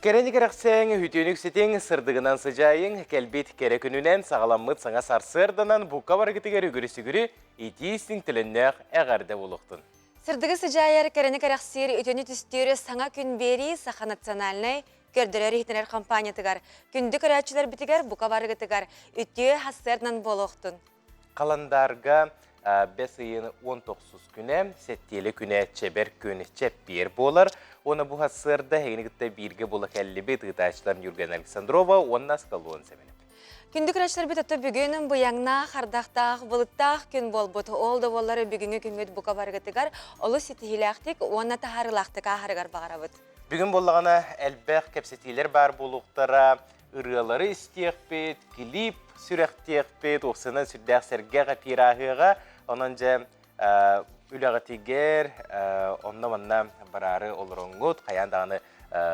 Кэрэни кэрэхсээҥ, үтүөнү үксэтиҥ, сырдыгынан сыдьаайыҥ, кэлбит кэрэ күнүнэн саҕаламмыт саҥа сарсыарданан бука барыгытыгар үгүрү-сүгүрү итии-истиҥ төлөннөөх эҕэрдэ буолуохтун. Сырдыгы сыдьаайар, кэрэни кэрэхсиир, үтүөнү түстүүр саҥа күн биэрии Саха национальнай көрдөрөр-иһитинэр компаниятыгар, күндү көрөөччүлэрбитигэр бука барыгытыгар үтүө сарсыарданан буолуохтун. Халандаарга бэс ыйын 19 күнэ, сэттиэлэ күнэ чэбэр күн чэппиэр буолар. Уонна бу сарсыарда эһигини кытта бииргэ буола кэллибит ыытааччылар Нюргена Александрова уонна Скалон Сэмэнов. Күндү көрөөччүлэрбит ото бүгүн быйаҥнаах, ардахтаах, былыттаах күн буолбут. Ол да буоллар бүгүҥҥү күммүт бука барыгытыгар олус ситиһиилээхтик уонна таһаарыылаахтык ааһарыгар баҕарабыт. Бүгүн буоллаҕына элбэх кэпсэтиилэр баар буолуохтара, ырыалары истиэхпит, клип сүрэхтиэхпит, уопсайынан сүрдээх сэргэх эпиир ааһыаҕа. Онон дьэ үлэҕитигэр онно-манна бараары олороҥҥут, хайаан даҕаны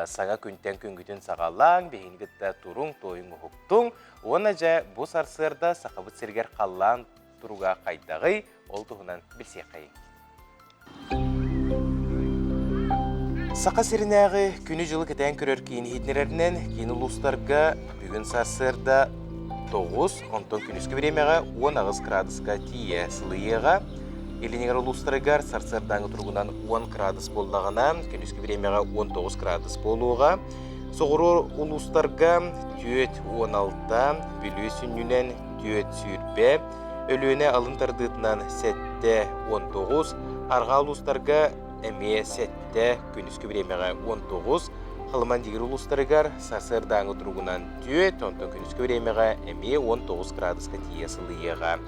саҥа күнтэн күнгүтүн саҕалааҥ, биһигини кытта туруҥ, туойуҥ, уһуктуҥ. Уонна дьэ бу сарсыарда Сахабыт сиригэр халлаан туруга хайдаҕый, ол туһунан билсиэххэйиҥ. Саха сиринээҕи күнү-дьылы кэтээн көрөр киин иһитиннэрэринэн, киин улуустарга бүгүн сарсыарда 9, онтон күнүскү бириэмэҕэ 18 градуска тиийэ сылыйыаҕа. Илиниҥэр улуустарыгар сарсыардааҥы туругунан 10 градус буоллаҕына, күнүскү бириэмэҕэ 19 градус буолуоҕа. Соҕуруу улуустарга 4-16, Бүлүү сүнньүнэн 4-20, Өлүөнэ алын тардыытынан 7-19, арҕаа улуустарга эмиэ 7, күнүскү бириэмэҕэ 19, Халыман-Дигир улуустарыгар сарсыардааҥы туругунан 4, онтон күнүскү бириэмэҕэ эмиэ 19 градуска тиийэ сылыйыаҕа.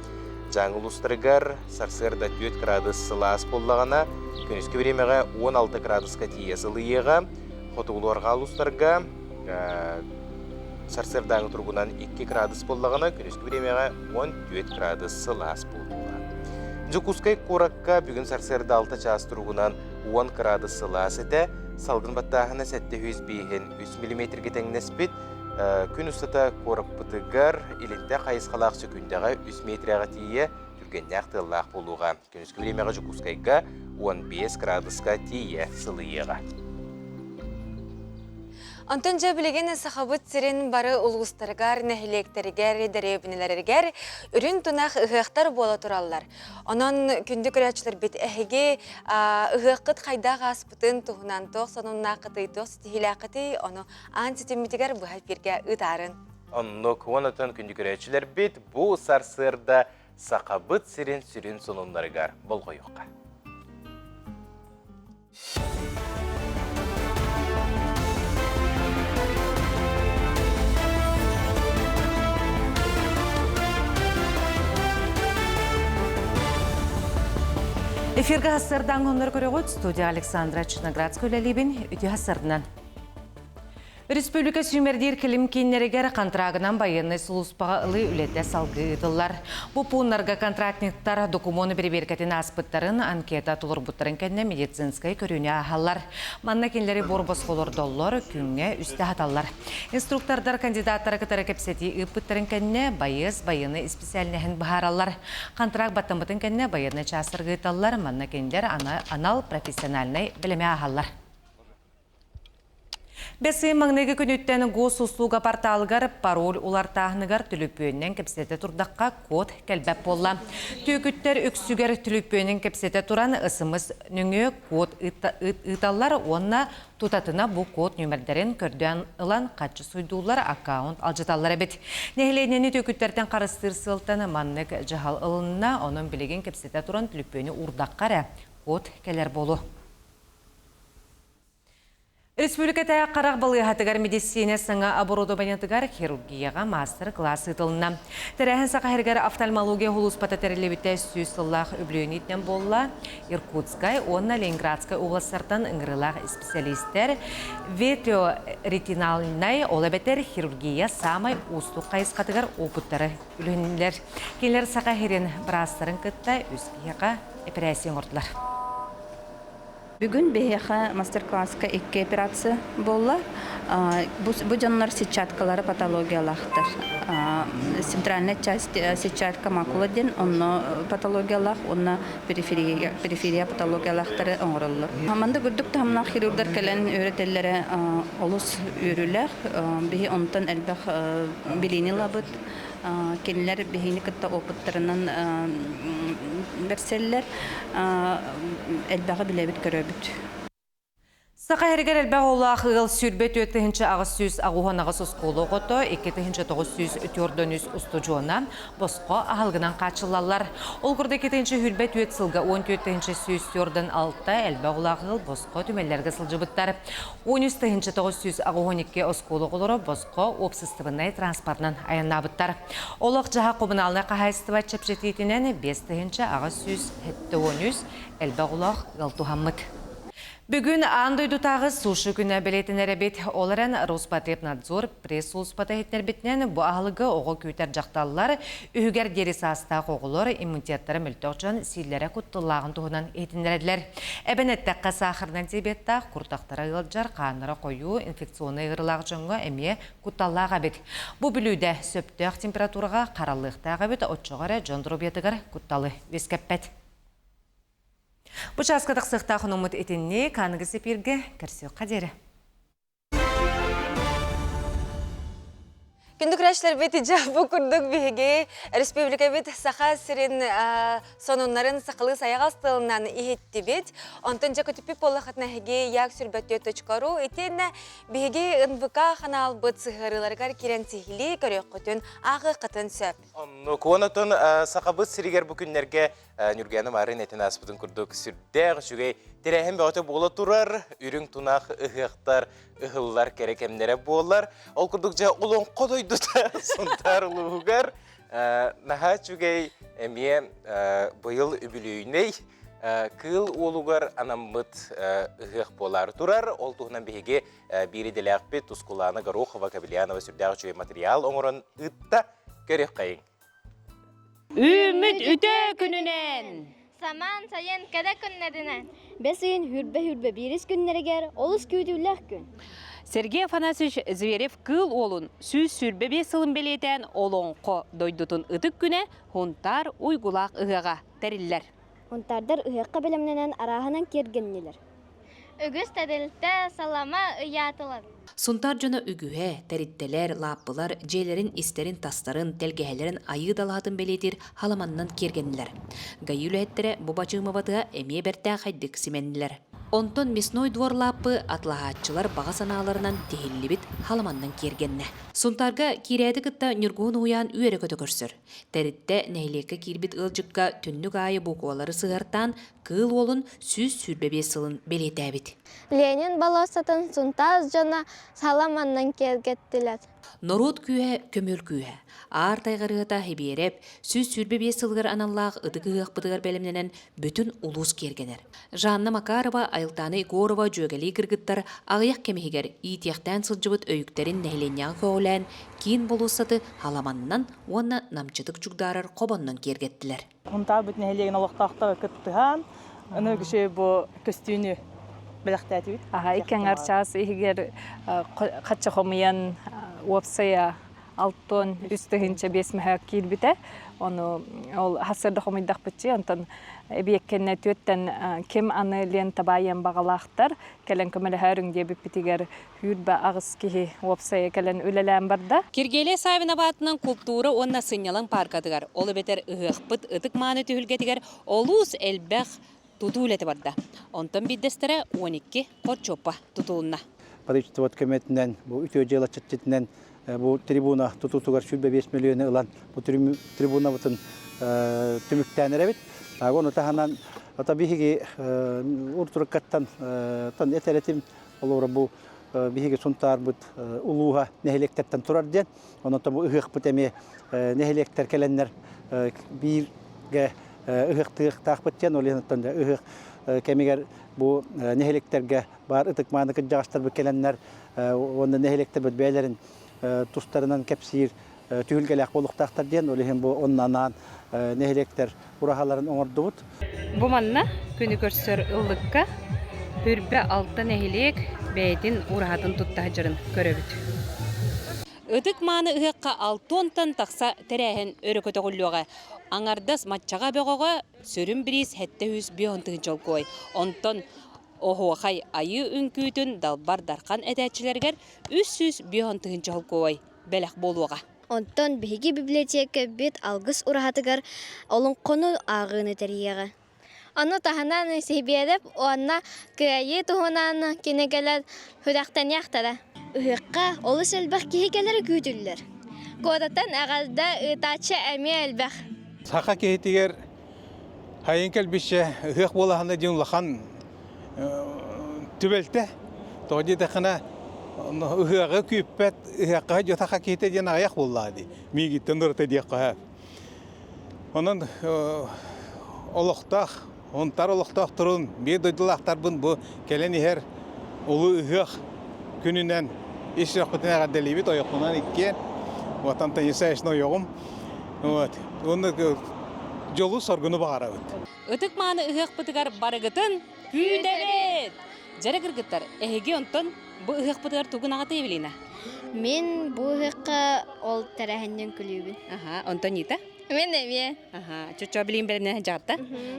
Дьааҥы улуустарыгар сарсыарда 4 градус сылаас буоллаҕына, күнүскү бириэмэҕэ 16 градуска тиийэ сылыйыаҕа. Хотугулуу-арҕаа улуустарга Сарсыардааҥы туругунан 2 градус буоллаҕына, күнүскү бириэмэҕэ 14 градус сылаас буолуоҕа. Дьокуускай куоракка бүгүн сарсыарда 6 чаас туругунан 10 градус сылаас этэ, салгын баттааһына 705 миллиметргэ тэҥнэспит. Күн устата куораппытыгар илинтэ хайысхалаах сөкүүндэҕэ 3 метрэҕэ тиийэ түргэннээх тыаллаах буолуоҕа. Күнүскү бириэмэҕэ Дьокуускайга 15 градуска тиийэ сылыйыаҕа. Онтон дьэ билигин Сахабыт сирин бары улуустарыгар, нэһилиэктэригэр, дэриэбинэлэригэр үрүн тунах ыһыахтар буола тураллар. Онон күндү көрөөччүлэрбит эһиги ыһыаххыт хайдах ааспытын туһунан туох сонуннааххытый, туох ситиһиилээххитий, ону аан ситиммитигэр быһа эфиргэ ыытаарын. Оннук уонатан күндү көрөөччүлэрбит бу сарсыарда Сахабыт сирин сүрүн сонуннарыгар болҕойуохха. Эфиргэ хассардаан хоннор көрөҕүт студия Александра Черноградская үлэлиибин үтүө хассардынан. Республика сүүмэрдиир кэлим кииннэригэр контрагынан байыаннай сулууспаҕа ылыы үлэтэ салгыы ыытыллар. Бу пууннарга контрактниктар докумуону бэрэбиэркэтин ааспыттарын, анкета толорбуттарын кэннэ медицинскэй көрүүнү ааһаллар. Манна кинилэри буор-босхо олордоллор, күҥҥэ үстэ аһаталлар. Инструктордар кандидаттары кытары кэпсэтии ыыппыттарын кэннэ байыас байыаннай исписээлинэһин быһаараллар. Контракт баттаммытын кэннэ байыаннай чаастарга ыыталлар, манна кинилэр анал профессиональнай бэлэми ааһаллар. Бэс ый маҥнайгы күнүттэн Госуслуга порталыгар пароль улартааһыныгар түлүпүөнүнэн кэпсэтэ турдахха код кэлбэт буолла. Түөкүттэр үксүгэр түлүпүөнүн кэпсэтэ туран СМС нөҥүө код ыыталлар уонна тутатына бу код нүөмэрдэрин көрдөөн ылан харчы суйдууллар, аккаунт алдьаталлар эбит. Нэһилиэнньэни түөкүттэртэн харыстыыр сыалтан маннык дьаһал ылынна, онон билигин кэпсэтэ туран түлүпүөнү уурдахха эрэ код кэлэр буолуо. Республикатааҕы харах балыыһатыгар медицина саҥа оборудованиетыгар хирургияҕа маастар-кылаас ыытылынна. Тэрээһин Саха сиригэр офтальмология сулууспата тэриллибитэ 100 сыллаах үбүлүөйүнэн буолла. Иркутскай уонна Ленинградскай областартан ыҥырыылаах исписэлиистэр ветеоретинальнай, ол эбэтэр хирургия саамай уустук хайысхатыгар опыттары үлүһүннүлэр. Кинилэр Саха сирин быраастарын кытта үс киһиэхэ эпэрээссийэ оҥордулар. Бүгүн биһиэхэ мастер-класска икки операция буолла. Бу дьоннор сетчаткалара патологиялаахтар. Центральная часть сетчатка макула диэн онно патологиялаах уонна периферия, периферия патологиялаахтары оҥороллор. Манна үрдүк таһымнаах хирурдар кэлэн үөрэтэллэрэ олус үөрүүлээх. Биһи онтон элбэх билиини ылабыт. Кинилэр биһини кытта опыттарынан бэрсэллэр, элбэҕи билэбит-көрөбүт. Саха сиригэр элбэх оҕолоох ыал 24 888 оскуола оҕото, 2943 устудьуона босхо аһылыгынан хааччыллаллар. Ол курдук 224 сылга 14 146 элбэх оҕолоох ыал босхо түмэллэргэ сылдьыбыттар. 13 982 оскуола оҕолоро босхо уопсастыбаннай транспортынан айаннаабыттар. Олох-дьаһах коммуналнай хаһаайыстыба чэпчэтиитинэн 5873 элбэх оҕолоох ыал туһаммыт. Бүгүн аан дойдутааҕы суши күнэ бэлиэтэнэр эбит. Ол эрэн Роспотребнадзор пресс-сулууспата иһитиннэрбитинэн бу аһылыгы оҕо күүтэр дьахталлар, үһүгэр диэри саастаах оҕолор иммунитеттара мөлтөх дьон сииллэрэ кутталлааҕын туһунан иһитиннэрэллэр. Эбэн эттэххэ, саахарынан диабеттаах, куртахтара ыалдьар, хааннара хойуу, инфекционнай ыарыылаах дьоҥҥо эмиэ кутталлаах эбит. Бу бүлүүдэ сөптөөх температураҕа хараллыахтаах эбит, оччоҕо эрэ дьон доруобуйатыгар кутталы үөскэппэт. Бу чааска тахсыахтаах хонуммут итинник аныгы эпииргэ көрсүөххэ диэри. Күндү көрөөччүлэрбит дьэ бу курдук биһиги республикабыт Саха сирин сонуннарын сахалыы сайаҕас тылынан иһиттибит. Онтон дьэ көтүппүт буоллахытына эһиги як сүрбэттүө.ру итиэннэ биһиги НВК ханаалбыт сыһыарыыларыгар киирэн сиһилии көрүөххүтүн, ааҕыаххытын сөп. Оннук. Онотон Сахабыт сиригэр бу күннэргэ Ньургуяна Марын этин ааспытын курдук сүрдээх үчүгэй тэрээһин бөҕөтө буола турар, үрүҥ тунах ыһыахтар ыһыллар кэрэ кэмнэрэ буолар. Ол курдук дьэ олоҥхо дойдута Сунтаар улууһугар наһаа үчүгэй эмиэ быйыл үбүлүөйнэй Кыыл уолугар анаммыт ыһыах буолаары турар. Ол туһунан биһиги биир идэлээхпит Тускулаана Горохова-Кобельянова сүрдээх үчүгэй материал оҥорон ыытта. Көрүөххэйиҥ. Үүммүт үтүө күнүнэн! Самаан сайын кэрэ күннэринэн! Бэс ыйын хүрбэ-хүрбэ биирис күннэригэр олус күүтүүлээх күн. Сергей Афанасьевич Зверев Кыыл Уолун 125 сылын бэлиэтээн Олоҥхо дойдутун ытык күнэ Һунтаар уйгулаах ыһыаҕа тэриллэр. Һунтаардар ыһыахха бэлэмнэнэн арааһынан киэргэннилэр. Үгүс тэрилтэ салама ыйаатылар. Сунтаар дьоно үгүһэ, тэрилтэлэр, лааппылар дьиэлэрин истэрин-тастарын, тэлгэһэлэрин айыы далаһатын бэлиэтиир халаманнан киэргэннилэр. ГАИ үлэһиттэрэ бу бачыымабатыга эмиэ бэртээхэйдик симэннилэр. Онтон Мясной двор лааппы атылаһааччылар баҕа санааларынан тиһиллибит халаманнан киэргэннэ. Сунтаарга киирээти кытта Ньургуһун уһуйаан үөрэ-көтө көрсөр. Тэрилтэ нэһилиэккэ киирбит ыалдьыкка түннүк аайы буквалары сыһыартаан Кыыл Уолун 125 сылын бэлиэтээбит. Ленин болуоссатын Сунтаас дьоно саламаннан киэргэттилэр. Норуот күүһэ көмүөл күүһэ. Аар тайҕарыата Хибиэрэп 125 сылыгар аналлаах ытык ыһыахпытыгар бэлэмнэнэн бүтүн улуус киэргэнэр. Жанна Макарова, Айылтаана Егорова дьүөгэлии кыргыттар аҕыйах кэм иһигэр иитиэхтээн сылдьыбыт өйүктэрин нэһилиэнньэҕэ көҕүлээн киин болуоссаты халаманнан уонна намчытык чугдаарар хобоннон киэргэттилэр. Һунтаарбыт нэһилиэгин олохтоохторо кыттыһан, аны үгүсү бу көстүүнү бэлэхтээтибит. Аха, икки аҥар чаас иһигэр хачча хомуйан уопсайа алтон үс тыһыынча биэс мөһөөк киирбитэ. Ону ол хасырда хомуйдахпытчы, онтон эбиэккэннэ түөттэн ким аны лента баайан баҕалаахтар кэлэн көмөлөһөөрүҥ диэбиппитигэр Сүүрбэ аҕыс киһи уопсайа кэлэн үлэлээн барда. Киргиэлэй Саввинова аатынан култуура уонна сынньалаҥ пааркатыгар, ол эбэтэр ыһыахпыт ытык-мааны түһүлгэтигэр олус элбэх тутуу үлэтэ барда. Онтон биирдэстэрэ 12 хорчуоппа тутулунна. Правительствот көмөтүнэн, бу үтүө дьыала чэрчитинэн бу трибуна тутуутугар 25 миллионы ылан бу трибунабытын түмүктээн эрэбит. Ону таһынан ата биһиги уртуруккаттан этэр этим Олора бу биһиги Сунтаарбыт улууһа нэһилиэктэртэн турар диэн. Онон бу ыһыахпыт эмиэ нэһилиэктэр кэлэннэр бииргэ ыһыахтыахтаахпыт диэн. Ол иһин ыһыах кэмигэр бу нэһилиэктэргэ баар ытык-мааны кырдьаҕастарбыт кэлэннэр уонна нэһилиэктэрбит бэйэлэрин тустарынан кэпсиир түһүлгэлээх буолуохтаахтар диэн. Ол иһин бу онно анаан нэһилиэктэр ураһаларын оҥордубут. Бу манна күнү көрсөр ыллыкка. 26 нэһилиэк бэйэтин ураһатын тутта сылдьарын көрөбүт. Ытык мааны ыһыахха алтыонтан тахса тэрээһин өрө көтөҕүллүөҕэ. Аҥардас маччаҕа бөҕөҕө сүрүн бириис 705 тыһыынча олкуой. Онтон оһуохай айыы үҥкүүтүн далбар дархан этээччилэригэр 305 тыһыынча олкуой бэлэх буолуоҕа. Онтон биһиги библиотекабыт алгыс ураһатыгар олоҥхону ааҕыыны тэрийиэҕэ. Ону таһынан Сибиэрэп уонна Кыайыы туһунан кинигэлэр сүрэхтэниэхтэрэ. Ыһыахха олус элбэх киһи кэлэрэ күүтүллэр. Куораттан эҕэрдэ ыытааччы эмиэ элбэх. Саха киһитигэр хайын кэлбиччэ ыһыах буолаһына диэн улахан түбэлтэ. Тоҕо диэтэххинэ ыһыаҕы күүппэт ыһыахха дьэ саха киһитэ диэн аҕыйах буоллаҕа дии. Миигиттэн ураты диэххэ. Онон олохтоох, Унтаар олохтоохторун, биир дойдулаахтарбын бу кэлэн иһэр улуу ыһыах күнүнэн ис сүрэхпитин эҕэрдэлиибит ойохпунан иккиэн. Вот Антон Исаевична ойоҕум. Вот. Уонна дьолу соргуну баҕарабыт. Ытык мааны ыһыахпытыгар барыгытын күүтэбит! Дьэрэ кыргыттар, эһиги онтон бу ыһыахпытыгар тугун аҕата Евелина? Мин бу ыһыахха ол тэрээһиннэн күлүүбүн. Аха, онтон Нита? Мин эмиэ. Аха, чочоо билин бэлэмнээх дьаатта.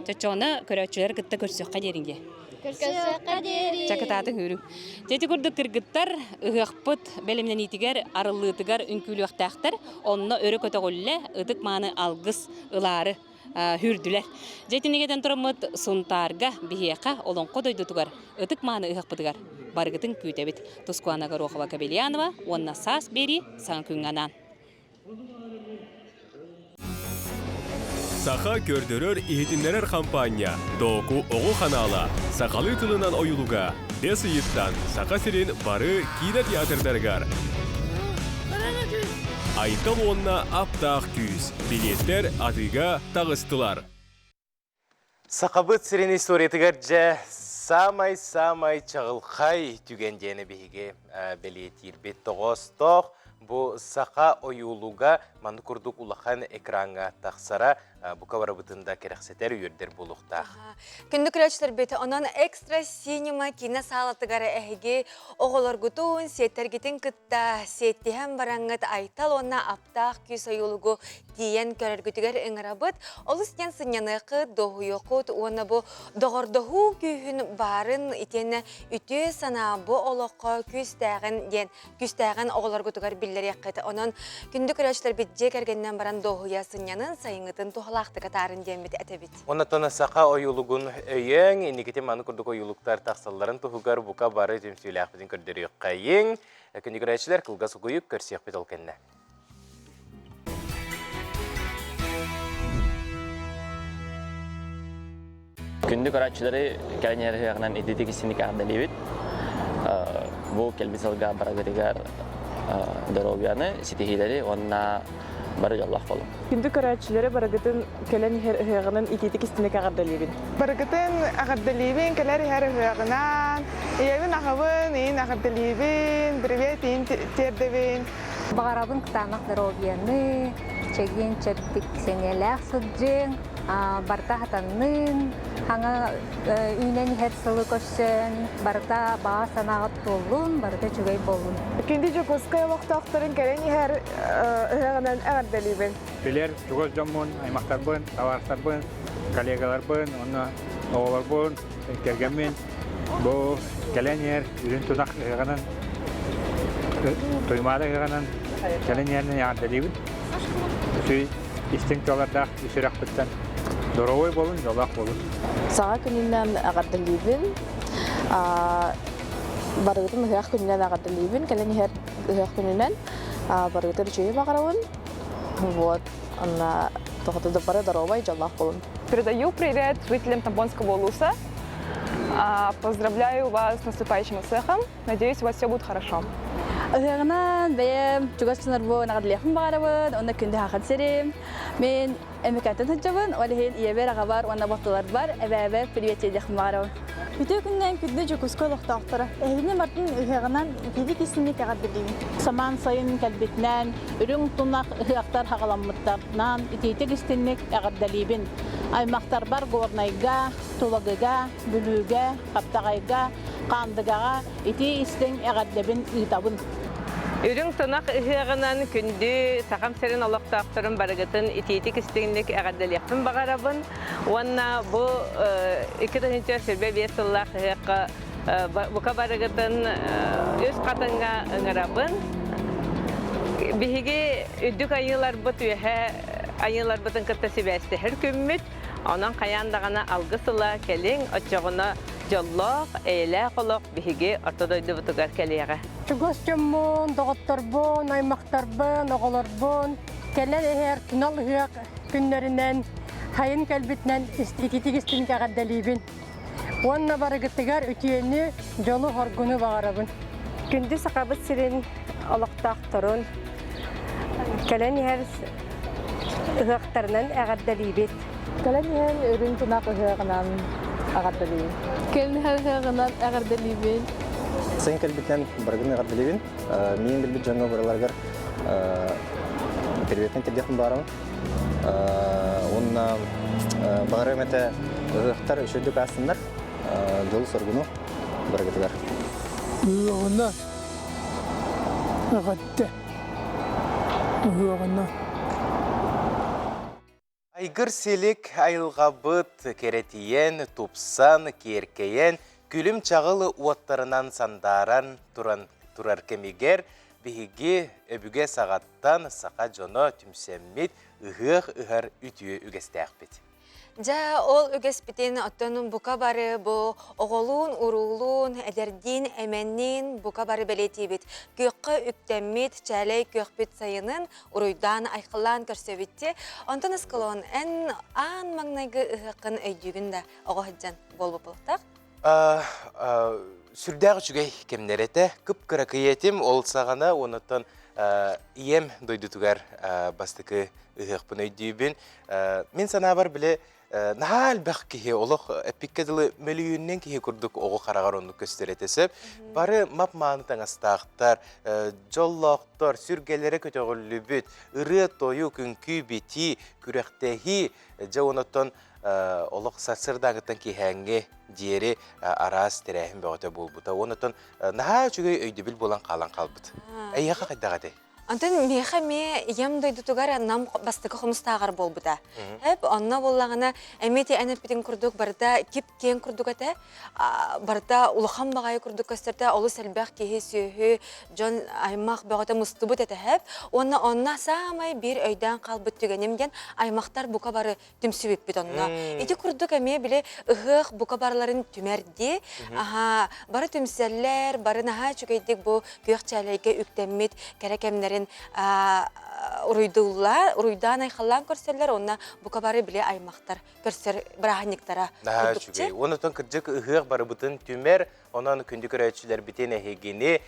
Чочоону көрөөччүлэр кытта көрсүөххэ диэриҥ дии. Көрсүөххэ диэри. Чакытаатын үүрүҥ. Дьэ ити курдук кыргыттар ыһыахпыт бэлэмнэниитигэр, арыллыытыгар үҥкүүлүөхтээхтэр. Онно өрө көтөҕүллэ, ытык мааны алгыс ылаары үүрдүлэр. Дьэ итинник тураммыт Сунтаарга, биһиэхэ, Олоҥхо дойдутугар, ытык мааны ыһыахпытыгар барыгытын күүтэбит. Тускуана Горохова-Кобельянова уонна Саас биэрии саҥа күҥҥэ анаан. Саха көрдөрөр-иһитиннэрэр хампаанньа Доку оҕо ханаала сахалыы тылынан ойулуга бэс ыйыттан Саха сирин бары киинэ театрдарыгар Айтал уонна аптаах күүс билиэттэр атыыга таҕыстылар. Сахабыт сирин историятыгар дьэ саамай-саамай чаҕылхай түгэн диэни биһиги бэлиэтиирбит тоҕоостоох. Бу саха ойуулуга маннык курдук улахан экраҥҥа тахсара бука барыбытын да кэрэхсэтэр, үөрдэр буолуохтаах. Күндү көрөөччүлэрбит, онон Экстра Синема киинэ саалатыгар эһиги оҕолоргутун, сиэттэргитин кытта сиэттиһэн бараҥҥыт Айтал уонна Аптаах күүс ойуулугу тиийэн көрөргүтүгэр ыҥырабыт. Олус диэн сынньаныаххыт, дуоһуйуоххут уонна бу доҕордоһуу күүһүн баарын итиэннэ үтүө санаа бу олоххо күүстээҕин диэн күүстээҕин оҕолоргутугар биллэриэххит. Онон күндү көрөөччүлэрбит дьиэ кэргэнинэн баран дуоһуйа сынньанын, сайыҥҥытын туһалаахтык атаарын диэммит этэбит. Оннотон саха ойуулугун өйөөҥ, инникитин маны курдук ойуулуктар тахсалларын туһугар бука бары түмсүүлээхпитин көрдөрүөххэйиҥ. Күндү көрөөччүлэр, кылгас угуйук көрсүөхпүт ол кэннэ. Күндү көрөөччүлэри кэлэн иһэр ыһыаҕынан ититик истиник эҕэрдэлиибит. Бу кэлбит сылга барыгытыгар доруобуйаны, ситиһиилэри уонна бары дьоллоох буолуҥ. Күндү көрөөччүлэри барыгытын кэлэн иһэр ыһыаҕынан итиитик истиник эҕэрдэлиибин. Барыгытын эҕэрдэлиибин кэлэр иһэр ыһыаҕынан. Ийэбин, аҕабын, иин эҕэрдэлиибин, привет иин тиэрдэбин. Баҕарабын кытаанах доруобуйаны, чэгиэн-чэбдик сэниэлээх сылдьыҥ, барыта хатанныын, хаҥа үүнэн иһэр сылы көрсөн, барыта баҕа санааҕыт туоллун, барыта үчүгэй буоллун. Күндү Дьокуускай олохтоохторун кэлэн иһэр ыһыаҕынан эҕэрдэлиибин. Билэр чугас дьоммун, аймахтарбын, табаарыстарбын, коллегаларбын уонна оҕолорбун, кэргэммин бу кэлэн иһэр үрүн тунах ыһыаҕынан Туймаада ыһыаҕынан кэлэн иһэринэн эҕэрдэлиибин. Үчүгэй истиҥ тыллардаах сүрэхпиттэн доруобуй буолун, дьоллоох буолун. Саҥа күнүнэн эҕэрдэлиибин. Барыгытын ыһыах күнүнэн эҕэрдэлиибин. Кэлэн иһэр ыһыах күнүнэн барыгытын үчүгэйи баҕарабын. Вот. Онно бары доруобай, дьоллоох буолун. Передаю привет жителям Тамбонского улуса. Поздравляю вас с наступающим цехом. Надеюсь, у вас все будет хорошо. Ыһыаҕынан бэйэм чугас дьоннорбун эҕэрдэлиэхпин баҕарабын уонна күндү хахат сирим. Мин Эмикаттан сылдьабын, ол иһин ийэбэр, аҕабар уонна балтыларбар, эбээбэр привет диэхпин баҕарабын. Үтүө күннээн күндү Дьокуускай олохтоохторо, эһигини барытын ыһыаҕынан итиитик истиҥник эҕэрдэлиибин. Самаан сайын кэлбитинэн, үрүҥ тунах ыһыахтар хаҕаламмыттарынан итиитик истинник эҕэрдэлиибин. Аймахтарбар Горнайга, Тулагыга, Бүлүүгэ, Хаптаҕайга, Хаандыгаҕа итии истиҥ эҕэрдэбин ыытабын. Үрүҥ тунах ыһыаҕынан күндү Сахам сирин олохтоохторун барыгытын итиитик истиҥник эҕэрдэлиэхпин баҕарабын уонна бу 2025 сыллаах ыһыахха бука барыгытын үс хатыҥҥа ыҥырабын. Биһиги үрдүк айыыларбыт үөһэ айыыларбытын кытта сибээстэһэр күммүт. Онон хайаан даҕаны алгыс ыла кэлиҥ, оччоҕуна дьоллоох, эйэлээх олох биһиги орто дойдубутугар кэлиэҕэ. Чугас дьоммун, доҕотторбун, аймахтарбын, оҕолорбун кэлэн иһэр тунал ыһыах күннэринэн сайын кэлбитинэн ититик истиҥ эҕэрдэлиибин. Уонна барыгытыгар үтүөнү, дьолу-хоргуну баҕарабын. Күндү Сахабыт сирин олохтоохторун кэлэн иһэр ыһыахтарынан эҕэрдэлиибит. Кэлэн иһэн үрүҥ тунах ыһыаҕынан эҕэрдэлиибин. Кэлэн иһэр ыһыаҕынан эҕэрдэлиибин. Сайын кэлбитинэн барыгын эҕэрдэлиибин. Миин билбит дьоҥҥо барыларыгар приветпин тирдиэхпин баарабын. Уонна баҕарыам этэ ыһыахтар үчүгэйдик аастыннар, дьолу-соргуну барыгытыгар. Ыһыаҕына эҕэрдэ. Ыһыаҕына. Айгыр силик айылҕабыт кэрэтийэн, тупсан, киэркэйэн, күлүм-чаҕыл уоттарынан сандааран туран турар кэмигэр биһиги өбүгэ саҕаттан саха дьоно түмсэммит ыһыах ыһар үтүө үгэстээхпит. Дьэ, ол үгэспитин оттон бука бары бу оҕолуун, уруулуун, эдэрдиин, эмэнниин бука бары бэлиэтиибит. Күөххэ үктэммит, чээлэй күөхпүт сайынын уруйдаан, айхаллаан көрсөбүт. Онтон Ыскалон, эн аан маҥнайгы ыһыаххын өйдүүгүн да оҕо сылдьан буолбуппуттах? Сүрдээх үчүгэй кэмнэр этэ. Кып-кыракый этим ол саҕана, онуттан ийэм дойдутугар бастакы ыһыахпын өйдүүбүн. Мин санаабар бile наһаа элбэх киһи олох эппиккэ дылы мөлүйүөннэн киһи курдук оҕо хараҕар оннук көстөр этэ сөп. Бары мап-мааны таҥастаахтар, дьоллоохтор, сүргэлэрэ көтөҕүллүбүт, ырыа-тойук, үҥкүү-битии, күрэхтэһии, дьэ онуттан олох сарсыардааҥыттан киэһээҥҥи диэри араас тэрээһин бөҕөтө буолбута. Онтон наһаа үчүгэй өйдөбүл буолан хаалан хаалбыт. Эйиэхэ хайдах этэй? Онтон миэхэ эмиэ ийэм дойдутугар Нам бастакы хомустааҕар буолбута. Эп онно буоллаҕына эмиэ ти эн эппитин курдук барыта кип-киэҥ курдук этэ. Барыта улахан баҕайы курдук көстөртө олус элбэх киһи, сүөһү, дьон аймах бөҕөтө мустубут этэ эп. Уонна онно саамай биир өйдөөн хаалбыт түгэним диэн аймахтар бука бары түмсүбүппүт онно. Ити курдук эмиэ били ыһыах бука барыларын түмэрди. Аһаа, бары түмсэллэр, бары наһаа үчүгэйдик бу күөх чээлэйгэ үктэммит кэрэ кэмнэрин уруйдууллар, уруйдаан айхаллаан көрсөллөр уонна бука бары били аймахтар көрсөр бырааһынньыктара Наһаа үчүгэй. Онотон кырдьык ыһыах барыбытын түмэр, онон күндү көрөөччүлэрбитин эһигини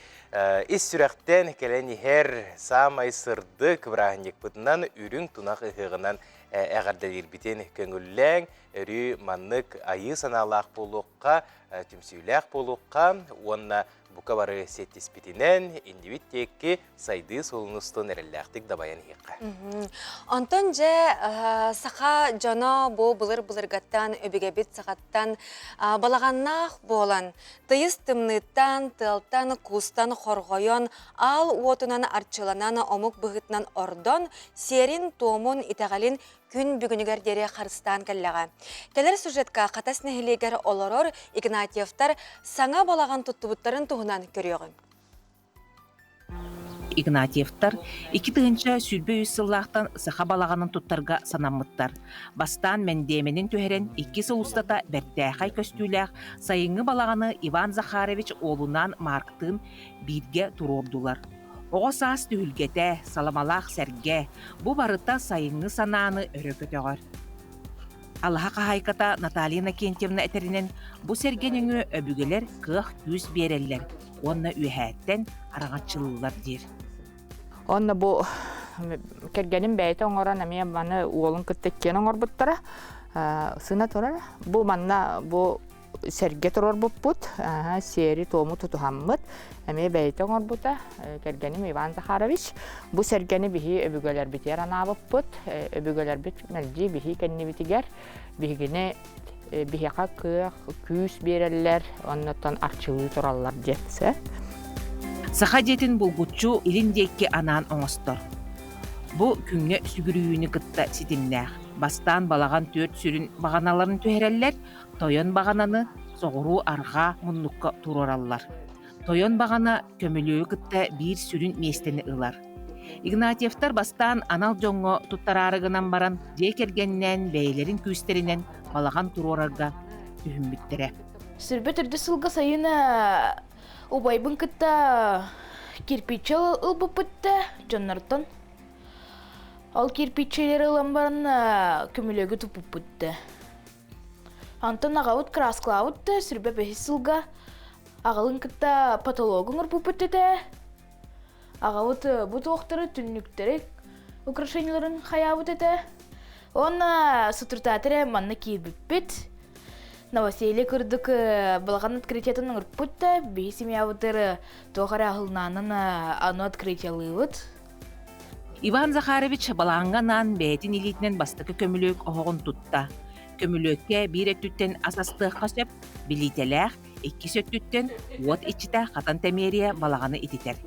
ис сүрэхтэн кэлэн иһэр саамай сырдык бырааһынньыкпытынан үрүҥ тунах ыһыаҕынан эҕэрдэлиирбитин көҥүллээҥ, өрүү маннык айыы санаалаах буолуохха, түмсүүлээх буолуохха уонна бука бары сиэттиспитинэн иннибит диэки сайдыы суолун устун эрэллээхтик дабайан иһиэххэ. Онтон дьэ саха дьоно бу былыр-былыргаттан өбүгэбит сахаттан балаҕаннаах буолан тыйыс тымныыттан, тыалтан, куустан хорҕойон, аал уотунан арчыланан омук быһыытынан ордон, сиэрин-туомун, итэҕэлин күн бүгүнүгэр диэри харыстаан кэллэҕэ. Кэлэр сюжетка Хатас нэһилиэгэр олорор Игнатьевтар саҥа балаҕан туттубуттарын туһунан көрүөҕүҥ. Игнатьевтар 2023 сыллаахтан саха балаҕанын туттарга санаммыттар. Бастаан мэндиэмэнин түһэрэн икки сыл устата бэртээхэй көстүүлээх сайыҥҥы балаҕаны Иван Захарович уолунаан Марктыын бииргэ туруордулар. Оҕо саас түһүлгэтэ, саламалаах сэргэ, бу барыта сайыҥҥы санааны өрө көтөҕөр. Алаһа хаһаайката Наталья Иннокентьевна этэринэн, бу сэргэ нөҥүө өбүгэлэр кыах-күүс биэрэллэр уонна үөһээттэн араҥаччылыыллар диир. Онно бу кэргэним бэйэтэ оҥорон эмиэ маны уолун кытта иккиэн оҥорбуттара. Сына турар. Бу манна бу. сэргэ туруорбуппут, сиэри-туому тутуһаммыт, эмиэ бэйэтэ оҥорбута, кэргэним Иван Захарович. Бу сэргэни биһи өбүгэлэрбитигэр анаабыппыт, өбүгэлэрбит мэлдьи биһи кэннибитигэр биһигини биһиэхэ кыах, күүс биэрэллэр, оннуттан арчылыы тураллар диэн сөп. Саха дьиэтин булгуччу илин диэки анаан оҥостор. Бу күҥҥэ сүгүрүйүүнү кытта ситимнээх. Бастаан балаҕан түөрт сүрүн баҕаналарын түһэрэллэр, тойон баҕананы соҕуруу-арҕаа муннукка туруораллар. Тойон баҕана көмүлүөгү кытта биир сүрүн миэстэни ылар. Игнатьевтар бастаан анал дьоҥҥо туттараары гынан баран, дьиэ кэргэнинээн бэйэлэрин күүстэринэн балаҕан туруорарга түһүммүттэрэ. Сүрбэ төрдүс сылга сайын убайбын кытта кирпиччэ ылбыппыт да дьоннортон. Ол кирпиччэлэри ылан баран көмүлүөгү туппуппут да. Онтон аҕабыт краскалаабыт да сүрбэ бэһис сылга аҕалын кытта потологун оҥорбуппут этэ. Аҕабыт бу туохтары түннүктэри украшениеларын хайаабыт этэ. Уонна сотрутаатар эрэ манна киирбиппит. Новоселье курдук балаҕан открытиетын оҥорпут да, биһи семьябытыр туох эрэ аһылнаанан аны открытиелыыбыт. Иван Захарович балаҕаҥҥа анаан бэйэтин илиитинэн бастакы көмүлүөк оһоҕун тутта. Көмүлүөккэ биир өттүттэн ас астыахха сөп, билиитэлээх, иккис өттүттэн уот иччитэ хатан тэмиэрийэ балаҕаны ититэр.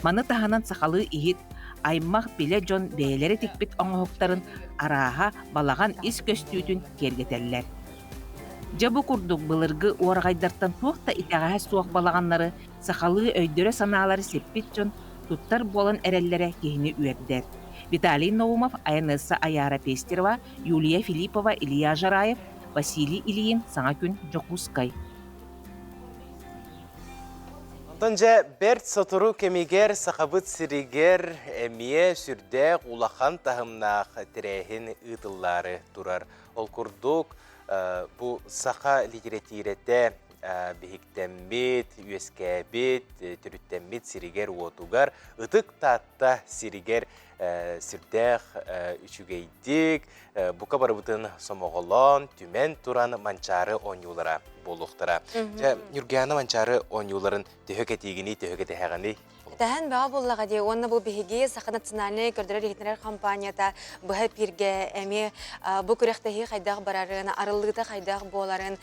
Маны таһынан сахалыы иһит, аймах билэ дьон бэйэлэрэ тикпит оҥоһуктарын арааһа балаҕан ис көстүүтүн киэргэтэллэр. Дьэ бу курдук былыргы уораҕайдартан туох да итэҕэһэ суох балаҕаннары сахалыы өйдөрө-санаалары сиппит дьон туттар буолан эрэллэрэ киһини үөрдэр. Виталий Наумов, Айанесса Аяра Пестерова, Юлия Филиппова, Илья Жараев, Василий Ильин, Саҥа күн, Дьокуускай. Онтон дьэ бэрт сотору кэмигэр Сахабыт сиригэр эмиэ сүрдээх улахан таһымнаах тэрээһин ыытыллаары турар. Ол курдук бу саха литэрэтиирэтэ биһиктэммит, үөскээбит, төрүттэммит сиригэр-уотугар Ытык Таатта сиригэр сүрдээх үчүгэйдик, бука барыбытын сомоҕолоон, түмэн туран Манчаары оонньуулара буолуохтара. Дьэ, Ньургуйаана Манчаары оонньууларын төһө кэтиигиний, төһө кэтэһэҕиний? Тэһэн бөҕө буоллаҕа дии уонна бу биһиги Саха национальнай көрдөрөр-иһитиннэрэр компанията быһа эпииргэ эмиэ бу күрэхтэһии хайдах барарын, арыллыыта хайдах буоларын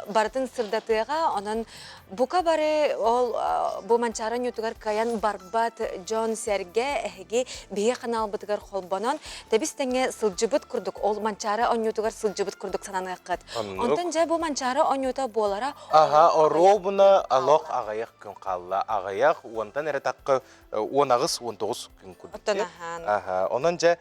барытын сырдатыаҕа. Онон бука бары ол бу Манчаары оонньуутугар кыайан барбат дьон-сэргэ эһиги биһиги ханаалбытыгар холбонон тэбис-тэҥҥэ сылдьыбыт курдук ол Манчаары оонньуутугар сылдьыбыт курдук сананыаххыт. Онтон дьэ бу Манчаары оонньуута буолара Аха, оруобуна олох аҕыйах күн хаалла. Аҕыйах, уонтан эрэ тахха 18, 19 күн курдук. Оттон аһаан. Аха, онон дьэ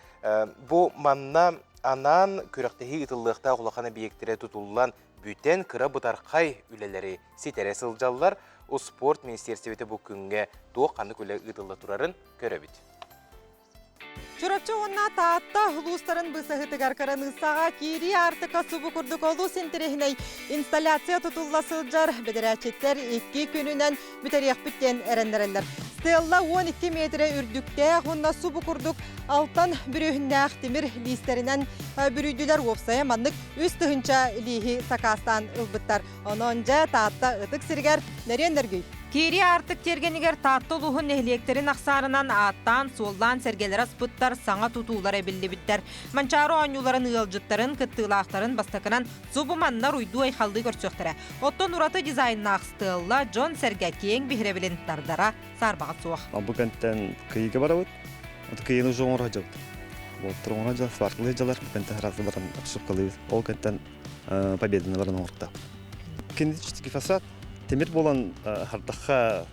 бу манна анаан күрэхтэһии ыытыллыахтаах улахан объектэрэ тутуллан бүтэн кыра бытархай үлэлэри ситэрэ сылдьаллар. Успуорт министиэристибэтэ бу күҥҥэ туох ханнык үлэ ыытылла турарын көрөбүт. Чурапчы уонна Таатта улуустарын быысаһытыгар кыраныыссаҕа киирии аартыка субу курдук олус интэриэһинэй инсталляция тутулла сылдьар бэдэрээччиттэр икки күнүнэн бүтэриэхпит диэн эрэннэрэллэр. Стелла 12 метрэ үрдүктээх уонна субу курдук алтан бүрүөһүннээх тимир лиистэринэн бүрүйдүлэр уопсайа маннык 3000 лииһи сакаастаан ылбыттар. Онон дьэ Таатта ытык сиригэр нөрүөн нөргүй. Киирии аартык тиэргэнигэр Таатта улууһун нэһилиэктэрин ахсаанынан ааттаан-суоллаан сэргэлэр аспыттар, саҥа тутуулар эбиллибиттэр. Манчаары оонньууларын ыалдьыттарын, кыттыылаахтарын бастакынан субу манна уруйдуу-айхаллыы көрсүөхтэрэ. Оттон ураты дизайннаах стелла дьон-сэргэ киэҥ биһирэбилин тардара саарбаҕа суох. Бу кэнтэн Кыйыга барабыт. Кыйыны уже оҥоро сылдьабыт. Болтор оҥоро сылдьалар, сваркалыы сылдьалар. Бу кэнтэн сразу баран обшивкалыыбыт. Ол кэнтэн Победаны баран оҥортоох. Кинетический фасад тимир буолан хардахха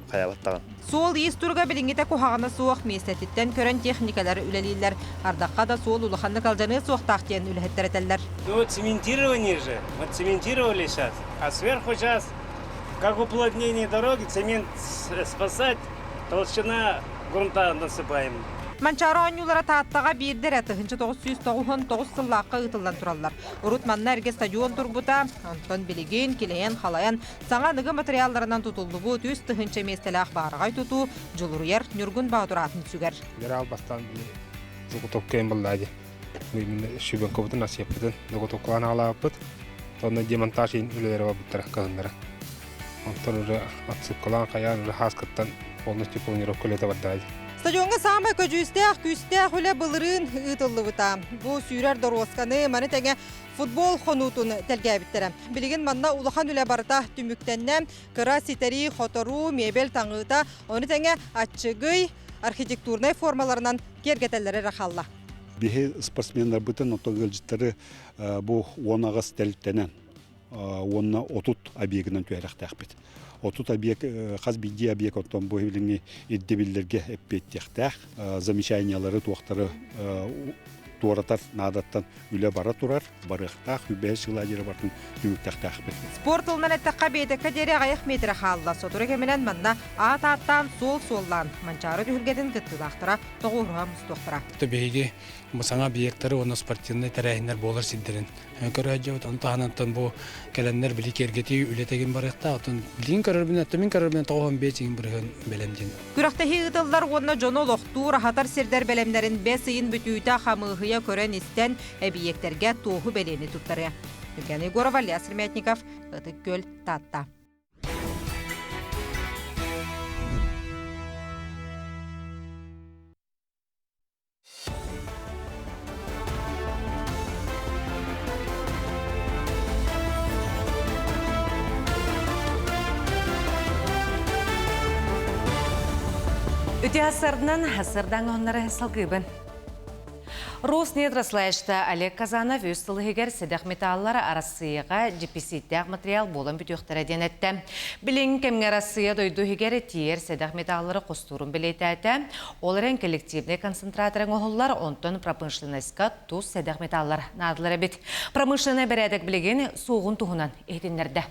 хайаабаттаҕын. Суол-иис туруга билиҥҥитэ куһаҕана суох миэстэтиттэн көрөн техникалар үлэлииллэр. Ардахха да суол улаханнык алдьаныа суохтаах диэн үлэһиттэр этэллэр. Ну вот цементирование же, вот цементировали сейчас, а сверху сейчас, как уплотнение дороги, цемент спасать, толщина грунта насыпаем. Манчаары оонньуулара Тааттаҕа биирдэ эрэ 1999 сыллаахха ыытыллан тураллар. Урут манна эргэ стадион турбута, онтон билигин килэйэн-халайан саҥа аныгы материалларынан тутуллубут 3000 миэстэлээх баараҕай тутуу Дьулуруйар Ньургун Боотур аатын сүгэр. Генерал бастаан заготовкайын буллаа дии. Шубенкобутун, асиаппытын заготовкалаан аҕалаабыппыт. Онно демонтаж үлэлэрэ барбыттара кыһыннара. Онтон уже отсыпкалаан хайаан уже хааскыттан полностью планировка үлэтэ барда. Стадиоҥҥа саамай көдьүүстээх, күүстээх үлэ былырыын ыытыллыбыта. Бу сүүрэр доруосканы, маны тэҥэ футбол хонуутун тэлгээбиттэрэ. Билигин манна улахан үлэ барыта түмүктэннэ. Кыра ситэрии, хоторуу, мебель таҥыыта, ону тэҥэ аччыгый архитектурнай формаларынан киэргэтэллэрэ эрэ хаалла. Биһи спортсменнарбытын, оттон ыалдьыттары бу 18 тэрилтэнэн уонна 30 объегынан түһэрэхтээхпит. 30 объект хас биирдии объект оттон бу билиҥҥи ирдэбиллэргэ эппиэттиэхтээх. Замечаниялары туохтары туоратар наадаттан үлэ бара турар, барыахтаах, үбэһэ сыла диэри бартын түмүктэхтээхпит. Спорт тылынан эттэххэ, биэтэккэ диэри аҕыйах миэтэрэ хаалла. Сотору кэминэн манна аат ааттаан, суол суоллаан, Манчаары түһүлгэтин кыттыылаахтара тоҕуоруһа мустуохтара. Биһиги бу саҥа объектары уонна спортивнай тэрээһиннэр буолар сирдэрин көрөөдьөбүт. Ону таһынан бу кэлэннэр били киэргэтии үлэ тэгин барыахтаах. Оттон билигин көрөрбүнэн, оттон мин көрөрбүнэн 95 иҥин бырыһыан бэлэм диэн. Күрэхтэһии ыытыллар уонна дьону олохтуур, аһатар сирдэр бэлэмнэрин бэс ыйын бүтүүтэ хамыыһыйа көрөн-истэн, эбийиэктэргэ туоһу бэлиэни туттарыа. Евгений Егоров, Илья Сремятников, Ытык Күөл, Таатта. Үтүө сарынан сырдаҥ оннары салгыыбын. Роснедрослайшта Олег Казанов үс сыл иһигэр сэдэх металлар Арассыыйаҕа дьипписииттээх материал буолан бүтүөхтэрэ диэн эттэ. Билиҥ кэмҥэ Арассыыйа дойду иһигэр тиийэр сэдэх металлары хостуурун бэлиэтээтэ. Ол эрэн коллективнай концентратор оҥоһуллар, онтон промышленноска тус сэдэх металлар наадалар эбит. Промышленнай бэрээдэк билигин суоҕун туһунан иһитиннэрдэ.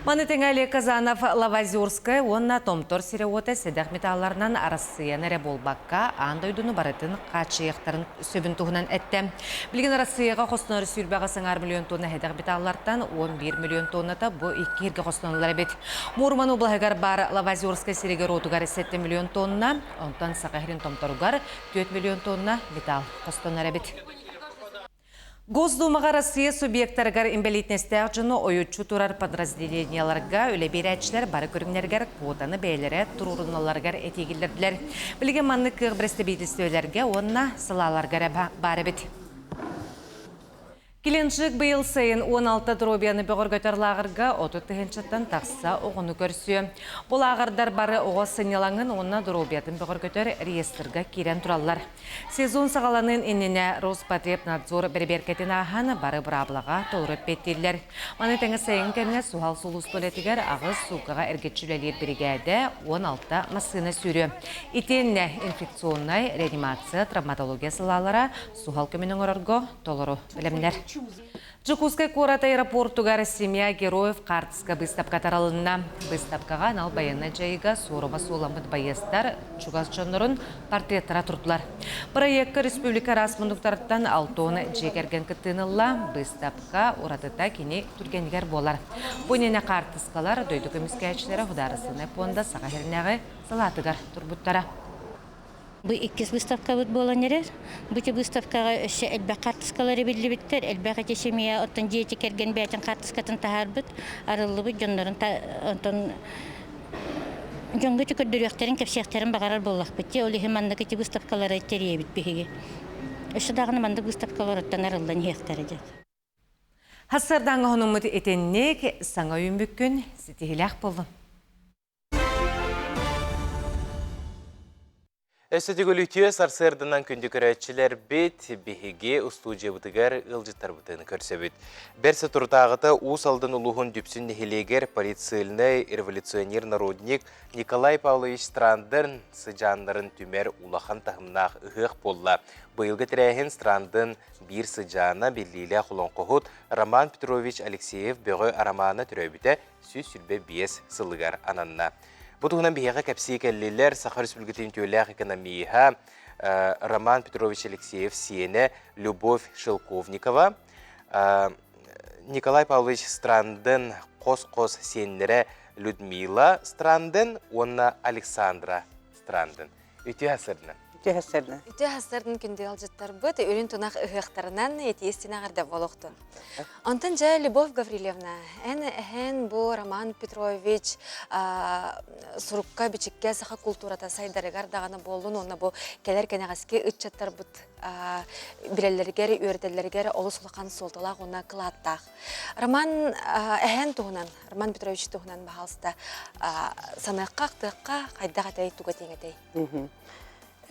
Маны тэҥэ Олег Казанов Лавазерскай уонна Томтор сирэ-уота сэдэх металларынан Арассыыйаны эрэ буолбакка, аан дойдуну барытын хааччыйыахтарын сөбүн туһунан эттэ. Билигин Арассыыйаҕа хостонор сүүрбэҕэ саҥаар миллион тонна сэдэх металлартан 11 миллион тонната бу икки сиргэ хостонуллар эбит. Мурман облаһыгар баар Лавазерскай сиригэр-уотугар 7 миллион тонна, онтон Саха сирин Томторугар 4 миллион тонна металл хостонор эбит. Госдумаҕа Россия субъектарыгар инбэлиитинэстээх дьону ойуччу турар подразделениеларга үлэ биэрээччилэр бары көрүҥнэригэр квотаны бэйэлэрэ туруоруналларыгар этии киллэрдилэр. Билигин маннык кыах бэрэстэбиитэлистибэлэргэ уонна салааларга эрэ баар эбит. Геленджик быйыл сайын 16 дробияны бөҕөргөтөр лааҕырга 30 тыһыынчаттан тахса оҕону көрсүө. Бу лааҕырдар бары оҕо сынньалаҥын уонна доруобуйатын бөҕөргөтөр реестрга киирэн тураллар. Сезон саҕаланыан иннинэ Роспотребнадзор бэрэбиэркэтин ааһан бары быраабылаҕа толору эппиэттииллэр. Маны тэҥэ сайын кэмҥэ суһал сулууспа үлэтигэр аҕыс сууккаҕа эргиччи үлэлиир биригээдэ 16 массыына сүүрүө. Итиэннэ инфекционнай реанимация, травматология салаалара суһал көмөнү оҥорорго толору бэлэмнэр. Дьокуускай куорат аэропортугар «Семья героев» хаартыска быыстапка таралынна. Быыстапкаҕа анал байыаннай дьайыыга суорума суоламмыт байыастар чугас дьоннорун портреттара турдулар. Проекка республика араас муннуктарыттан Алтон дьиэ кэргэн кыттыыны ылла. Быыстапка уратыта кини түргэнигэр буолар. Бу иннинэ хаартыскалар дойду көмүскээччилэрэ Судаарыстыбаннай пуонда Саха сиринээҕи салаатыгар турбуттара. Бу иккис выставкабыт буолан эрэр. Бу ити выставкаҕа өссө элбэх хаартыскалар эбиллибиттэр. Элбэх ити семья оттон дьиэти кэргэн бэйэтин хаартыскатын таһаарбыт, арыллыбыт дьоннорун онтон дьоҥҥо ити көрдөрүөхтэрин, кэпсиэхтэрин баҕарар буоллахпыт дии. Ол иһин маннык ити выставкалары тэрийэбит биһиги. Өссө даҕаны маннык выставкалар оттон арыллан иһиэхтэрэ диэн. Сарсыардааҥҥы хонуммут итинник саҥа үүммүккүн ситиһилээх буоллун. Өссө төгүл сарсыарданан күндү көрөөччүлэрбит биһиги устуудьуйабытыгар ыалдьыттарбытын көрсөбүт. Бэрт соторутааҕыта Уус Алдан улууһун Дүпсүн нэһилиэгэр политсыыльнай революционер-народник Николай Павлович Странден сыдьааннарын түмэр улахан таһымнаах ыһыах буолла. Быйылгы тэрээһин Странден биир сыдьаана биллиилээх олоҥхоһут Роман Петрович Алексеев Бөҕө Арамаана төрөөбүтэ 125 сылыгар ананна. Бу туһунан биһиэхэ кэпсии кэллилэр Саха Республикатын үтүөлээх экономиһа Роман Петрович Алексеев сиэнэ Любовь Шелковникова, Николай Павлович Странден хос-хос сиэннэрэ Людмила Странден уонна Александра Странден. Үтүө сырдынан. Үтүө хассардан. Үтүө хассардан күндү ыалдьыттарбыт үрүн тунах ыһыахтарынан этиэстин аҕарда болохтун. Онтон дьэ Любовь Гаврильевна, эн эһэн бу Роман Петрович сурукка бичиккэ саха култуурата сайдарыгар даҕаны буоллун уонна бу кэлэр кэнэҕэски ыччаттарбыт билэллэригэр, үөрэтэллэригэр олус улахан суолталаах уонна кылааттаах. Роман эһэн туһунан, Роман Петрович туһунан баһаалыста саныахха, ахтыахха хайдах этэй, туга тиҥ этэй?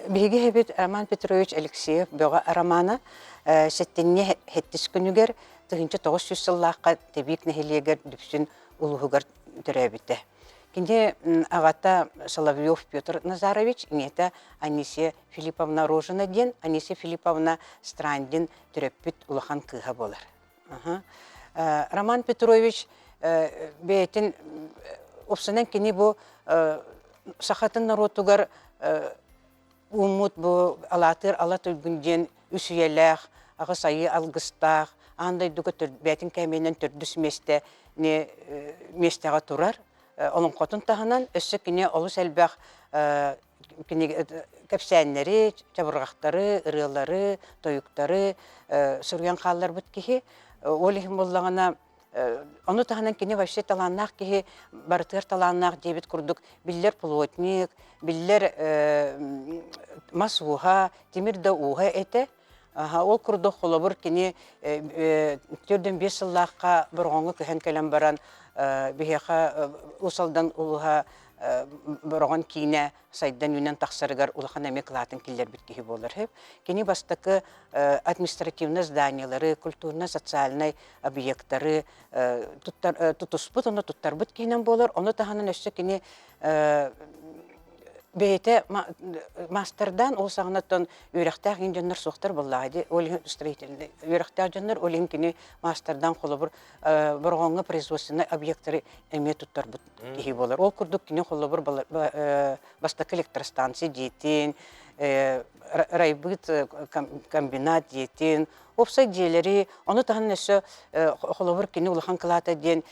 Биһиги эһэбит Роман Петрович Алексеев бөҕө романа сэттинньи сэттис күнүгэр 1900 сыллаахха Тэбиик нэһилиэгэр Дүпсүн улууһугар төрөөбүтэ. Кини аҕата Соловьев Петр Назарович, ийэтэ Анисия Филипповна Рожина диэн Анисия Филипповна Страндин төрөппүт улахан кыыһа буолар. Роман Петрович бэйэтин уопсанан кини бу сахатын норуотугар ууммут бу алаатыыр ала туйгун диэн үс үйэлээх аҕыс айыы алгыстаах аан дойдуга бэйэтин кээмэйинэн төрдүс миэстэ миэстэҕэ турар олоҥхотун таһынан өссө кини олус элбэх кэпсээннэри, чабырҕахтары, ырыалары, тойуктары суруйан хаалларбыт киһи. Ол иһин буоллаҕына, ону таһынан кини вообще талааннаах киһи, барытыгар талааннаах диэбит курдук биллэр плотник, биллэр мас ууһа, тимир да ууһа этэ. Ол курдук холобур кини 45 сыллаахха Бороҕоҥҥо көһөн кэлэн баран биһиэхэ Уус Алдан улууһа Бороҕон киинэ сайдан үүнэн тахсарыгар улахан эмиэ кылаатын киллэрбит киһи буолар. Кини бастакы административнай зданиелары, культурно-социальнай объектары тутуспут, ону туттарбыт киһинэн буолар. Ону таһынан өссө кини бэйэтэ маастардаан ол саҕанаттан үөрэхтээх иин дьоннор суохтар буоллаҕа дии ол иһин строительный үөрэхтээх дьоннор ол иһин кини маастардаан холобур Бороҕоҥҥо производственнай объектары эмиэ туттарбыт киһи буолар. Ол курдук кини холобур бастакы электростанция дьиэтин, райбыт комбинат дьиэтин, уопсай дьиэлэри, ону таһынан өссө холобур кини улахан кылаата диэн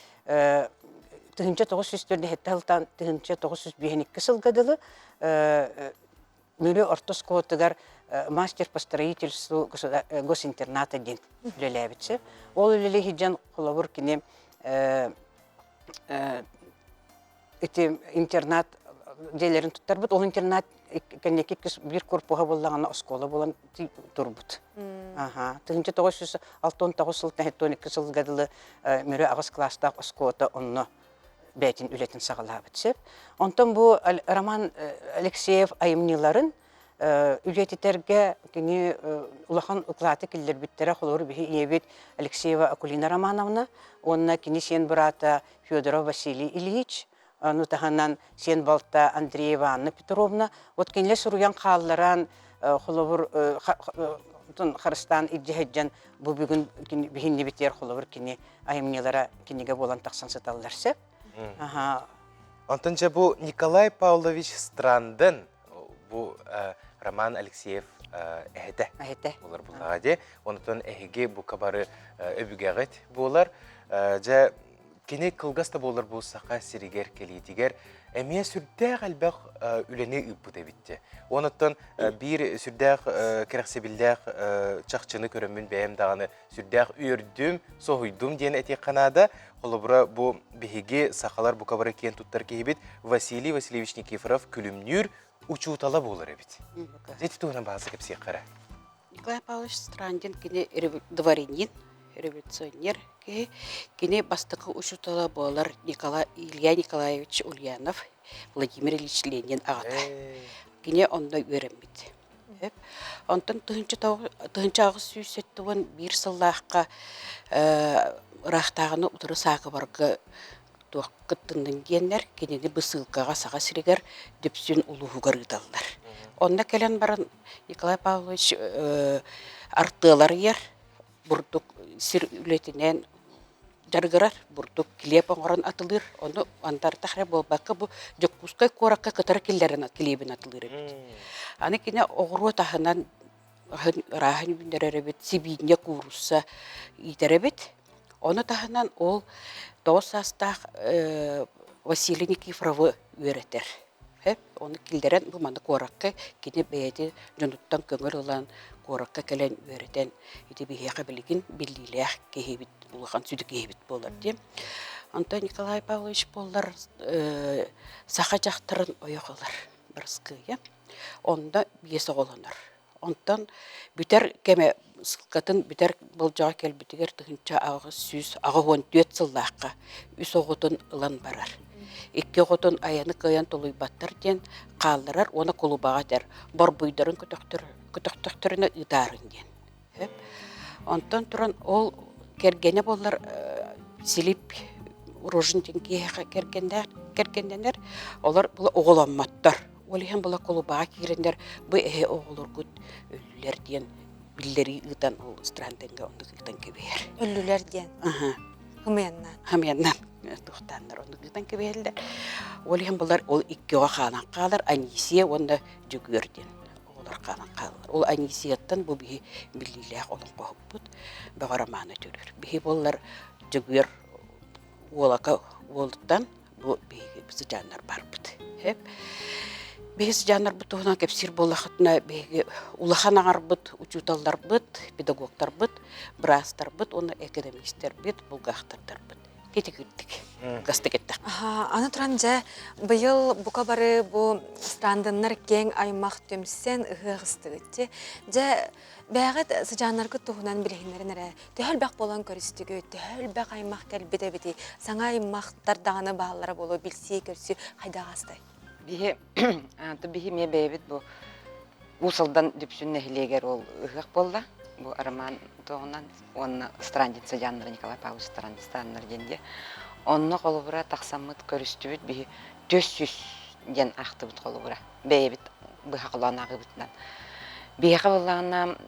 1904 сылтан 1952 сылга дылы Мүрү орто оскуолатыгар мастер по строительству госинтерната диэн үлэлээбитсэ. Ол үлэлии сылдьан холобур кини ити интернат дьиэлэрин туттарбыт. Ол интернат кэнники биир корпуһа буоллаҕына оскуола буолан турбут. Аха. 1969 сылтан 72 сылга дылы Мүрү аҕыс кылаастаах оскуолата онно бэйэтин үлэтин саҕалаабыт сөп. Онтон бу Роман Алексеев айымньыларын үлэтитэргэ кини улахан укулааты киллэрбиттэрэ холобур биһи ийэбит Алексеева Акулина Романовна уонна кини сиэн быраата Федоров Василий Ильич ону таһынан сиэн балта Андреева Анна Петровна вот кинилэр суруйан хаалларан холобур харыстаан илдьэ сылдьан бу бүгүн биһиннибитигэр холобур кини айымньылара кинигэ буолан тахсан сыталлар сөп. Онтон дьэ бу Николай Павлович Странден бу Роман Алексеев эһэтэ. Эһэтэ. Буолар буллаҕа дии. Онтон эһиги бука бары өбүгэҕит буолар. Дьэ кини кылгас да буолар бу саха сиригэр кэлиитигэр эмиэ сүрдээх элбэх үлэни ыыппыт эбит. Онуттан биир сүрдээх кэрэхсэбиллээх чахчыны көрөммүн бэйэм даҕаны сүрдээх үөрдүм, соһуйдум диэн этиэххэ наада. Холобура, бу биһиги сахалар бука бары киэн туттар киһибит Василий Васильевич Никифоров күлүмнүүр учуутала буолар эбит. Ити туһунан баҕаса кэпсиэххэ эрэ. Николай Павлович Страндин кини дворянин, революционер киһи. Кини бастакы учуутала буолар Николай Илья Николаевич Ульянов, Владимир Ильич Ленин аҕата. Кини онно үөрэммит. Онтон 1871 сыллаахха ыраахтааҕыны утары саакыбарга туох кыттыннын диэннэр кинини бысыылкаҕа Саха сиригэр Дүпсүн улууһугар ыыталлар. Онно кэлэн баран Николай Павлович артыалар ыйар, бурдук сир үлэтинэн дьарыгырар, бурдук килиэп оҥорон атылыыр. Ону антартах эрэ буолбакка, бу Дьокуускай куоракка кытары киллэрэн килиэбин атылыыр эбит. Аны кини оҕуруот аһынан ырааһын үүннэрэр эбит, сибиинньэ, куурусса иитэр эбит. Ону таһынан ол 9 саастаах Василий Никифоровы үөрэтэр. Сөп. Ону киллэрэн бу манна куоракка кини бэйэтин дьонуттан көҥүл ылан куоракка кэлэн үөрэтэн ити биһиэхэ билигин биллиилээх киһибит, улахан сүдү киһибит буолар диэн. Онтон Николай Павлович буоллар саха дьахтарын ойох ылар Барыскыайа. Онно биэс оҕолонор. Онтон бүтэр кэмэ ссылкатын бүтэр болдьоҕо кэлбитигэр 1884 сыллаахха үс оҕотун ылан барар. Икки оҕотун айаны кыайан тулуйбаттар диэн хаалларар уонна кулубаҕа этэр борбуйдарын көтөхтөхтөрүнэ ыытаарын диэн. Онтон туран ол кэргэнэ буоллар Силип Рожин диэн киһиэхэ кэргэннэнэр, олор оҕоломмоттор. Ол иһин була кулубаҕа киирэннэр бу эһи оҕолоргут өллүлэр диэн биллэрии ыытан ол Странденга оннук ыытан кэбиһэр. Өллүлэр диэн. Аха. Хымыяннаан. Хымыяннаан туохтааннар оннук ыытан кэбиһэллэр. Ол иһин булар ол икки оҕо хаалан хаалар Анисия уонна Дьөгүөр диэн оҕолор хаалан хаалаллар. Ол Анисияттан бу биһи биллиилээх олоҥхоһуппут Бөҕө Романа төрүүр. Биһи буоллар Дьөгүөр уолака уолуттан бу биһиги сыдьааннар барбыт. Биһи сыдьааннарбыт туһунан кэпсиир буоллахытына биһиги улахан аҥарбыт учууталларбыт, педагогтарбыт, быраастарбыт уонна экономистэрбит, булгаахтардарбыт китигирдик гастык эттэх. Аны туран дьэ быйыл бука бары бу страндыннар киэҥ аймах түмсэн ыһыах ыстыгытчы. Дьэ бэҕэт сыдьааннаргыт туһунан билиһиннэрин эрэ Төһө элбэх буолан көрүстүгүт, төһө элбэх аймах кэлбит эбитий? Саҥа аймахтар даҕаны бааллара буолуо, билсии-көрсүү хайдах аастай? Биһи, биһи эмиэ бэйэбит бу Уус Алдан Дүпсүн нэһилиэгэр ол ыһыах буолла. Бу Роман туоҕунан уонна Страндин сыдьааннара Николай Павлович Страндин диэн дии. Онно холобура тахсаммыт көрүстүбүт биһи 400 диэн аахтыбыт холобура. Бэйэбит быһа холоон ааҕыыбытынан. Биһиэхэ буоллаҕына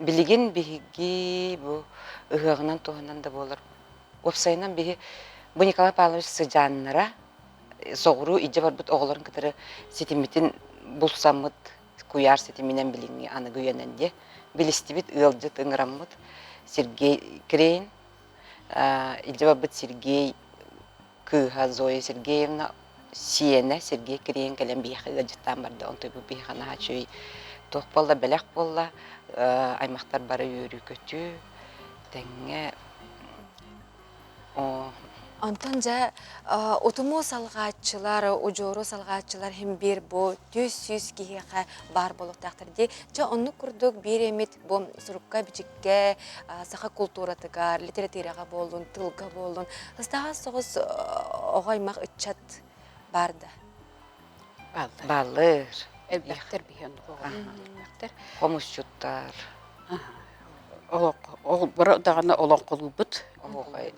Билигин биһиги бу ыһыаҕынан туһунан да буолар. Уопсайынан биһи бу Николай Павлович сыдьааннара соҕуруу илдьэ барбыт оҕолорун кытары ситиммитин булсаммыт куйаар ситиминэн билиҥҥи аныгы үйэнэн диэ билистибит ыалдьыт ыҥыраммыт Сергей Крейн илдьэ барбыт Сергей кыыһа Зоя Сергеевна сиэнэ Сергей Кириэн кэлэн биһиэхэ ыалдьыттаан барда. Онтон бу биһиэхэ наһаа үчүгэй туох буолла, бэлэх буолла. Аймахтар бары үөрүү-көтүү тэҥҥэ Онтон дьэ утуму салҕааччылар, удьуору салҕааччылар иһин биир бу түс сүүс киһиэхэ баар буолуохтаахтар дии. Дьэ оннук курдук биир эмит бу сурукка-бичиккэ саха култууратыгар, литэрэтиирэҕэ буоллун, тылга буоллун, сыстаҕас соҕус оҕо аймах ыччат баар да? Бааллар. Элбэхтэр биһи оннук оҕо элбэхтэр. Хомусчуттар. Ол бары даҕаны олоҥхолуубут.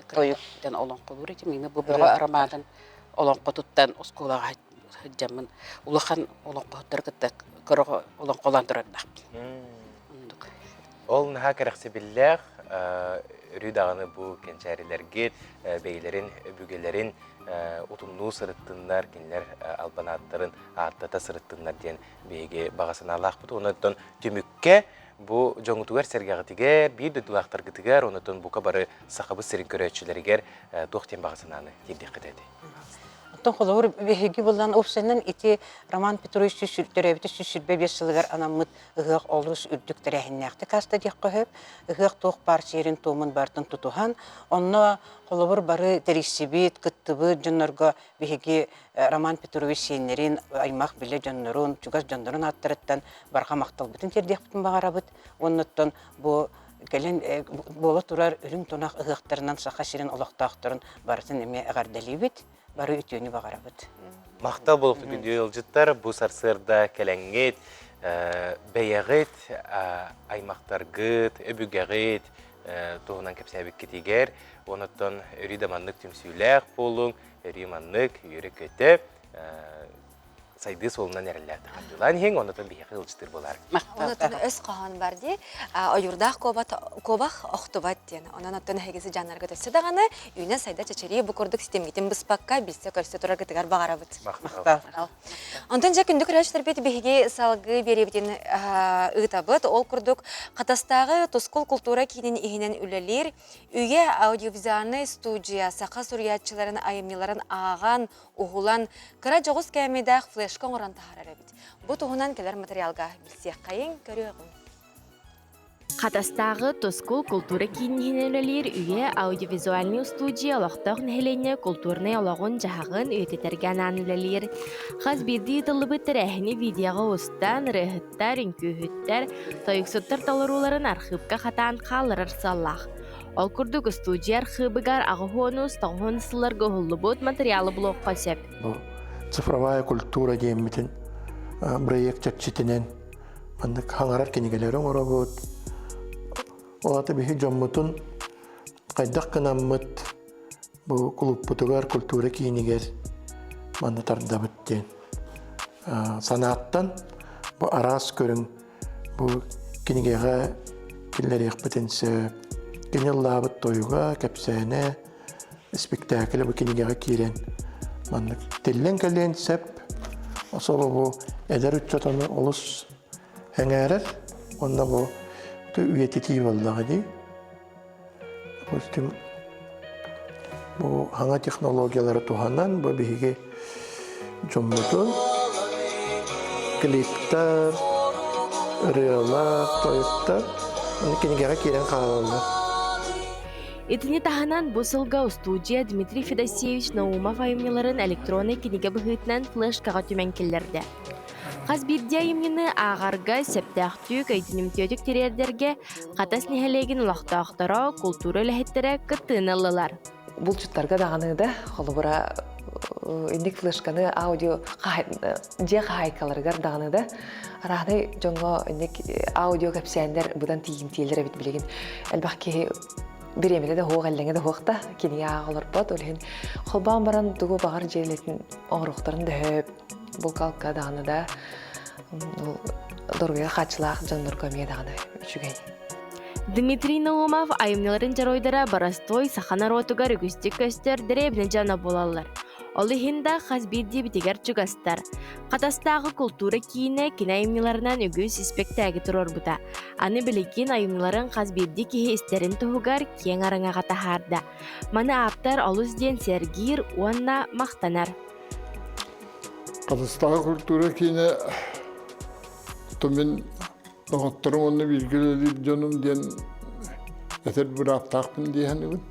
Тойук диэн олоҥхолуур этим. Мин бу бөҕө романын олоҥхотуттан оскуолаҕа сылдьаммын улахан олоҥхоһуттары кытта кыра олоҥхолоон турардаахпын. Ол наһаа кэрэхсэбиллээх, өрүү даҕаны бу кэнчээрилэргит бэйэлэрин өбүгэлэрин утумнуу сырыттыннар, кинилэр албан ааттарын ааттата сырыттыннар диэн биһиги баҕа санаалаахпыт. Онон түмүккэ бу дьоҥҥутугар-сэргэҕитигэр, биир дойдулаахтаргытыгар, онон бука бары Сахабыт сирин көрөөччүлэригэр туох диэн баҕа санааны тиэрдиэххит этэй? Оттон холобур, биһиги булан уопсайынан ити Роман Петрович төрөөбүтэ 125 сылыгар анаммыт ыһыах олус үрдүк тэрээһиннээхтик ааста диэххэ сөп. Ыһыах туох баар сиэрин-туомун барытын тутуһан, онно холобур бары тэрийсибит, кыттыбыт дьоннорго биһиги Роман Петрович сиэннэрин, аймах билэ дьоннорун, чугас дьоннорун ааттарыттан барҕа махталбытын тиэрдиэхпитин баҕарабыт. Уонна бу кэлин буола турар үрүҥ тунах ыһыахтарынан Саха сирин олохтоохторун барытын эмиэ эҕэрдэлиибит, бары үтүөнү баҕарабыт. Махтал буолуохтун күндү ыалдьыттар, бу сарсыарда кэлэҥҥит, бэйэҕит, аймахтаргыт, өбүгэҕит туһунан кэпсээбиккитигэр, онуттан өрүү да маннык түмсүүлээх буолуҥ, өрүү маннык үөрэ-көтө сайдыы суолунан эрэллээхтик хардыылаан иһиҥ, оннотон биһиэхэ ыалдьытыыр буолаар. Онотон өс хоһоон бар дии, ойуурдаах куобах охтубат диэн. Онон оттон эһиги сыдьааннарга өссө даҕаны үүнэ сайда чэчирии бу курдук ситимҥитин быспакка билсэ-көрсө тураргытыгар баҕарабыт. Махтал. Онтон дьэ күндү көрөөччүлэрбит биһиги салгыы биэриэбитин ыытабыт. Ол курдук Хатастааҕы Тускул култуура киинин иһинэн үлэлиир Үйэ аудиовизуальнай студия саха суруйааччыларын айымньыларын ааҕан, уһулан, кыра дьоҕус кээмэйдээх флеш. флешка оҥорон таһаарар эбит. Бу туһунан кэлэр материалга билсиэххэйиҥ, көрүөҕүҥ. Хатастааҕы Тускул култуура киинин иһинэн үлэлиир Үйэ аудиовизуальнай устуудьуйа олохтоох нэһилиэнньэ култуурнай олоҕун-дьаһаҕын үйэтитэргэ анаан үлэлиир. Хас биирдии ыытыллыбыт тэрээһини видеоҕа устан, ырыаһыттар, үҥкүүһүттэр, тойуксуттар толорууларын архыыпка хатаан хаалларар сыаллаах. Ол курдук устуудьуйа архыыбыгар аҕыһуонус тоҕуһун сылларга уһуллубут матырыйаалы булуохха сөп. Бу цифровая культура диэммитин проект чэрчитинэн маннык хаҥарар кинигэлэри оҥоробут. Ол аата биһи дьоммутун хайдах гынаммыт бу кулууппутугар, культура киинигэр манна тардабыт диэн санааттан бу араас көрүҥ бу кинигэҕэ киллэриэхпитин сөп. Кини ыллаабыт тойуга, кэпсээнэ, испиктээкилэ бу кинигэҕэ киирэн маннык тиллэн кэлиэн сөп. Особо бу эдэр ыччат ону олус эҥээрэр уонна бу үйэтитии буоллаҕа дии. Допустим, бу саҥа технологиялары туһанан бу биһиги дьоммутун клиптар, ырыалар, тойуктар кинигэҕэ киирэн хаалаллар. Итини таһынан бу сылга устуудьуйа Дмитрий Федосеевич Наумов айымньыларын электроннай кинигэ быһыытынан флешкаҕа түмэн киллэрдэ. Хас биирдии айымньыны ааҕарга сөптөөхтүк, өйдөнүмтүөтүк тириэрдэргэ Хатас нэһилиэгин олохтоохторо, култуура үлэһиттэрэ кыттыыны ыллылар. Булчуттарга даҕаны да, холобура, инник флешканы аудио дьиэ хаһаайкаларыгар даҕаны да арааһынай дьоҥҥо инник аудио кэпсээннэр быдан тиийимтиэлэр эбит билигин. Элбэх киһи бириэмэтэ да суох, эллэҥэ да суох да кинигэ ааҕа олорбот. Ол иһин холбоон баран тугу баҕар дьиэлэтин оҥоруохтарын да сөп, булкалка даҕаны да доруобуйа хааччылаах дьоннорго эмиэ даҕаны үчүгэй. Дмитрий Наумов айымньыларын дьоруойдара боростуой саха норуотугар үгүстүк көстөр дэриэбинэ дьоно буолаллар. Ол иһин да хас биирдиибитигэр чугастар. Хатастааҕы култуура киинэ кини айымньыларынан үгүс испэктээги туруорбута. Аны билигин айымньыларын хас биирдии киһи истэрин туһугар киэҥ араҥаҕа таһаарда. Маны ааптар олус диэн сэргиир уонна махтанар. Хатастааҕы культура киинэ мин доҕотторум уонна бииргэ үлэлиир дьонум диэн этэр бырааптаахпын дии саныыбын.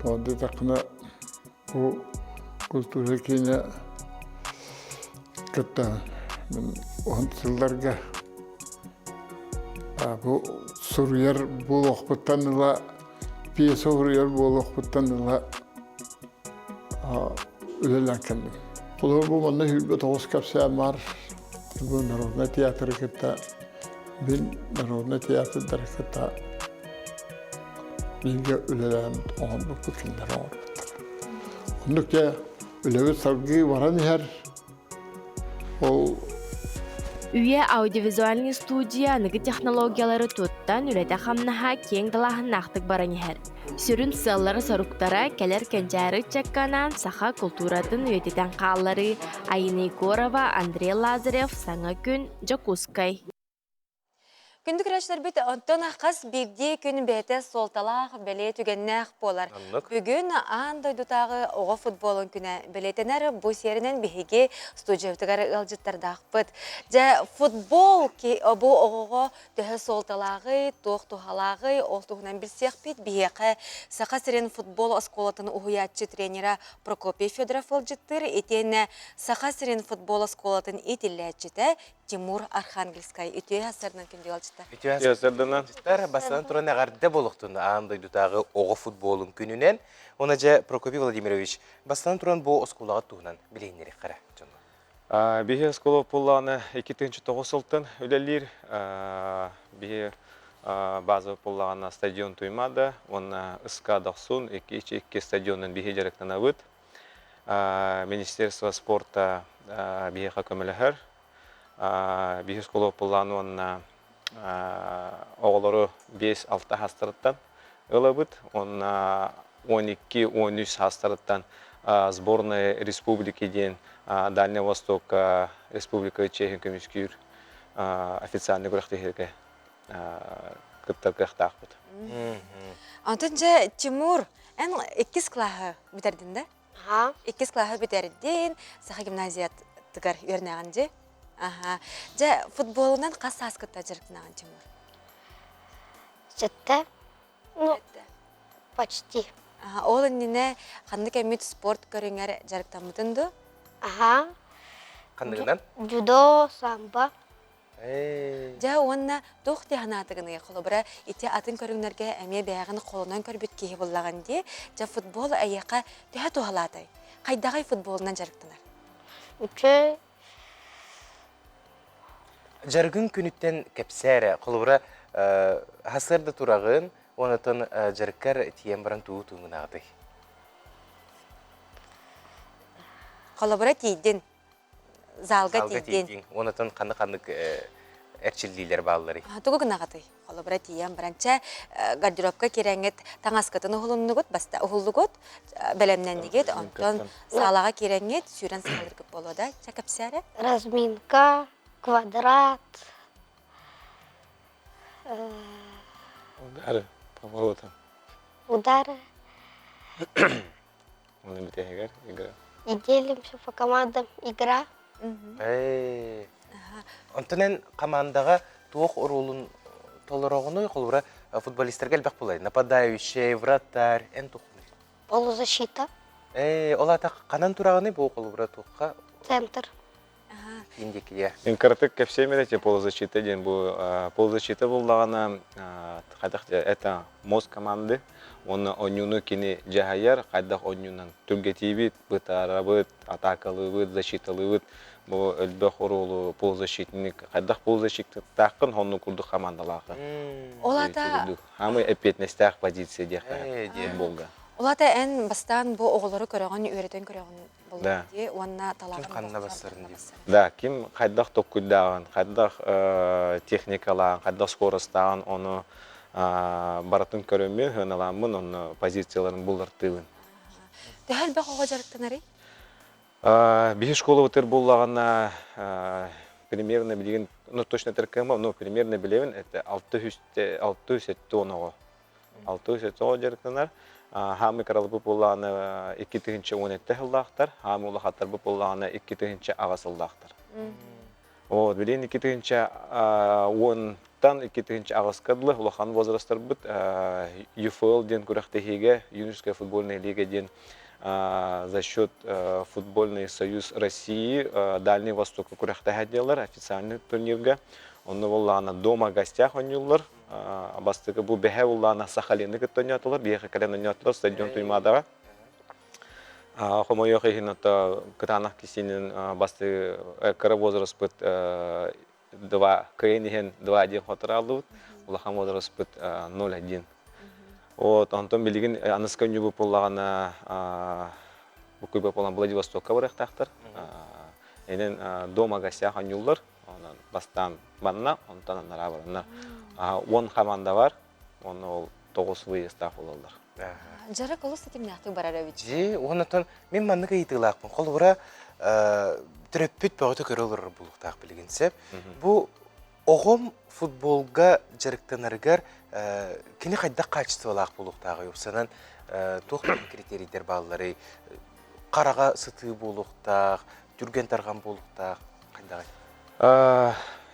Тоҕо диэтэххинэ бу культура киинэ кытта мин уһун сылларга бу суруйар буолуохпуттан ыла пьеса суруйар буолуохпуттан ыла үлэлээн кэллим. Холобур, бу манна 29 кэпсээн баар. Бу народнай театры кытта мин народнай театрдары кытта бииргэ үлэлээн оҥорбуппут кинилэр оҥорбуттар. Оннук дьэ үлэбит салгыы баран иһэр. Ол Үйэ аудиовизуальный студия аныгы технологиялары туттан үлэтэ-хамнаһа киэҥ далааһыннаахтык баран иһэр. Сүрүн сыаллара-соруктара кэлэр кэнчээри ыччакка анаан саха култууратын үйэтитэн хаалларыы Айына Егорова, Андрей Лазарев, Саҥа күн, Дьокуускай. Күндү көрөөччүлэрбит, онтон хас биирдии күн бэйэтэ суолталаах, бэлиэ түгэннээх буолар. Бүгүн аан дойдутааҕы оҕо футболун күнэ бэлиэтэнэр. Бу сиэринэн биһиги студиябытыгар ыалдьыттардаахпыт. Дьэ, футбол бу оҕоҕо төһө суолталааҕый, туох туһалааҕый, ол туһунан билсиэхпит. Биһиэхэ Саха сирин футбол оскуолатын уһуйааччы тренера Прокопий Федоров ыалдьыттыыр. Итиэннэ Саха сирин футбол оскуолатын иитиллээччитэ Тимур Архангельскай үтүө сарсыарданан күндү ыалдьыттар. Үтүө сарсыарданан. Бастатан туран эҕэрдэ буолуохтун аан дойдутааҕы оҕо футболун күнүнэн. Уонна дьэ Прокопий Владимирович, бастатан туран бу оскуолаҕа туһунан билиһиннэриэххэ дьону. Биһи оскуола пуллааны 2009 сылтан үлэлиир. Биһи базовый пуллаҕына стадион Туймаада уонна СК Дохсун 2-2 стадионун биһи дьарыктанабыт. Министерство спорта биһиэхэ көмөлөһөр. Биһи оскуола пуллаан уонна оҕолору 5-6 саастарыттан ылабыт уонна 12-13 саастарыттан сборная республики диэн Дальний Востокка республика чиэһин көмүскүүр официальный күрэхтэһиигэ кыттар кыахтаахпыт. Онтон дьэ, Тимур, эн иккис кылааһы бүтэрдин да? Иккис кылааһы бүтэрдин, Саха гимназият. оскуолатыгар үөрэнэҕин дии? Аха. Дьэ, футболунан хас сааскытта дьарыктанаҕын, Тимур? Сэттэ. Ну, почти. Аха, ол иннинэ ханнык эмит спорт көрүҥэр дьарыктаммытын дуу? Аха. Ханныгынан? Дзюдо, самбо. Дьэ уонна туох дии санаатыгыный? Холобура, ити атын көрүҥнэргэ эмиэ бэйэҕин холонон көрбүт киһи буоллаҕын дии. Дьэ, футбол эйиэхэ төһө туһалаатай? Хайдаҕый футболунан дьарыктанар? Үчүгэй. Дьарыгыҥ күнүттэн кэпсээ эрэ. Холобура, сарсыарда тураҕын, онтон дьарыккар тиийэн баран тугу тууҥунаҕытый? Холобура, тиийдин. Залга тиийдин. Онтон ханнык-ханнык эрчиллиилэр баалларый? Тугу гынаҕытый? Холобура, тиийэн баран, чэ, гардеробка киирэҥҥит таҥаскытын уһулуннугут, баста уһуллугут, бэлэмнэннигит, онтон саалаҕа киирэҥҥит сүүрэн саҕалыыргыт буолуо да? Чэ, кэпсээ эрэ. Разминка, квадрат. Удары по воротам. Удары. Оны бүтэһигэр игра. И делимся по командам игра. Онтон эн командаҕа туох оруолун толороҕунуй? Холобура, футболистарга элбэх буолай. Нападающий, вратарь, эн туоххунуй? Полузащита. Ээ, ол аата ханан тураҕыный бу холобура туохха? Центр. Индикия. Мин кыратык кэпсиэм эрэ полузащита диэн бу полузащита буллаҕына хайдах это мозг команды уонна онньууну кини дьаһайар хайдах онньуунан түргэтиибит бытаарабыт атаакалыыбыт защиталыыбыт бу элбэх оруолу полузащитник хайдах полузащитниктааххын оннук курдук командалааххын Ол аата Самый эппиэтинэстээх позиция диэххэ футболга. Ол аата эн бастаан бу оҕолору көрөҕүн, үөрэтэн көрөҕүн Да. дии уонна Ким ханна бассарын дии. Да, ким хайдах токкуйдааҕын, хайдах техникалааҕын, хайдах скоростааҕын ону барытын көрөммүн, сыаналааммын, онно позицияларын буллартыыбын. Төһө элбэх оҕо дьарыктанарый? Биһи школабытыгар буоллаҕына примерно билигин, ну точно этэр но примерно билэбин, это 670 оҕо. 670 оҕо дьарыктанар. Хаамы кыралбы буоллаҕына 2017 сыллаахтар, хаамы улахаттарбы буоллаҕына 2008 сыллаахтар. Вот, билигин 2010-тан 2008-ка дылы улахан возрастарбыт ЮФЛ диэн күрэхтэһиигэ, Юношеская футбольная лига диэн за счет Футбольный союз России Дальний Востокка күрэхтэһэ диэллэр официальный турнирга. Онно буоллаҕына дома гостях оонньууллар. Бастакы бу бэһэ буоллаҕына Сахалины кытта оонньоотулар, биһиэхэ кэлэн оонньоотулар стадион Туймаадаҕа. Хомойуох иһин ото кытаанах кисиинин бастыы кыра возраспыт два кыайан иһэн 2-1 хоторааллыбыт, улахан возраспыт 0-1. Вот, онтон билигин аныска үнньүбүт буоллаҕына буккуйба буолан Владивостокка барыахтаахтар. Энен дома гостях онньууллар. Онон бастаан манна, онтон анараа бараннар. 10 команда бар, онно ол 9 выездтаах буолаллар. Дьарык олус ситимнээхтик барар эбит. Дьи, оннотон мин маннык ыйытыылаахпын. Холобура, төрөппүт бөҕөтө көрө олорор буолуохтаах билигин сөп. Бу оҕом футболга дьарыктанарыгар кини хайдах качестволаах буолуохтааҕый? Упсанан туох критерийдэр баалларый? Хараҕа сытыы буолуохтаах, түргэн тарҕан буолуохтаах хайдаҕый?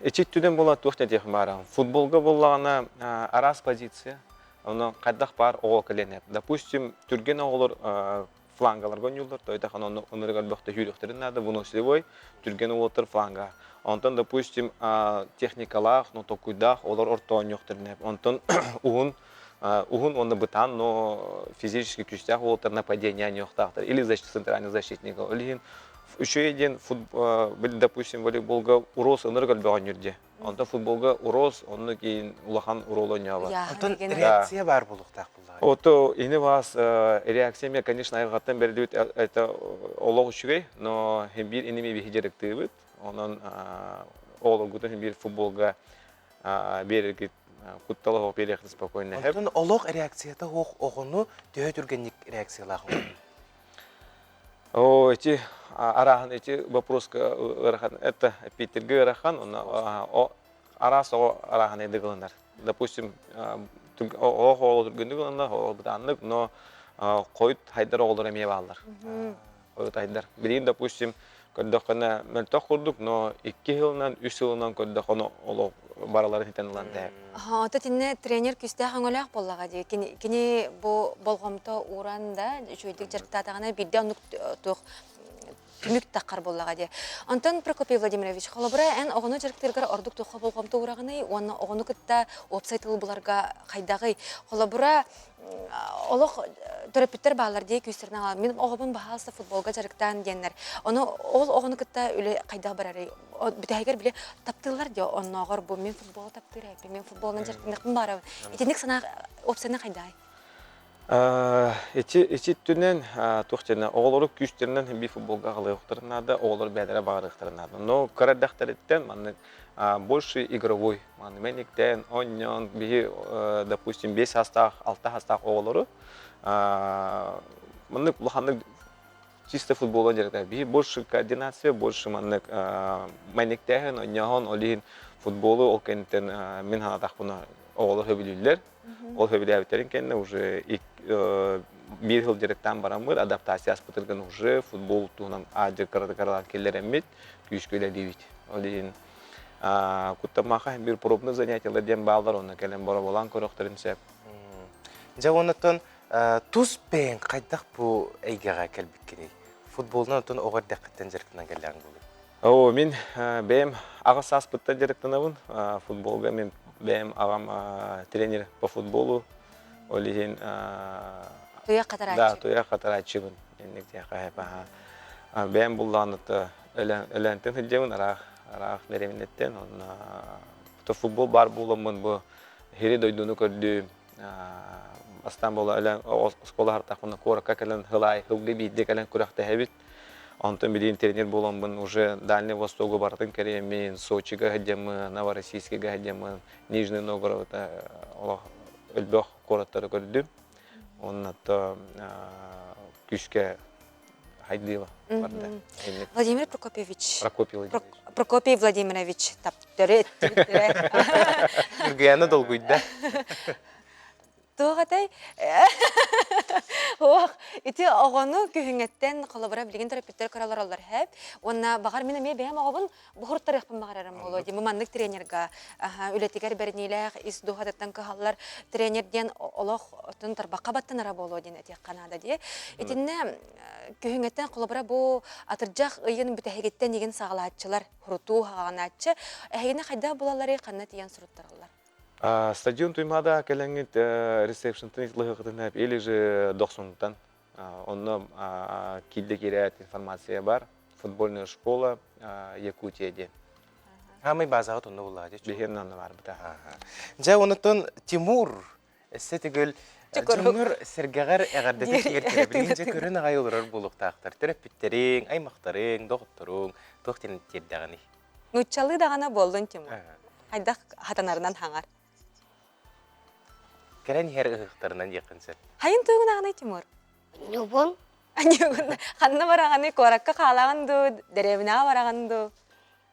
Ичи түнэн буола туох диэх баара. Футболга буоллаҕына араас позиция. Онон хайдах баар оҕо кэлэн Допустим, түргэн оҕолор флангаларга оонньууллар, тойтахан онно оннугар бөхтө сүүрүөхтэрин наада, выносливой, түргэн уолаттар фланга. Онтон, допустим, техникалаах, но толкуйдаах олор орто оонньуохтарын Онтон уһун уһун уонна бытаан, но физически күүстээх уолаттар нападение оонньуохтаахтар или центральный защитник. Ол иһин үчүгэй диэн, допустим, волейболга урос ынырык элбэх оонньуур диэ. Онтон футболга урос, онно кийин улахан уруол оонньообот. Онтон реакция баар буолуохтаах буоллаҕа. Ото ини вас реакция мне, конечно, айылҕаттан бэриллибит это олох үчүгэй, но биир иними биһи дьарыктыыбыт. Онон оҕолоргутун биир футболга биэрэргит куттала суох биэриэххит спокойно. Онтон олох реакцията суох оҕону төһө түргэнник реакциялаах оҕону? О, эти арааһын эти вопроска ыарахан, это Питерге ыарахан, онно араас оҕо арааһын эдыгыланар. Допустим, оҕо оҕо түргэнник ылынар, оҕо бытааннык, но хойут хайдар оҕолор эмиэ бааллар. Хойут хайдар. Билигин, допустим, Көрдөххүнэ мөлтөх курдук, но икки сылынан, үс сылынан көрдөххүнэ олох бараларын хитэн ылан тэһэр. Ото тинне тренер күүстээх өҥөлөөх буоллаҕа дии. Кини, кини бу болҕомто ууран да үчүгэйдик дьарыктаатаҕына биирдэ оннук туох түмүк таххар буоллаҕа дии. Онтон Прокопий Владимирович, холобура эн оҕону дьарыктыыргар ордук туохха болҕомто уураҕыный уонна оҕону кытта уопсай тыл буларга хайдаҕый? Холобура, олох төрөппүттэр бааллар дии күүстэринэн аҕалар. Мин оҕобун баһаалыста футболга дьарыктаан диэннэр. Ону ол оҕону кытта үлэ хайдах барарый? Бүтэһигэр били таптыыллар дии оннооҕор бу мин футболу таптыыр эбиппин, мин футболунан дьарыктаныахпын баҕарабын. Итинник санаа уопсайынан хайдаҕый? Ити ити өттүнэн туох диэнэ оҕолору күүстэринэн би футболга аҕалыахтарын наада, оҕолор бэйэлэрэ баҕарыахтарын наада. Но кыра эрдэхтэриттэн маннык больше игровой маннык мэниктээн, оонньоон биһи допустим 5 саастаах, 6 саастаах оҕолору маннык улаханнык чисто футболга дьарыктаах. Биһи больше координация, больше маннык мэниктээһин, оонньооһун, ол иһин футболу ол кэнниттэн мин санаатахпына оҕолор сөбүлүүллэр. Ол сөбүлээбиттэрин кэннэ уже биир сыл дьарыктаан бараммыт, адаптация аспытыргын уже футбол туһунан аадьыр кыратыкаралаан киллэрэммит, күүскэ үлэлиибит. Ол иһин куттаммаха биир пробный занятиелар диэн бааллар, онно кэлэн бороболаан көрөхтөрүн сөп. Дьэ оннуттан тус бэйэҥ хайдах бу эйгэҕэ кэлбиккиний? Футболунан оттон оҕо эрдэххиттэн дьарыктанан кэллэҕиҥ буолуо? Оо, мин бэйэм аҕыс сааспыттан дьарыктанабын. Футболга мин бэйэм аҕам тренер по футболу. Ол иһин Туйах хатарааччы. Да, туйах хатарааччыбын. Инник диэхэ аха. Бэйэм буллаҕына өлөөнтөн сылдьабын, араах араах дэриэбинэттэн. Онно футбол баар буоламмын бу хири дойдуну көрдүм. Бастаан буола өлөөн оскуола хартахпына куоракка кэлэн хылаай хылгы биирдэ кэлэн күрэхтэһэбит. Онтон билигин тренер буоламмын уже Дальний Востогу барытын кэриэммин, Сочига сылдьаммын, Новороссийскайга сылдьаммын, Нижний Новгородта олох өлбөх куораттары көрдүм. Онно күүскэ хайдыыла барда. Владимир Прокопьевич. Прокопий Владимирович. Прокопий Владимирович таптары эттибиттэрэ. Ньургуяна долгуйда. Туох этэй? Ох, ити оҕону күһүҥҥэттэн холобура билигин төрөппүттэр көрөлөр хэп. Уонна баҕар мин эмиэ бэйэм оҕобун буһуртарыахпын баҕарарым буолуо дии. Бу маннык тренерга үлэтигэр бэриниилээх ис дууһатыттан кыһаллар тренер диэн олох оттон тарбахха баттанара буолуо диэн этиэххэ наада дии. Итиннэ күһүҥҥэттэн холобура бу атырдьах ыйын бүтэһигиттэн игин саҕалааччылар, хурутуу хаҕанааччы эһигини хайдах булалларый, ханна тиийэн суруттараллар? Стадион Туймаада кэлэҥҥит ресепшнтан ылыһыахытын или же Дохсунтан. Онно киирдэ киирээт информация бар. Футбольная школа Якутия диэн. Хаамай базаҕа тонно буллаҕа дии. Биһиэн онно барбыта. Дьэ, онуттан Тимур өссө төгүл дьоҥҥор сэргэҕэр эҕэрдэтин тиэртэрэ билигин дьэ көрөн аҕай олорор буолуохтаахтар. Төрөппүттэриҥ, аймахтарыҥ, доҕотторуҥ туох диэн тиэрдэҕиний? Нууччалыы даҕаны буоллун Тимур. Хайдах хатанарынан хаҥар. Кэлэн иһэр ыһыахтарынан диэххин сөп. Хайын туйгун аҕаный Тимур? Ньубун. Ньубун. Ханна бараҕаный? Куоракка хаалаҕын дуу, дэриэбинэҕэ бараҕын дуу?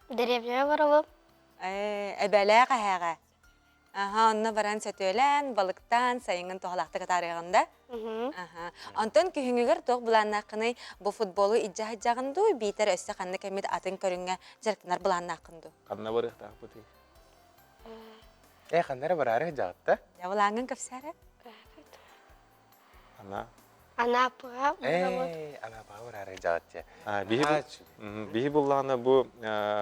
Дэриэбинэҕэ барабын. Ээ, эбэлээх эһээҕэ. Аха, онно баран сөтүөлээн, балыктаан, сайыҥҥын туһалаахтык атаарыаҕын да? Аха. Онтон күһүҥҥүгэр туох былааннааххыный? Бу футболу илдьэ сылдьаҕын дуу, биитэр өссө ханнык эмит атын көрүҥҥэ дьарыктанар былааннааххын дуу? Ханна барыахтаахпытый? Ээ, ханна эрэ бараары сылдьаҕыт да? Дьэ, былааҥҥын кэпсээрэ. Ана. Анапаҕа барабыт. Ээ, Анапаҕа бараары сылдьаҕыт дьэ. Биһи буллаҕына бу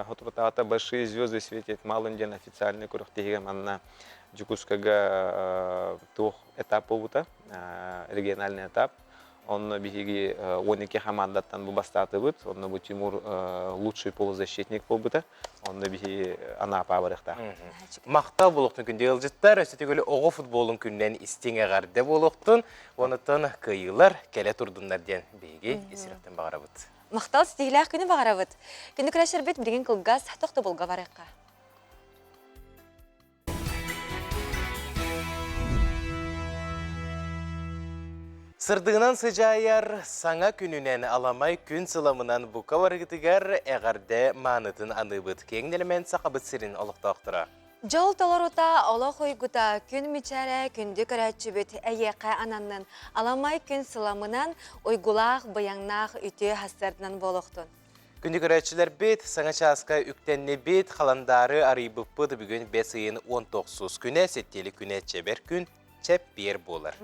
соторутааҕыта «Большие звезды светят малым» диэн официальный күрэхтэһиигэ манна Дьокуускайга туох этап буолбута, региональный этап. Онно биһиги 12 хамаандаттан бу бастаатыбыт. Онно бу Тимур лучший полузащитник буолбута. Онно биһи Анапа барыахтаах. Махтал буолуохтун күндү ыалдьыттар, өссө төгүл оҕо футболун күнүнэн истиҥ эҕэрдэ буолуохтун. Онуттан кыайыылар кэлэ турдуннар диэн биһиги ис сүрэхтэн баҕарабыт. Махтал ситиһиилээх күнү баҕарабыт. Күндү көрөөччүлэрбит билигин кылгас тохтобулга барыахха. Сырдыгынан сыдьаайар саҥа күнүнэн аламай күн сыламынан бука барыгытыгар эҕэрдэ маанытын аныыбыт. Киэҥ нэлэмэн Сахабыт сирин олохтоохторо. Дьол толорута, олох уйгута, күн мичээрэ, күндү көрөөччүбүт эйиэхэ ананнын. Аламай күн сыламынан, уйгулаах, быйаҥнаах үтүө сарсыарданан буолуохтун. Күндү көрөөччүлэрбит, саҥа чааска үктэннибит, халандаары арыйбыппыт бүгүн бэс ыйын 19 күнэ, сэттиэли күнэ чэбэр күн, чэппиэр буолар.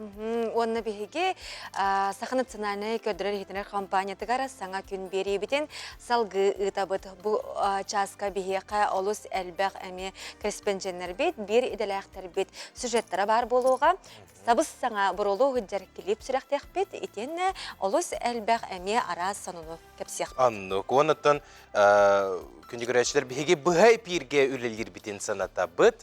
Уонна биһиги Саха национальнай көрдөрөр-иһитинэр компаниятыгар саҥа күн биэриибитин салгыы ыытабыт. Бу чааска биһиэхэ олус элбэх эмиэ корреспонденнэрбит, биир идэлээхтэрбит сюжеттара баар буолуоҕа. Сабыс саҥа буруолуу сылдьар клип сүрэхтиэхпит, итиэннэ олус элбэх эмиэ араас сонуну кэпсиэхпит. Оннук. Уоннаттан күндү көрөөччүлэр биһиги быһа эпииргэ үлэлиирбитин санатабыт.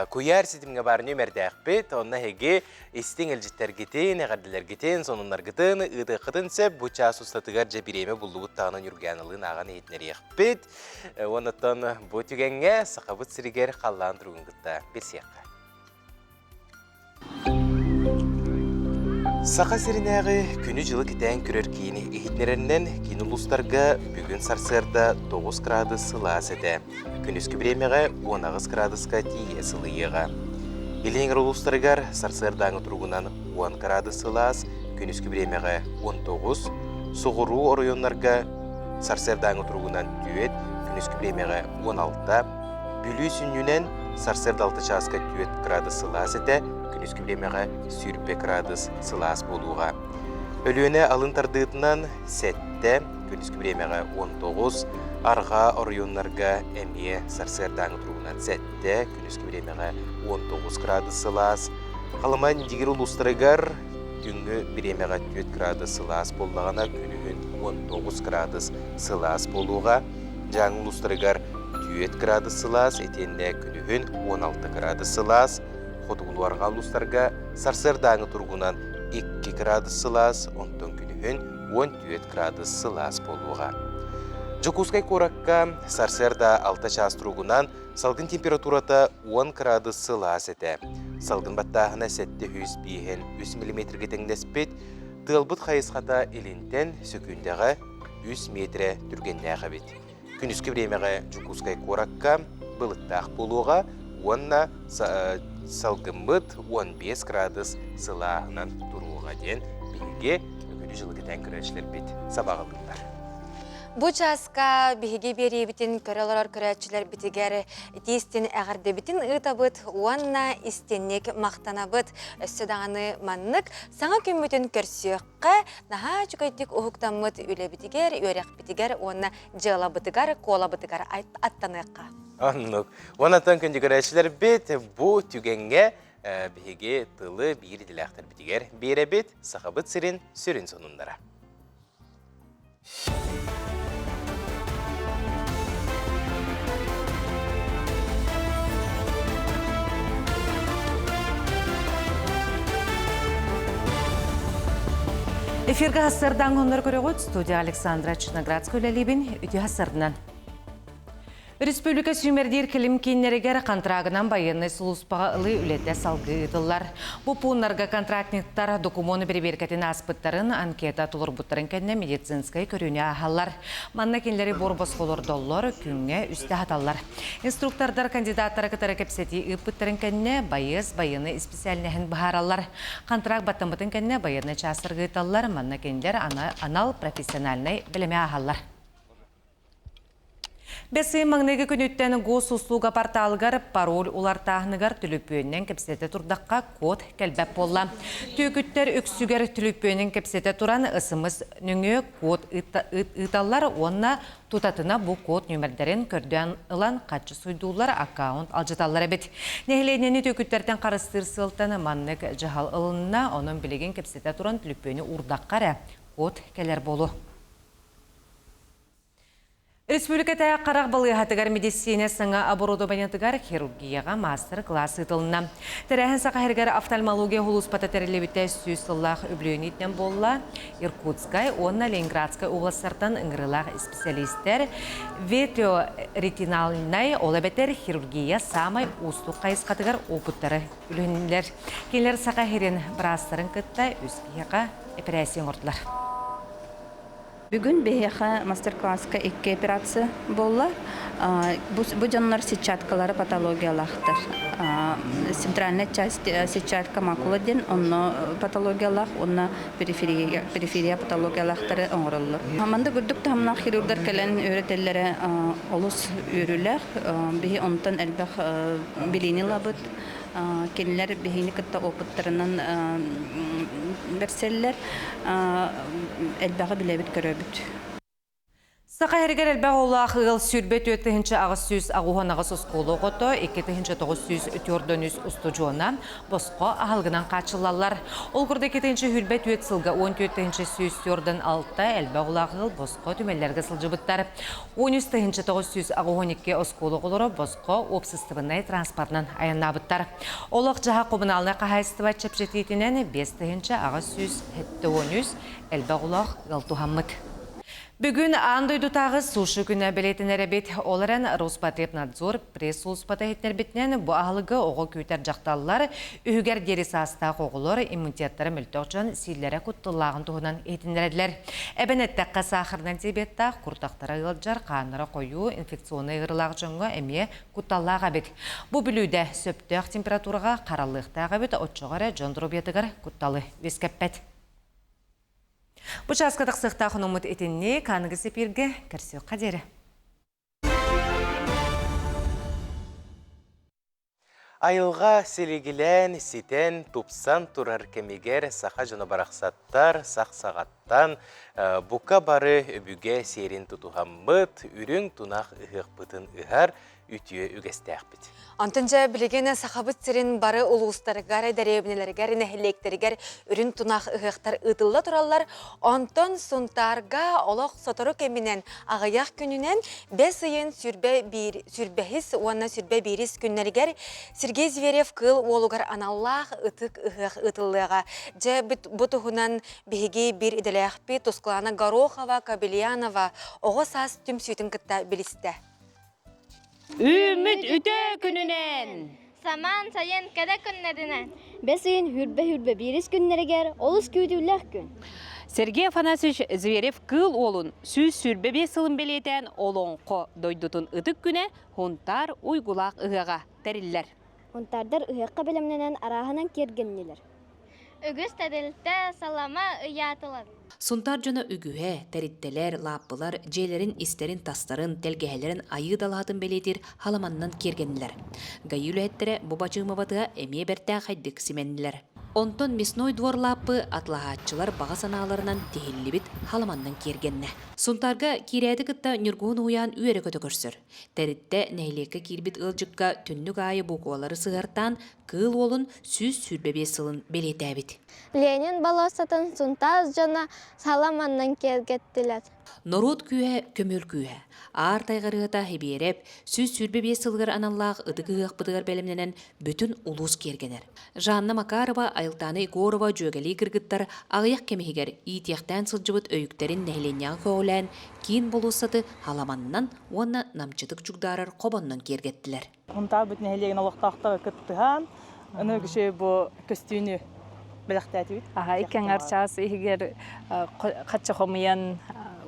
Куйаар ситимҥэ баар нүмердээхпит. Онно эһиги истиҥ илдьиттэргитин, эҕэрдэлэргитин, сонуннаргытын ыытыаххытын сөп. Бу чаас устатыгар дьэ бириэмэ буллубут даҕаны Ньургааналыын ааҕан иһитиннэриэхпит. Уоннаттан бу түгэҥҥэ Сахабыт сиригэр халлаан туругун кытта билсиэххэ. Саха сиринээҕи күнү-дьылы кэтээн көрөр киини иһитиннэрэринэн киин улуустарга бүгүн сарсыарда 9 градус сылаас этэ. Күнүскү бириэмэҕэ 18 градуска тиийэ сылыйыаҕа. Илин эҥэр улуустарыгар сарсыардааҥы туругунан 10 градус сылаас, күнүскү бириэмэҕэ 19, соҕуруу оройуоннарга сарсыардааҥы туругунан 4, күнүскү бириэмэҕэ 16, Бүлүү сүнньүнэн сарсыарда 6 чааска 4 градус сылаас этэ, күнүскү бириэмэҕэ 20 градус сылаас буолуоҕа. Өлүөнэ алын тардыытынан 7, күнүскү бириэмэҕэ 19, арҕаа оройуоннарга эмиэ сарсыардааҥы туругунан 7, күнүскү бириэмэҕэ 19 градус сылаас. Халыма Индигир улуустарыгар түүҥҥү бириэмэҕэ 4 градус сылаас буоллаҕына, күнүһүн 19 градус сылаас буолуоҕа. Дьааҥы улуустарыгар 4 градус сылаас, итиэннэ күнүһүн 16 градус сылаас, хотугулуу-арҕаа улуустарга сарсыардааҥы туругунан 2 градус сылаас, онтон күнүһүн 14 градус сылаас буолуоҕа. Дьокуускай куоракка сарсыарда 6 чаас туругунан салгын температурата 10 градус сылаас этэ. Салгын баттааһына 705 миллиметргэ тэҥнэспит, тыалбыт хайысхата илинтэн сөкүүндэҕэ 3 миэтэрэ түргэннээх эбит. Күнүскү бириэмэҕэ Дьокуускай куоракка былыттаах буолуоҕа уонна салгыммыт 15 градус сылааһынан туруоҕа диэн биһиги күнү-дьылы кэтээн көрөөччүлэрбит сабаҕалыыллар. Бу чааска биһиги биэриибитин көрө олорор көрөөччүлэрбитигэр итии-истин эҕэрдэбитин ыытабыт уонна истинник махтанабыт. Өссө даҕаны маннык саҥа күммүтүн көрсүөх наһаа үчүгэйдик уһуктаммыт үлэбитигэр, үөрэхпитигэр уонна дьыалабытыгар, куолабытыгар аттаныахха. Оннук. Уоннаттан күндү бу түгэҥҥэ биһиги тылы биир идэлээхтэрбитигэр биэрэбит Сахабыт сирин сүрүн сонуннара. Эфиргэ хассардаан хоннор көрөҕүт студия Александра Черноградская үлэлиибин үтүө хассардынан. Республика сүүмэрдиир килим кииннэригэр контрагынан байыаннай сулууспаҕа ылыы үлэтэ салгыы ыытыллар. Бу пууннарга контрактниктар докумуону бэрэбиэркэтин ааспыттарын, анкета толорбуттарын кэннэ медицинскэй көрүүнү ааһаллар. Манна кинилэри буор-босхо олордоллор, күҥҥэ үстэ аһаталлар. Инструктордар кандидаттары кытары кэпсэтии ыыппыттарын кэннэ байыас байыаннай исписээлинэһин быһаараллар. Контракт баттаммытын кэннэ байыаннай чаастарга ыыталлар, манна кинилэр анал профессиональнай бэлэми ааһаллар. Бэс ый маҥнайгы күнүттэн госуслуга порталыгар пароль улартааһыныгар түлүпүөнүнэн кэпсэтэ турдахха код кэлбэт буолла. Түөкүттэр үксүгэр түлүпүөнүн кэпсэтэ туран СМС нөҥүө код ыыталлар уонна тутатына бу код нүөмэрдэрин көрдөөн ылан хаччы суйдууллар, аккаунт алдьаталлар эбит. Нэһилиэнньэни түөкүттэртэн харыстыыр сыалтан маннык дьаһал ылынна, онон билигин кэпсэтэ туран түлүпүөнү уурдахха эрэ код кэлэр буолуо. Республикатааҕы харах балыыһатыгар медицина саҥа оборудованиетыгар хирургияҕа маастар-кылаас ыытылынна. Тэрээһин Саха сиригэр офтальмология сулууспата тэриллибитэ 100 сыллаах үбүлүөйүнэн буолла. Иркутскай уонна Ленинградскай областартан ыҥырыылаах исписэлиистэр ветеоретинальнай, ол эбэтэр хирургия саамай уустук хайысхатыгар опыттары үлүһүннүлэр. Кинилэр Саха сирин быраастарын кытта үс киһиэхэ эпэрээссийэ оҥордулар. Бүгүн биһиэхэ мастер-класска икки операция буолла. Бу дьоннор сетчаткалары патологиялаахтар. Центральная часть сетчатка макула диэн онно патологиялаах уонна периферия, периферия патологиялаахтары оҥороллор. Манна үрдүк таһымнаах хирурдар кэлэн үөрэтэллэрэ олус үөрүүлээх. Биһи онтон элбэх билиини ылабыт. Кинилэр биһини кытта опыттарынан бэрсэллэр. Элбэҕи билэбит, көрөбүт. Саха сиригэр элбэх оҕолоох ыал 24 888 оскуола оҕото, 2943 устудьуона босхо аһылыгынан хааччыллаллар. Ол курдук 2024 сылга 14 146 элбэх оҕолоох ыал босхо түмэллэргэ сылдьыбыттар. 13 982 оскуола оҕолоро босхо уопсастыбаннай транспортынан айаннаабыттар. Олох-дьаһах коммуналнай хаһаайыстыба чэпчэтиитинэн 5873 элбэх оҕолоох ыал туһаммыт. Бүгүн аан дойдутааҕы суши күнэ бэлиэтэнэр эбит. Ол эрэн Роспотребнадзор пресс-сулууспата иһитиннэрбитинэн бу аһылыгы оҕо күүтэр дьахталлар, үһүгэр диэри саастаах оҕолор иммунитеттара мөлтөх дьон сииллэрэ кутталлааҕын туһунан иһитиннэрэллэр. Эбэн эттэххэ, саахарынан диабеттаах, куртахтара ыалдьар, хааннара хойуу, инфекционнай ыарыылаах дьоҥҥо эмиэ кутталлаах эбит. Бу бүлүүдэ сөптөөх температураҕа хараллыахтаах эбит, оччоҕо эрэ дьон доруобуйатыгар кутталы үөскэппэт. Бу чааска тахсыахтаах онуммут итинник аныгы сепиргэ көрсүөххэ диэри. Айылҕа силигилээн, ситэн, тупсан турар кэмигэр саха дьоно барахсаттар сах саҕаттан бука бары өбүгэ сиэрин тутуһаммыт, үрүҥ тунах ыһыахпытын ыһар үтүө үгэстээхпит. Онтон дьэ билигин Сахабыт сирин бары улуустарыгар, дэриэбинэлэригэр, нэһилиэктэригэр үрүн тунах ыһыахтар ыытылла тураллар. Онтон Сунтаарга олох сотору кэминэн аҕыйах күнүнэн бэс ыйын сүрбэ биир, сүрбэһис уонна сүрбэ биирис күннэригэр Сергей Зверев кыыл уолугар аналлаах ытык ыһыах ыытыллыаҕа. Дьэ бу туһунан биһиги биир идэлээхпит Тускулаана Горохова, Кобельянова оҕо саас түмсүүтүн кытта билистэ. Үүммүт үтүө күнүнэн! Самаан сайын кэрэ күннэринэн! Бэс ыйын хүрбэ-хүрбэ биирис күннэригэр олус күүтүүлээх күн. Сергей Афанасьевич Зверев Кыыл Уолун 125 сылын бэлиэтээн Олоҥхо дойдутун ытык күнэ Һунтаар уйгулаах ыһыаҕа тэриллэр. Һунтаардар ыһыахха бэлэмнэнэн арааһынан киэргэннилэр. Үгүс тэрилтэ салама ыйаатылар. Сунтаар дьоно үгүһэ, тэрилтэлэр, лааппылар дьиэлэрин истэрин-тастарын, тэлгэһэлэрин айыы далаһатын бэлиэтиир халаманнан киэргэннилэр. ГАИ үлэһиттэрэ бу бачыымабатыга эмиэ бэртээхэйдик симэннилэр. Онтон мясной двор лааппы атылаһааччылар баҕа санааларынан тиһиллибит халаманнан киэргэннэ. Сунтаарга киирээти кытта Ньургуһун уһуйаан үөрэ-көтө көрсөр. Тэрилтэ нэһилиэккэ киирбит ыалдьыкка түннүк аайы буквалары сыһыартаан Кыыл Уолун 125 сылын бэлиэтээбит. Ленин болуоссатын Сунтаас дьоно саламаннан киэргэттилэр. Норуот күүһэ көмүөл күүһэ. Аар тайҕарыата Хибиэрэп 125 сылыгар аналлаах ытык ыһыахпытыгар бэлэмнэнэн бүтүн улуус киэргэнэр. Жанна Макарова, Айылтаана Егорова дьүөгэлии кыргыттар аҕыйах кэм иһигэр иитиэхтээн сылдьыбыт өйүктэрин нэһилиэнньэҕэ көҕүлээн киин болуоссаты халаманнан уонна намчытык чугдаарар хобоннон киэргэттилэр. Хунтаарбыт нэһилиэгин олохтоохторо кыттыһан, аны үгүсү бу көстүүнү бэлэхтээтибит. Аха, икки аҥар чаас иһигэр хачча хомуйан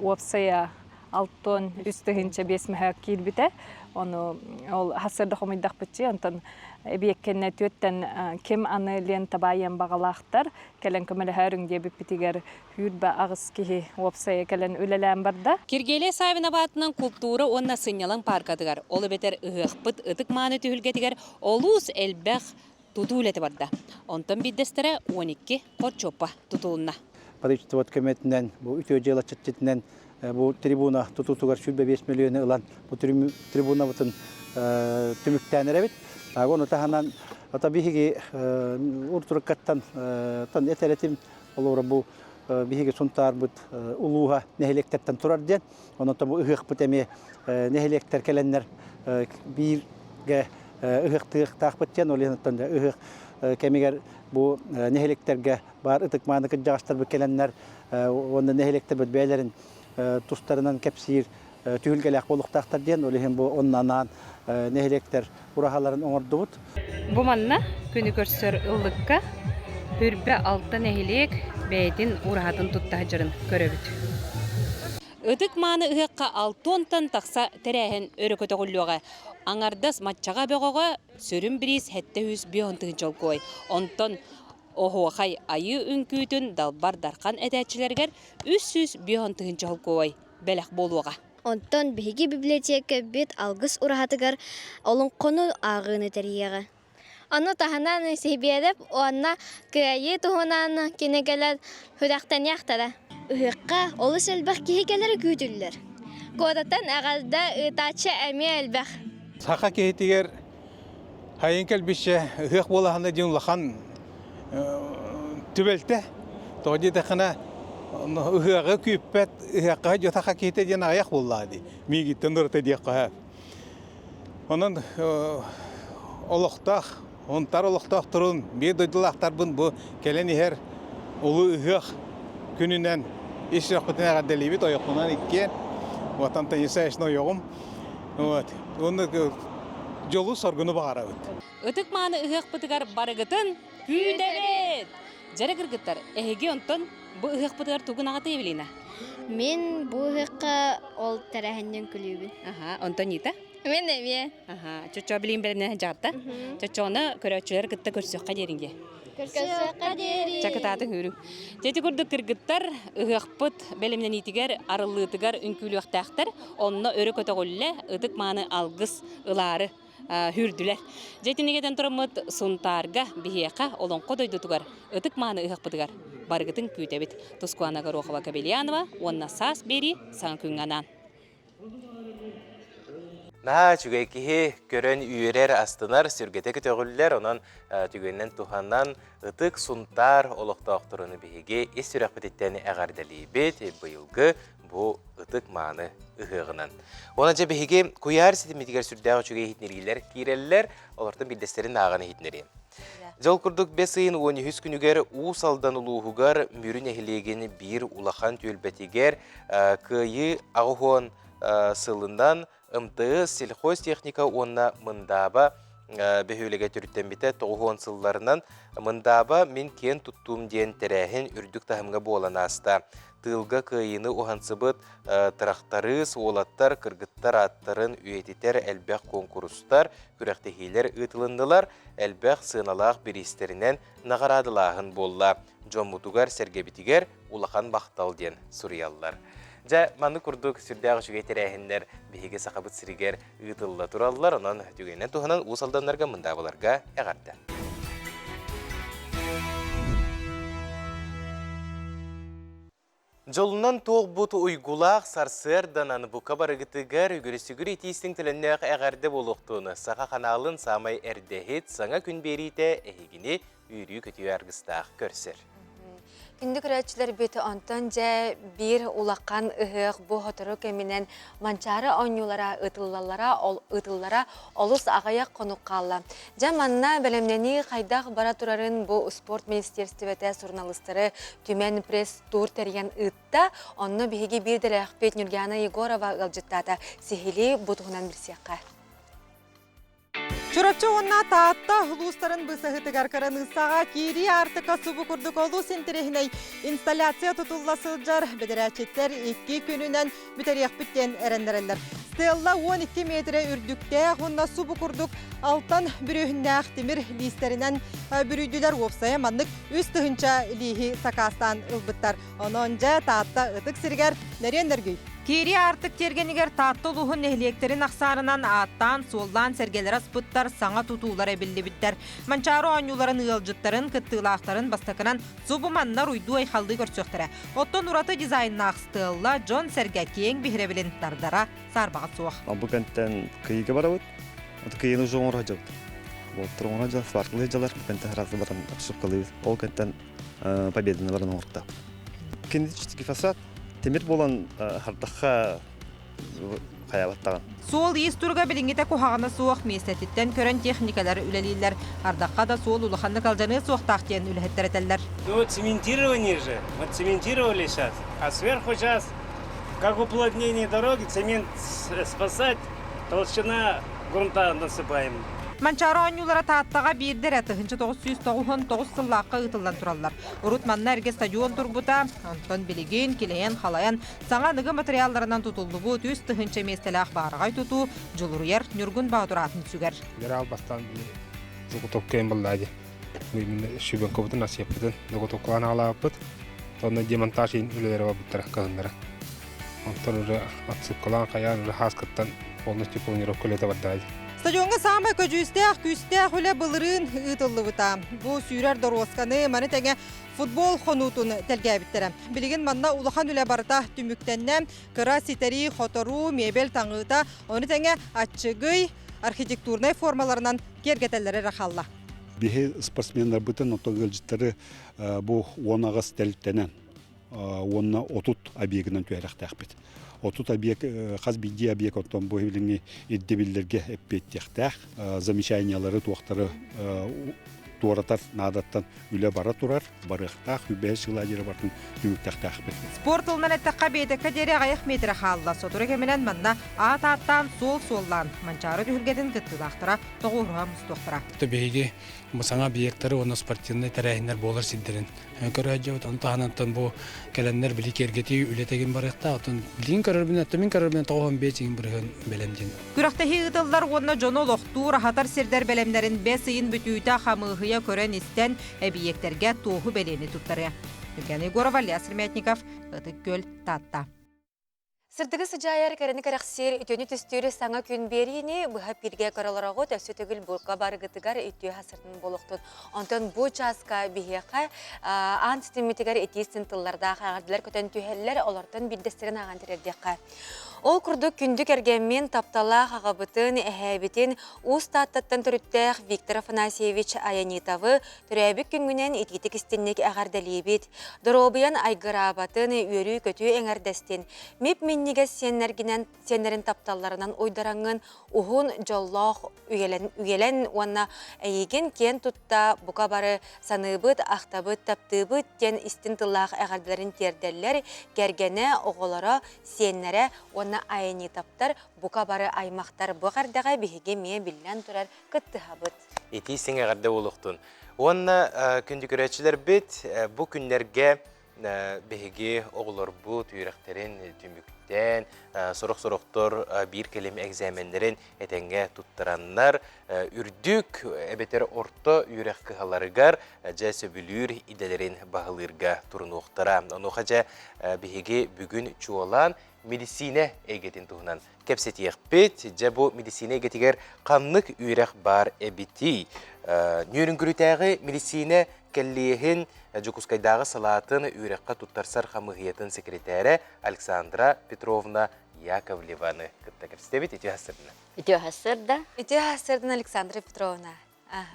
уопсайа алтон үс тыһыынча биэс мөһөөк киирбитэ. Ону ол хасырда хомуйдахпытчы, онтон эбиэккэннэ түөттэн ким аны лента баайыан баҕалаахтар кэлэн көмөлөһөөрүҥ диэбиппитигэр Сүүрбэ аҕыс киһи уопсайа кэлэн үлэлээн барда. Киргиэлэй Саввинов аатынан култуура уонна сынньалаҥ пааркатыгар, ол эбэтэр ыһыахпыт ытык-мааны түһүлгэтигэр олус элбэх тутуу үлэтэ барда. Онтон биирдэстэрэ 12 хорчуоппа тутулунна. Правительствот көмөтүнэн, бу үтүө дьыала чэрчитинэн бу трибуна тутуутугар 105 миллиону ылан бу трибунабытын түмүктээн эрэбит. Ону таһынан ата биһиги уртуруккаттан этэр этим Олоро бу биһиги Сунтаарбыт улууһа нэһилиэктэртэн турар диэн. Онон бу ыһыахпыт эмиэ нэһилиэктэр кэлэннэр бииргэ ыһыахтыахтаахпыт диэн ол иһин ыһыах кэмигэр бу нэһилиэктэргэ баар ытык-мааны кырдьаҕастарбыт кэлэннэр уонна нэһилиэктэрбит бэйэлэрин тустарынан кэпсиир түһүлгэлээх буолуохтаахтар диэн ол иһин бу онно анаан нэһилиэктэр ураһаларын оҥордубут. Бу манна күнү көрсөр ыллыкка Хүрбэ алта нэһилиэк бэйэтин ураһатын тутта сылдьарын көрөбүт. Ытык мааны ыһыахха алтыонтан тахса тэрээһин өрө көтөҕүллүөҕэ. Аҥардас маччаҕа бөҕөҕө сүрүн бириис 705 тыһыынча олкуой. Онтон оһуохай айыы үҥкүүтүн далбар дархан этээччилэригэр 305 тыһыынча олкуой бэлэх буолуоҕа. Онтон биһиги библиотекабыт алгыс ураһатыгар олоҥхону ааҕыыны тэрийиэҕэ. Ону таһынан Сибиэрэп уонна Кыайыы туһунан кинигэлэр сүрэхтэниэхтэрэ. Ыһыахха олус элбэх киһи кэлэрэ күүтүллэр. Куораттан эҕэрдэ ыытааччы эмиэ элбэх. Саха киһитигэр хайын кэлбиччэ ыһыах буолаһына диэн улахан түбэлтэ. Тоҕо диэтэххинэ ыһыаҕы күүппэт ыһыахха дьо саха киһитэ диэн аҕыйах буоллаҕа дии. Миигиттэн ураты диэххэ Онон олохтоох, Сунтаар олохтоохторун, биир дойдулаахтарбын бу кэлэн иһэр улуу ыһыах күнүнэн ис сүрэхпитин эҕэрдэлиибит ойохпунан иккиэн. Вот Антонисаевична ойоҕум. Вот. Уонна дьолу-соргуну баҕарабыт. Ытык мааны ыһыахпытыгар барыгытын күүтэбит! Дьэрэ кыргыттар, эһиги онтон бу ыһыахпытыгар тугун аҕата Евелина? Мин бу ыһыахха ол тэрээһиннэн күлүүбүн. Аха, онтон Нита? Мин эмиэ. Аха, чочо билин бэлэмнэһэн дьаҕатта. Чочону көрөөччүлэр кытта көрсүөххэ диэриҥ Көрсүөххэ диэри. Чакытаатын үүрүҥ. Дьэти курдук кыргыттар ыһыахпыт бэлэмнэниитигэр, арыллыытыгар үҥкүүлүөхтээхтэр. Онно өрө көтөҕүллэ, ытык мааны алгыс ылаары Хүүрдүлэр. Дьэ итиннигэтэн тураммыт Сунтаарга, биһиэхэ, Олоҥхо дойдутугар, ытык мааны ыһыахпытыгар барыгытын күүтэбит. Тускуана Горохова-Кобельянова уонна Саас биэрии саҥа күҥҥэ анаан. Наһаа үчүгэй киһи көрөн үөрэр, астынар, сүргэтэ көтөҕүллэр. Онон түгэнинэн туһанан ытык Сунтаар олохтоохторун биһиги ис сүрэхпититтэн эҕэрдэлиибит. Быйылгы бу ытык мааны ыһыаҕынан. Уонна дьэ биһиги куйаар ситимитигэр сүрдээх үчүгэй иһитиннэриилэр киирэллэр, олортон биирдэстэрин ааҕан иһитиннэриэм. Дьол курдук бэс ыйын 13 күнүгэр Уус Алдан улууһугар Мүрү нэһилиэгин биир улахан түөлбэтигэр Кыайыы аҕыс сылынан МТС, сельхозтехника уонна Мындааба бөһүөлэгэ төрүттэммитэ 90 сылларынан Мындааба мин киэн туттуум диэн тэрээһин үрдүк таһымҥа буолан ааста. Тыылга кыайыыны уһансыбыт тырахтарыыс, уолаттар, кыргыттар ааттарын үйэтитэр элбэх куонкурустар, күрэхтэһиилэр ыытылыннылар, элбэх сыаналаах бириистэринэн наҕараадалааһын буолла. Дьоммутугар-сэргэбитигэр улахан махтал диэн суруйаллар. Дьэ, маннык курдук сүрдээх үчүгэй тэрээһиннэр биһиги Сахабыт сиригэр ыытылла тураллар. Онон түгэнинэн туһанан Уус Алданнарга, Мындаабыларга эҕэрдэ! Дьолунан туолбут уйгулаах сарсыарданан бука барыгытыгар үгүрүсүгүр итиистиҥ төлөннөөх эҕэрдэ буолуохтун Саха ханаалын саамай эрдэһит саҥа күн биэриитэ эһигини үөрүү-көтүү аргыстаах көрсөр. Күндү көрөөччүлэрбит, онтон дьэ биир улахан ыһыах бу сотору кэминэн Манчаары оонньуулара ыытыллаллара, ол ыытыллара олус аҕыйах хонук хаалла. Дьэ манна бэлэмнэнии хайдах бара турарын бу спорт министиэристибэтэ суруналыыстары түмэн пресс-тур тэрийэн ыытта. Онно биһиги биир дэлээхпит Нюргиана Егорова ыалдьыттаата. Сиһилии бу туһунан билсиэххэ. Чурапчы уонна Таатта улуустарын быысаһытыгар кыраныыссаҕа киирии аартыка субу курдук олус интэриэһинэй инсталляция тутулла сылдьар бэдэрээччиттэр икки күнүнэн бүтэриэхпит диэн эрэннэрэллэр. Стелла 12 метрэ үрдүктээх уонна субу курдук алтан бүрүөһүннээх тимир лиистэринэн бүрүйдүлэр уопсайа маннык 3000 лииһи сакаастаан ылбыттар. Онон дьэ Таатта ытык сиригэр нөрүөн нөргүй. Киирии аартык тиэргэнигэр Таатта улууһун нэһилиэктэрин ахсаанынан ааттаан-суоллаан сэргэлэр аспыттар, саҥа тутуулар эбиллибиттэр. Манчаары оонньууларын ыалдьыттарын, кыттыылаахтарын бастакынан субу манна уруйдуу-айхаллыы көрсүөхтэрэ. Оттон ураты дизайннаах стелла дьон-сэргэ киэҥ биһирэбилин тардара саарбаҕа суох. Бу кэнтэн Кыйыга барабыт. Кыйыны уже оҥоро сылдьабыт. Уолаттар оҥоро сылдьалар, сваркалыы сылдьалар. Бу кэнтэн сразу баран обшивкалыыбыт. Ол кэнтэн Победаны баран оҥорто. Кинетический фасад тимир буолан хардахха хайабаттаҕын. Суол-иис туруга билиҥҥитэ куһаҕана суох миэстэтиттэн көрөн техникалар үлэлииллэр. Ардахха да суол улаханнык алдьаныа суохтаах диэн үлэһиттэр этэллэр. Ну вот цементирование же, вот цементировали сейчас, а сверху сейчас, как уплотнение дороги, цемент спасать, толщина грунта насыпаем. Манчаары оонньуулара Тааттаҕа биирдэ эрэ 1999 сыллаахха ыытыллан тураллар. Урут манна эргэ стадион турбута, онтон билигин килэйэн-халайан саҥа аныгы материалларынан тутуллубут 3000 миэстэлээх баараҕай тутуу Дьулуруйар Ньургун Боотур аатын сүгэр. Генерал бастаан заготовкайын буллаа дии. Шубенкобутун асыаппытын заготовкалаан аҕалаабыппыт. Онно демонтаж үлэлэрэ барбыттара кыһыннара. Онтон уже отсыпкалаан хайаан уже хааскыттан полностью планировка үлэтэ барда. Стадиоҥҥа саамай көдьүүстээх, күүстээх үлэ былырыын ыытыллыбыта. Бу сүүрэр доруосканы, маны тэҥэ футбол хонуутун тэлгээбиттэрэ. Билигин манна улахан үлэ барыта түмүктэннэ. Кыра ситэрии, хоторуу, мебель таҥыыта, ону тэҥэ аччыгый архитектурнай формаларынан киэргэтэллэрэ эрэ хаалла. Биһи спортсменнарбытын, оттон ыалдьыттары бу 18 тэрилтэнэн уонна 30 объегынан түһэрэхтээхпит. 30 объект хас биирдии объект оттон бу билиҥҥи ирдэбиллэргэ эппиэттиэхтээх замечаниялары туохтары туоратар наадаттан үлэ бара турар, барыахтаах, үбэһэ сыла диэри бартын түмүктэхтээхпит. Спорт тылынан эттэххэ, биэтэккэ диэри аҕыйах миэтэрэ хаалла. Сотору кэминэн манна аат ааттаан, суол суоллаан, Манчаары түһүлгэтин кыттыылаахтара тоҕуоруһа мустуохтара. Биһиги саҥа объектары уонна спортивнай тэрээһиннэр буолар сирдэрин көрөөдьөбүт. Ону таһынан бу кэлэннэр били киэргэтии үлэтигин барыахтаах. Оттон билигин көрөрбүнэн, мин көрөрбүнэн 95 иҥин бырыһыан бэлэм диэн. Күрэхтэһии ыытыллар уонна дьону олохтуур, аһатар сирдэр бэлэмнэрин бэс ыйын бүтүүтэ хамыыһыйа көрөн-истэн, эбийиэктэргэ туоһу бэлиэни туттарыа. Евгений Егорова, Илья Сремятников, Ытык Күөл, Таатта. Сырдыгы сыдьаайар кэрэни кэрэхсиир үтүөнү түстүүр саҥа күн биэриини быһа пиргэ көрөлороҕут өссө төгүл булка барыгытыгар үтүө хасыртын буолуохтун. Онтон бу чааска биһиэхэ аан ситиммитигэр итии син тыллардаах эҕэрдэлэр көтөн түһэллэр, олортон биирдэстэрин ааҕан тириэрдиэххэ. Ол курдук күндү кэргэммин, тапталаах аҕабытын, эһээбитин Уус Тааттаттан төрүттээх Виктор Афанасьевич Аянитовы Төрөөбүт күҥҥүнэн итиитик истинник эҕэрдэлиибит. Доруобуйан айгыраабатын, үөрүү-көтүү эҥэрдэстин. Мип-минньигэс сиэннэргинэн сиэннэрин тапталларынан уйдараҥҥын уһун, дьоллоох үйэлэн, үйэлэн уонна эйигин киэн тутта бука бары саныыбыт, ахтабыт, таптыыбыт диэн истин тыллаах эҕэрдэлэрин тиэрдэллэр кэргэнэ, оҕолоро, сиэннэрэ уонна Аянитовтар бука бары аймахтар бу эҕэрдэҕэ биһиги эмиэ биллэн турар кыттыһабыт. Итии сиҥ эҕэрдэ буолуохтун. Уонна күндү көрөөччүлэрбит, бу күннэргэ биһиги оҕолорбут үөрэхтэрин түмүктээн, сорох-сорохтор биир кэлим экзаменнэрин этэҥҥэ туттараннар, үрдүк эбэтэр орто үөрэх кыһаларыгар дьэ сөбүлүүр идэлэрин баһылыырга турунуохтара. Онуоха дьэ биһиги бүгүн чуолаан медицинэ эйгэтин туһунан кэпсэтиэхпит. Дьэ бу медицина эйгэтигэр ханнык үөрэх баар эбитий? Ньүөрүҥгүрүтээҕи медицина кэллиэһин Дьокуускайдааҕы салаатын үөрэххэ туттарсар хамыыһыйатын секретарэ Александра Петровна Яковлеваны кытта кэпсэтэбит. Үтүө сарсыарда. Үтүө сарсыарда. Үтүө сарсыардан Александра Петровна.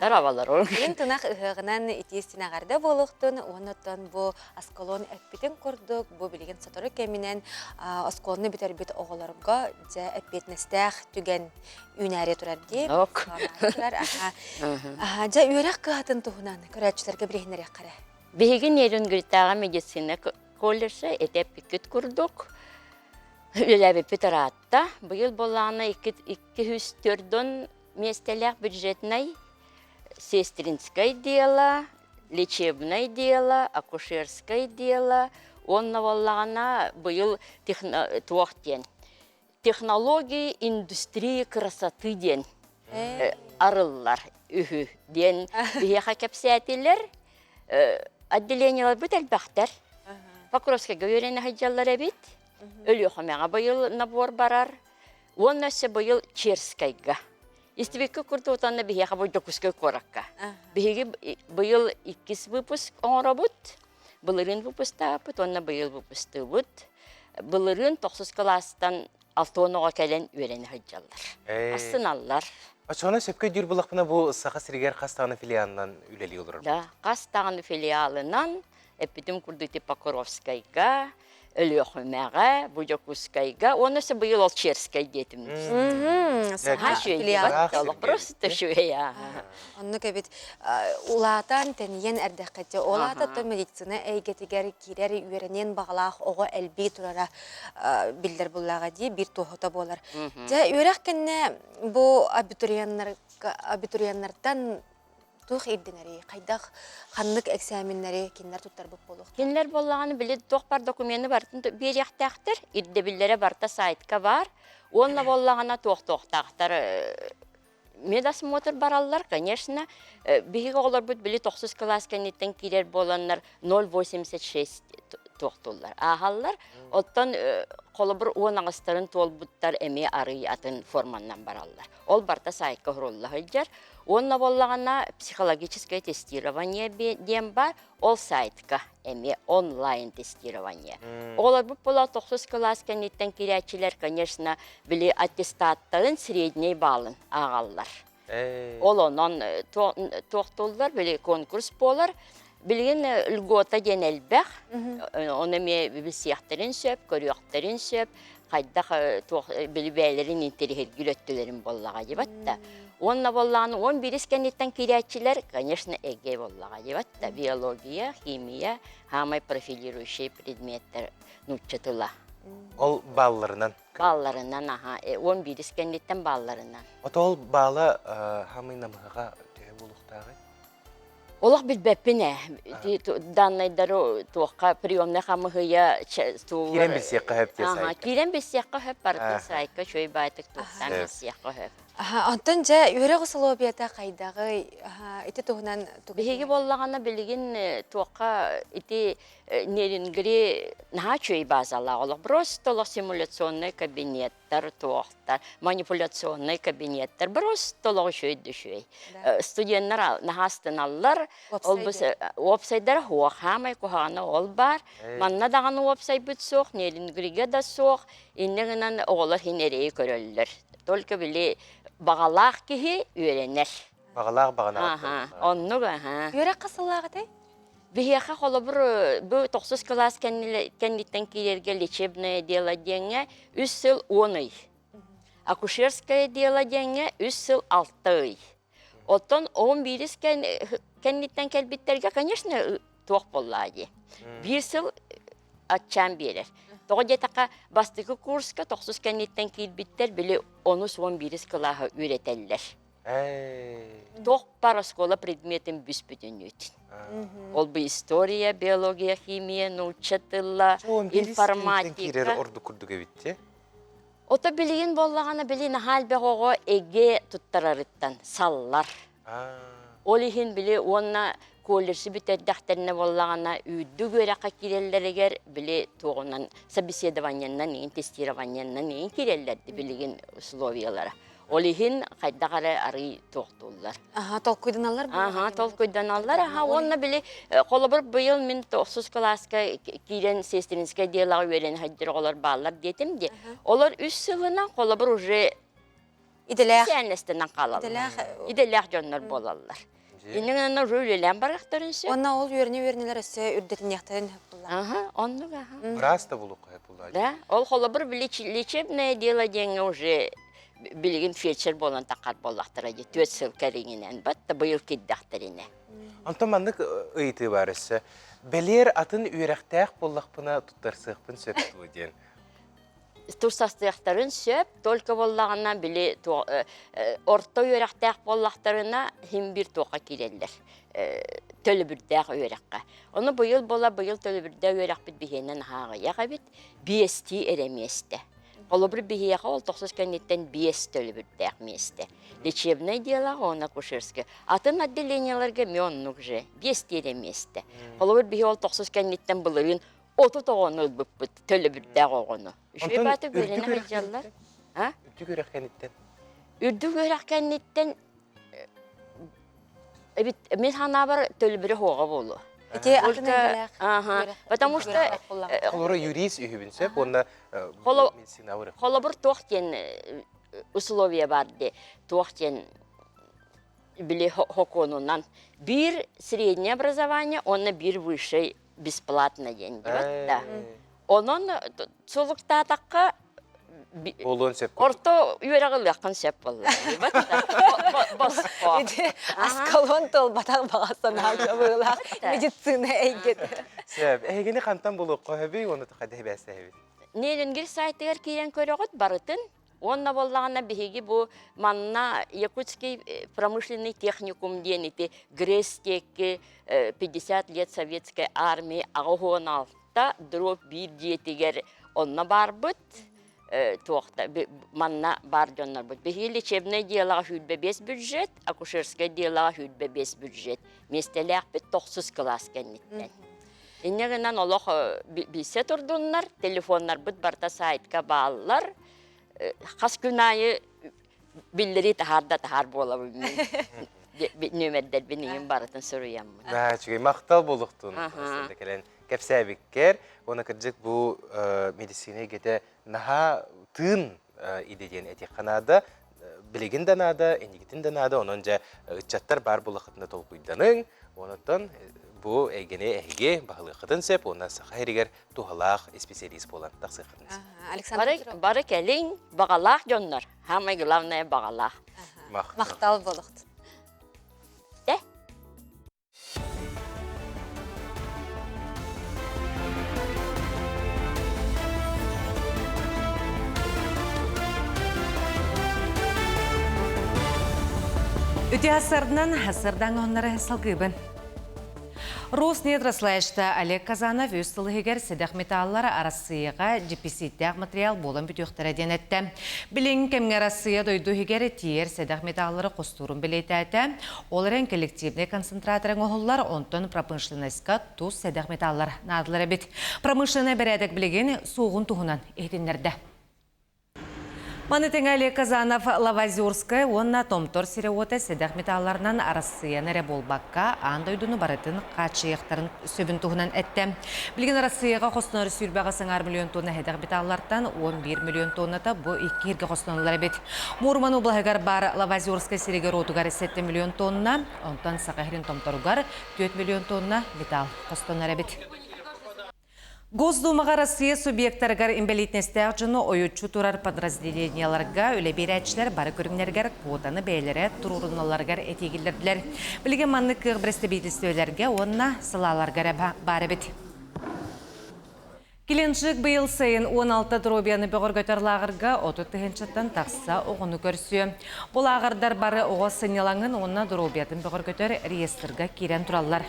Дарабалар. Үрүн тунах ыһыаҕынан итии эҕэрдэ буолуохтун уонна оттон бу осколон эппитин курдук бу билигин сотору кэминэн оскуоланы бүтэрбит оҕолорго дьэ эппиэтинэстээх түгэн үүнээри турар дии. Дьэ үөрэх кыһатын туһунан көрөөччүлэргэ билиһиннэриэххэ эрэ. Биһиги Нерюнгритааҕы медицина колледжа ити эппиккит курдук үлэлээбиппит ыраатта. Быйыл буоллаҕына 204 миэстэлээх бюджетнай, сестринское дело, лечебное дело, акушерское дело уонна буоллаҕына быйыл туох диэн технологии индустрии красоты диэн арыллар үһү диэн биһиэхэ кэпсээтилэр. Отделениеларбыт элбэхтэр. Покровскайга үөрэнэ сылдьаллар эбит. Өлүөхүмэҕэ быйыл набор барар. Уонна өссө быйыл Черскайга. Истибиккэ курдук уонна биһиэхэ бу Дьокуускай куоракка. Биһиги быйыл иккис выпуск оҥоробут. Былырыын выпустаабыт уонна быйыл выпустуубут. Былырыын тохсус кылаастан Алтоноҕа кэлэн үөрэнэ сылдьаллар. Астыналлар. Оччоҕуна сөпкө өйдүүр буоллахпына бу Саха сиригэр хас даҕаны филиалынан үлэлии олорор. Да, хас даҕаны филиалынан эппитим курдук ити Покровскайга, Өлүөхүмэҕэ, бу Дьокуускайга уонна өссө быйыл ол Черскэй диэтим. Олох просто үчүгэй Оннук эбит. Улаатан, тэнийэн эрдэххэ ол аата то медицина эйгэтигэр киирэр үөрэниэн баҕалаах оҕо элбии турара биллэр буллаҕа дии биир туоһута буолар. Дьэ үөрэх кэннэ бу абитуриеннар абитуриеннартан туох ирдэнэрий? Хайдах ханнык эксээмэннэри кинилэр туттарбыт буолуохтара? Кинилэр буоллаҕына били туох бар докумены барытын биэриэхтээхтэр, ирдэбиллэрэ барыта сайтка баар. Уонна буоллаҕына туох-туохтаахтар медосмотр бараллар, конечно. Биһиги оҕолорбут били тохсус кылаас кэнниттэн киирэр буоланнар 0,86 туохтууллар, ааһаллар. Оттон холобур 10 аҕыстарын туолбуттар эмиэ арый атын форманнан бараллар. Ол барыта сайтка уһурулла сылдьар. Уонна буоллаҕына психологическое тестирование диэн бар, ол сайтка эмиэ онлайн тестирование. Оҕолорбут буола тохсус кылаас кэнниттэн киирээччилэр, конечно, били аттестаттарын средний балын ааҕаллар. Ол онон туохтууллар, били конкурс буолар. Билигин льгота диэн элбэх, оны эмиэ билсиэхтэрин сөп, көрүөхтэрин сөп, хайдах туох били бэйэлэрин интэриэһиргиир өттүлэрин буоллаҕа дебат да. Уонна буоллаҕына 11 кэнниттэн киирээччилэр, конечно, ЭГЭ буоллаҕа дебат да. Биология, химия, самай профилирующий предметтер нуучча тыла. Ол балларынан? Балларынан, аха, 11 кэнниттэн балларынан. Ото ол баала хамый намыһаҕа төһө буолуохтааҕый? Олох билбэппин ээ. Даннайдары туохха приемный хамыһыйа Киирэн билсиэххэ сөп диye сайтка. Киирэн билсиэххэ сөп, барытын сайтка чөй баайтык туохтаан билсиэххэ сөп. Онтон дьэ үөрэх усулуобуйата хайдаҕый? Ити туһунан Биһиги буоллаҕына билигин туохха ити Нерюнгри наһаа үчүгэй базалаах олох. Просто олох симуляционный кабинет туохтар, манипуляционный кабинеттар просто олох үчүгэй да үчүгэй. Студеннар наһаа астыналлар. Ол уопсайдара суох, хаамай куһаҕана ол баар. Манна даҕаны уопсайбыт суох, Нерюнгригэ да суох. Инньэ гынан оҕолор иһин эрэйи көрөллөр. Только били баҕалаах киһи үөрэнэр. Баҕалаах баҕана. Оннук аха. Үөрэх хас сыллаах этэй? Биһиэхэ холобур бу тохсус кылаас кэнниттэн киирэргэ лечебное дело диэҥҥэ үс сыл 10 ый. Акушерское дело диэҥҥэ үс сыл 6 ый. Оттон 11 кэнниттэн кэлбиттэргэ, конечно, туох буоллаа дии. Биир сыл аччаан биэрэр. Тоҕо диэтэххэ, бастакы курска тохсус кэнниттэн киирбиттэр били онус 11 кылааһы үөрэтэллэр. Туох бар оскуола предметин бүс-бүтүннүүтүн. Ол бу история, биология, химия, нуучча тыла, информатика. Киирэр ордук курдук эбит Ото билигин буоллаҕына били наһаа элбэх оҕо ЭГЭ туттарарыттан саллар. Ол иһин били уонна колледжы бүтэрдэхтэринэ буоллаҕына үрдүк үөрэххэ киирэллэригэр били туоҕунан собеседованиеннан иҥин тестированиеннан иҥин киирэллэр билигин условиялара. Ол иһин хайдах эрэ арый туохтууллар. Аха, толкуйданаллар Аха, толкуйданаллар. Аха, уонна били холобур быйыл мин тохсус кылааска киирэн сестринскэй делаҕа үөрэнэ сылдьар оҕолор бааллар диэтим дии. Олор үс сылынан холобур уже идэлээх специальностынан хаалаллар. Идэлээх идэлээх дьоннор буолаллар. Иннин уже үлэлээн барыахтарын сөп. Уонна ол үөрэнэ-үөрэнэлэр өссө үрдэтиниэхтэрин сөп буолла. Аха, оннук аха. Быраас да булуохха сөп буолла. Да, ол холобур лечебное дело диэҥҥэ уже билигин фельдшер буолан таххар буоллахтара дии түөрт сыл кэриҥинэн батта быйыл киирдэхтэринэ. Онтон маннык ыйытыы баар өссө. Бэлиэр атын үөрэхтээх буоллахпына туттарсыахпын сөп дуо диэн. Тустастыахтарын сөп, только буоллаҕына били орто үөрэхтээх буоллахтарына син биир туохха киирэллэр төлөбүрдээх үөрэххэ. Ону быйыл буола быйыл төлөбүрдээх үөрэхпит биһиэнэ наһаа аҕыйах эбит, биэстии эрэ миэстэ. Холобур, биһиэхэ ол тохсус кэнниттэн биэс төлөбүрдээх миэстэ. Лечебное дело уонна акушерское. Атын отделениеларга эмиэ оннук же, биэстии эрэ миэстэ. Холобур, биһи ол тохсус кэнниттэн былырыын 30 оҕону ылбыппыт, төлөбүрдээх оҕону. Үчүгэй бааты үөрэнэ сылдьаллар. Үрдүк үөрэх кэнниттэн? Үрдүк үөрэх кэнниттэн эбит мин санаабар төлөбүрэ суоҕа буолуо. Ити атын эйгэлээх. Потому что Холобура юрист үһүбүн сөп уонна Холобур туох диэн условия бар ди туох диэн били хокуонунан биир среднее образование уонна биир высшее бесплатно диэн диэбэт да. Онон сулуктаатахха Буолуон сөп. Орто үөрэҕи ылыаххын сөп буолла. Босхо. Ити аскалон туолбатах баҕа санаа быылаах медицина эйгэтэ. Сөп. Эһигини хантан булуохха сөбүй уонна хайда хибээстэһэбит? Нерюнгри сайтыгар киирэн көрөҕүт барытын. Уонна буоллаҕына биһиги бу манна Якутский промышленный техникум диэн ити ГРЭС диэки 50 лет советской армии 86 дробь биир дьиэтигэр онно баарбыт. Туохта манна баар дьоннорбут. Биһиги лечебное делоҕа 25 бюджет, акушерское делоҕа 25 бюджет. Миэстэлээхпит тохсус кылаас кэнниттэн. Инньэ гынан олох билсэ турдуннар, телефоннарбыт барыта сайтка бааллар. Хас күн аайы биллэрии таһаар да таһаар буолабын мин. Нүөмэрдэрбин иҥин барытын суруйаммын. Наһаа үчүгэй махтал буолуохтун кэлэн кэпсээбиккэр. Уонна кырдьык бу медицина эйгэтэ наһаа тыын идэ диэн этиэххэ наада. Билигин да наада, инникитин да наада. Онон дьэ ыччаттар баар буоллаххытына толкуйданыҥ. Онон бу эйгэни эһиги баһылыаххытын сөп уонна саха сиригэр туһалаах исписэлиис буолан тахсыаххытын сөп. Бары, бары кэлиҥ, баҕалаах дьоннор. Самое главное баҕалаах. Махтал буолуохтун. Үтүө сарсыарданан сардаҥ оннары салгыыбын. Роснедрослайшта Олег Казанов үс сыл иһигэр сэдэх металлар Арассыыйаҕа дьипписииттээх материал буолан бүтүөхтэрэ диэн эттэ. Билиҥҥи кэмҥэ Арассыыйа дойду иһигэр тиийэр сэдэх металлары хостуурун бэлиэтээтэ. Ол эрэн коллективнай концентратор оҥоһуллар, онтон промышленноска тус сэдэх металлар наадалар эбит. Промышленнай бэрээдэк билигин суоҕун туһунан иһитиннэрдэ. Маны тэҥэ Олег Казанов Лавазерскай уонна Томтор сирэ-уота сэдэх металларынан Арассыыйаны эрэ буолбакка, аан дойдуну барытын хааччыйыахтарын сөбүн туһунан эттэ. Билигин Арассыыйаҕа хостонор сүүрбэҕэ саҥаар миллион тонна сэдэх металлартан 11 миллион тонната бу икки сиргэ хостонуллар эбит. Мурман облаһыгар баар Лавазерскай сиригэр-уотугар 7 миллион тонна, онтон Саха сирин Томторугар 4 миллион тонна металл хостонор эбит. Госдумаҕа Россия субъектарыгар инбэлиитинэстээх дьону ойуччу турар подразделениеларга үлэ биэрээччилэр бары көрүҥнэригэр квотаны бэйэлэрэ туруоруналларыгар этии киллэрдилэр. Билигин маннык кыах бэрэстэбиитэлистибэлэргэ уонна салааларга эрэ баар эбит. Геленджик быйыл сайын 16 дробияны бөҕөргөтөр лааҕырга 30 тыһыынчаттан тахса оҕону көрсүө. Бу лааҕырдар бары оҕо сынньалаҥын уонна доруобуйатын бөҕөргөтөр реестрга киирэн тураллар.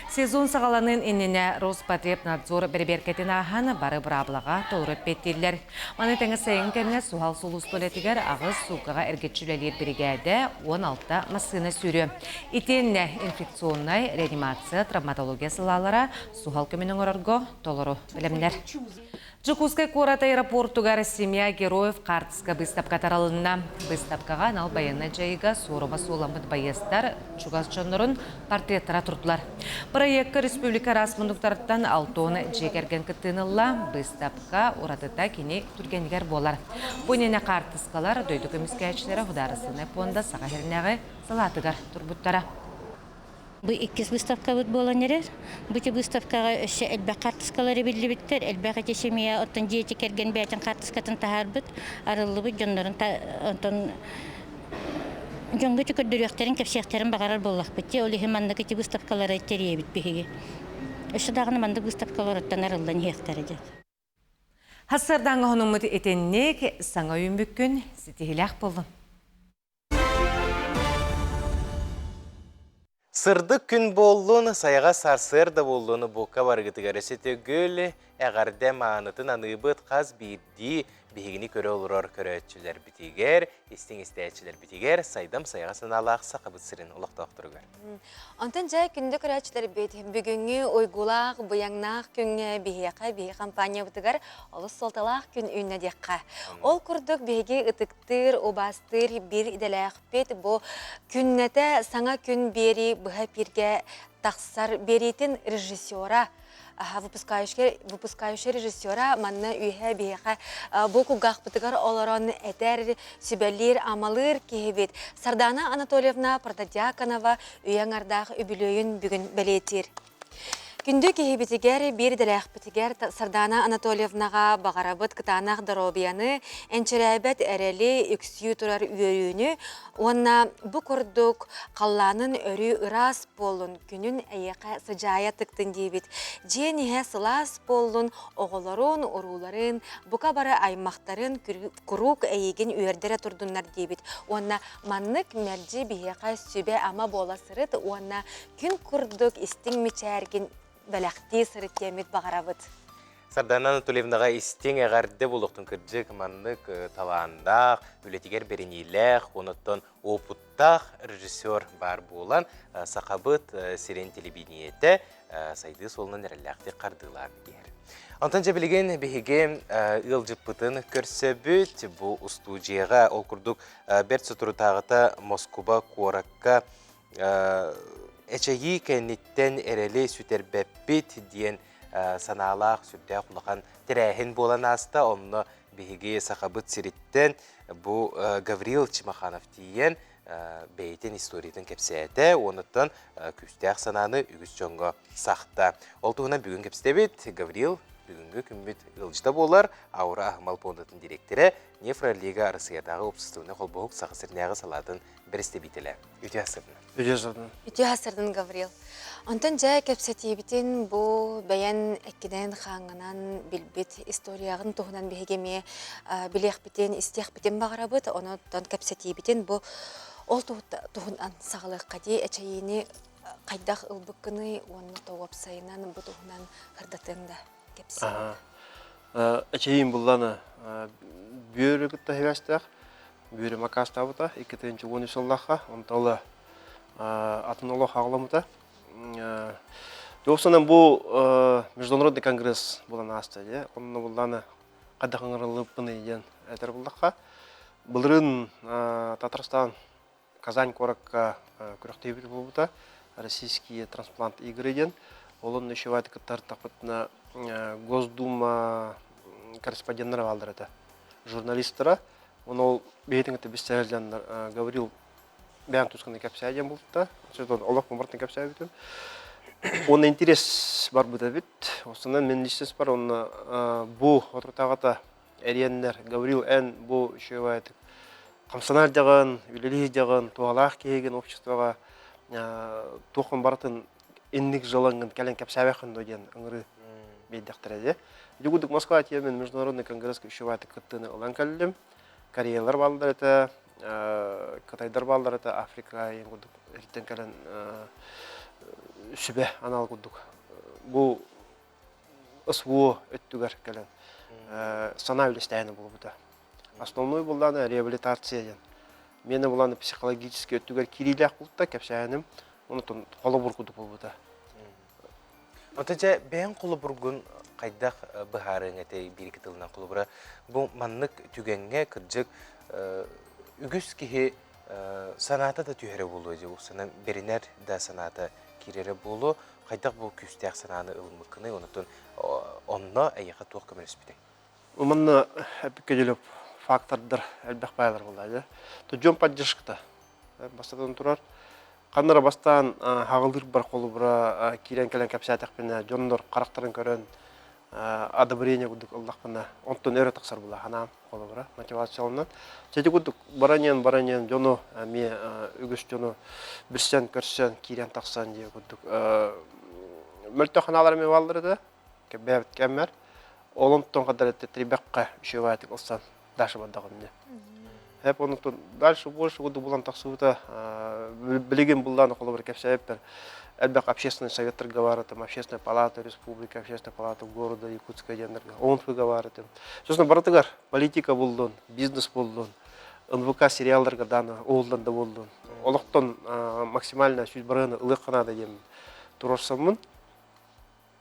Сезон саҕаланыан иннинэ Роспотребнадзор бэрэбиэркэтин ааһан бары быраабылаҕа толору эппиэттииллэр. Маны тэҥэ сайын кэмҥэ суһал сулууспа үлэтигэр аҕыс сууккаҕа эргиччи үлэлиир биригээдэ 16 массыына сүүрүө. Итиэннэ инфекционнай реанимация, травматология салаалара суһал көмөнү оҥорорго толору бэлэмнэр. Дьокуускай куорат аэропортугар «Семья героев» хаартыска быыстапка таралынна. Быыстапкаҕа анал байыаннай дьайыыга суорума суоламмыт байыастар чугас дьоннорун портреттара турдулар. Проекка республика араас муннуктарыттан Алтон дьиэ кэргэн кыттыыны ылла. Быыстапка уратыта кини түргэнигэр буолар. Бу иннинэ хаартыскалар дойду көмүскээччилэрэ Судаарыстыбаннай пуонда Саха сиринээҕи салаатыгар турбуттара. Бу иккис выставкабыт буолан эрэр. Бу ити выставкаҕа өссө элбэх хаартыскалары биллибиттэр. Элбэх ити семья оттон дьиэ кэргэн бэйэтин хаартыскатын таһаарбыт, арыллыбыт дьоннорун онтон дьоҥҥо ити көрдөрүөхтэрин, кэпсиэхтэрин баҕарар буоллахпыт. Ол иһин маннык ити выставкалары тэрийэбит биһиги. Өссө даҕаны маннык выставкалар оттон арыллан иһиэхтэрэ диэн. Хассардааҥҥа хонуммут итинник саҥа үүммүккүн ситиһилээх буоллун. Сырдык күн буоллун, сайаҕас сарсыарда буоллун бука барыгытыгар өссө төгүл эҕэрдэ маанытын аныыбыт хас биирдии биһигини көрө олорор көрөөччүлэрбитигэр, истиҥ истээччилэрбитигэр сайдам сайаҕас санаалаах Сахабыт сирин олохтоохторугар. Онтон дьэ күндү көрөөччүлэрбит бүгүҥҥү уйгулаах, быйаҥнаах күҥҥэ биһиэхэ, биһи компаниябытыгар олус суолталаах күн үүннэ диэххэ. Ол курдук биһиги ытыктыыр, убаастыыр биир идэлээхпит бу күннэтэ саҥа күн биэрии быһа эпииргэ тахсар биэриитин режиссера выпускающий, выпускающий режиссера манна үөһэ биһиэхэ бу кулгаахпытыгар олорон этэр, сүбэлиир, амалыыр киһибит Сардана Анатольевна Протодьяконова үйэ аҥардаах үбүлүөйүн бүгүн бэлиэтиир. Күндү киһибитигэр, биир идэлээхпитигэр Сардаана Анатольевнаҕа баҕарабыт кытаанах доруобуйаны, энчирээбэт эрэли, үксүү турар үөрүүнү уонна бу курдук халлаанын өрүү ыраас буоллун, күнүн эйиэхэ сыдьаайа тыктын диибит. Дьиэн иһэ сылаас буоллун, оҕолорун, урууларын, бука бары аймахтарын куруук эйигин үөрдэрэ турдуннар диибит. Уонна маннык мэлдьи биһиэхэ сүбэ-ама буола сырыт уонна күн курдук истиҥ мичээргин бэлэхтии сырыт диэммит баҕарабыт. Сардаана Анатольевнаҕа истиҥ эҕэрдэ буолуохтун кырдьык маннык талааннаах, үлэтигэр бэриниилээх, онуттан уопуттаах режиссер баар буолан сахабыт сирин телевидениетэ сайдыы суолунан эрэллээхтик хардыылаан иһэр. Онтон дьэ билигин биһиги ыалдьыппытын көрсөбүт. Бу устуудьуйаҕа ол курдук бэрт соторутааҕыта Москуба куоракка эчэйии кэнниттэн эрэли сүтэрбэппит диэн санаалаах сүрдээх улахан тэрээһин буолан ааста. Онно биһиги Сахабыт сириттэн бу Гаврил Чимаханов тиийэн бэйэтин историятын кэпсээтэ, онуттан күүстээх санааны үгүс дьоҥҥо сахта. Ол туһунан бүгүн кэпсэтэбит. Гаврил бүгүҥҥү күммүт ыалдьыта буолар Аура аһымал пуондатын дириэктэрэ, Нефролига Арассыыйатааҕы уопсастыбаннай холбоһук Саха сиринээҕи салаатын бэрэстэбиитэлэ. Үтүө сырдын. Үтүө сырдын. Үтүө сырдын, Гаврил. Онтон дьэ кэпсэтиибитин бу бэйэн эккинэн хааҥҥынан билбит историяҕын туһунан биһиги эмиэ билиэхпитин, истиэхпитин баҕарабыт. Онон кэпсэтиибитин бу ол туһунан саҕалыахха дии эчэйиини хайдах ылбыккыный уонна уопсайынан бу туһунан сырдатыаҥ да кэпсиэ. Эчэйиим булланы бүөрү кытта сибээстээх. Бүөрүм аккаастаабыта 2013 сыллаахха, онто ыла атын олох аҕаламмыта. Дьоҕусунан бу международный конгресс буолан ааста дии. Онно буллааны хайдах ыҥырыллыбыппыный диэн этэр буллахха. Былырыын Татарстан Казань куоракка күрэхтэһиибит буолбута. Российские трансплант игры диэн. Ол онно еще кыттартахпытына Госдума корреспонденттара бааллар этэ. Журналистара. Оны ол бэйэтин кытта билсэ Гаврил бэйэм тусканы кэпсээ диэн булта. Олох бартын кэпсээбитим. Уонна интерес барбыт эбит. Основной мен личность бар, онно бу отуртаҕата эриэннэр Гаврил эн бу үчүгэйдик хамсанар дьаҕын, үлэлиир дьаҕын, туһалаах киһигин обществоҕа туоххун барытын инник жалаҥҥын кэлэн кэпсээбэххин дуо диэн ыҥырыы биэрдэхтэрэ дии. Ити курдук Москва тиэмэн международный конгресска үчүгэйдик кыттыыны ылан кэллим. Кореялар бааллар этэ, Кытайдар бааллар этэ, Африка ең курдук эртэн кэлэн сүбэ анал курдук. Бу СВО өттүгэр кэлэн санаа үлэстээһинэ буолбута. Основной буллааны реабилитация диэн. Миэнэ булааны психологический өттүгэр киириилээх булта кэпсээһиним онтон холобур курдук буолбута. Ото дьэ бэйэҥ холобургун хайдах быһаарыаҥ этэй биир тылынан холобура бу маннык түгэҥҥэ кырдьык үгүс киһи санаата да түһэрэ буолуо дии санаа бэринэр да санаата киирэрэ буолуо хайдах бу күүстээх санааны ылыммыккыный онтон онно эйиэхэ туох көмөлөспүтэй Манна эппиккэ дьөлөп фактордар элбэх баайлар буолла дьон поддержката бастатан турар ханна бастаан хаҕылыыр холобура киирэн кэлэн кэпсээтэхпинэ дьоннор харахтарын көрөн одобрение курдук ыллахпына онтон өрө тахсар була ханаам холобура мотивацияланан Ити курдук баран баран дьону эмиэ үгүс дьону билсэн көрсөн киирэн тахсан диye курдук мөлтөх ханаалар эмиэ бааллар этэ бэйэбит кэммэр ол онтон хаддар трибэххэ үчүгэйдик ылсан дальше бардаҕым дии Эп онтон дальше больше курдук булан тахсыбыта билигин буллаан холобур кэпсээбиппэр элбэх общественный советтарга бар этим общественная палата республика общественная палата города Якутска диэннэргэ ОНФга бар этим сосын барытыгар политика буллун бизнес буллун НВК сериалларга дааны уһуллан да буоллун олохтон максимально сүүс барыаны ылыахха наада диэн туруорсаммын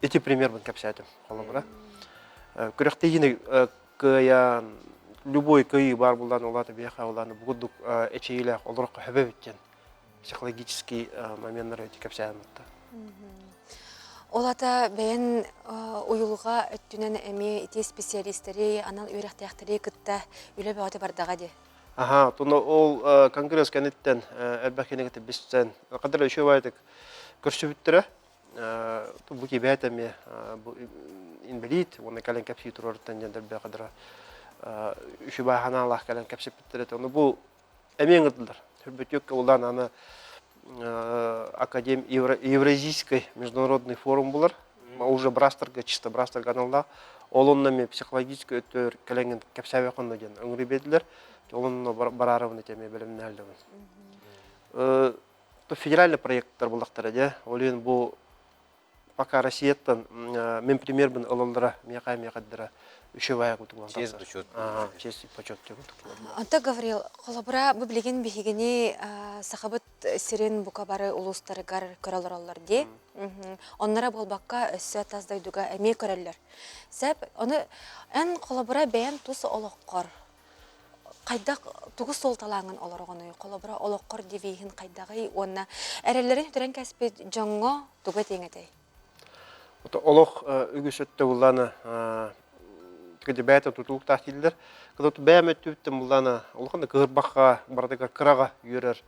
ити примербын кэпсээтим холобура күрэхтэһиини кыайан любой кыайыы баар буллаан улаата биэхэ улааны бу курдук эчэйиилээх олороххо хөбөбүт диэн психологический моменнары эти кэпсээн Ол ата бэйэн уйулҕа өттүнэн эмиэ ити специалистэри, анал үөрэхтээхтэри кытта үлэ бөҕөтө бардаҕа дии. Аха, туну ол конгресс кэнниттэн элбэх кинигэтэ бистэн, қадар үчүгэй көрсүбүттэрэ. Бу кибээт эмиэ бу инбэлиит уонна кэлэн кэпсии турарыттан диэн дэлбэҕэ үчүгэй санаалаах кэлэн кэпсэппиттэр этэ. Ону бу эмиэ ыҥырдылар. Хүрбүтүөккэ улаан аны академ Евразийский международный форум булар. Уже брастерга, чисто брастерга аналлаах. Ол онно эмиэ психологический өттүгэр кэлэҥҥин кэпсээбэххин онно диэн ыҥырыы биэрдилэр. Ол онно бараарабын этэ эмиэ бэлэмнэһэллэбин. Федеральный проекттар буллахтара дьэ. Ол иһин бу пока Россияттан мен премьербин ылаллара миэхэ миэхэддара үчүгэй кутугунан Честь почет. Честь и почет Онто Гаврил, холобура бу билигин биһигини Сахабыт сирин бука бары улуустарыгар көрө олороллор дии. Оннора буолбакка өссө тас дойдуга эмиэ көрөллөр. Сөп, ону эн холобура бэйэн тус олоххор хайдах тугу суолталааҥҥын олороҕунуй? Холобура, олоххор девиһин хайдаҕый уонна эрэллэрин сүтэрэн кэспит дьоҥҥо тугу этиэҥ этэй? Олох үгүс өттө буллаана бэйэтэ тутулуктаах дииллэр. Кыда бэйэм өттүбүттэн буллаана улахан да кыһырбахха барытыгар кыраҕа үөрэр